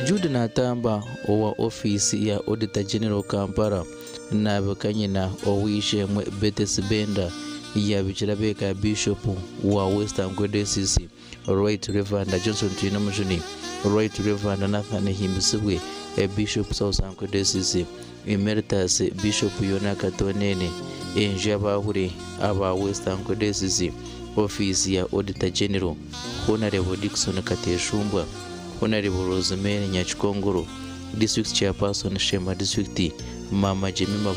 Jude Natamba owa ofiisi ya Auditor General Kampala nabika nyina ow'eishe-emwe Betty Sibenda yabikira ab'eka ya Bishop wa Western Diocese Right Rev Johnson Twinomujuni, Right Rev Nathan Himbisibwe, Bishop South Diocese Emeritus Bishop Yona Katonene, enju y'abaahuri aba Western Diocese, ofiisi ya Auditor General Honarebo Dickson Kateshumbwa, Honarebo Rosemary Nyakikongoro, District Chairperson Sheema District, Maama Jemima.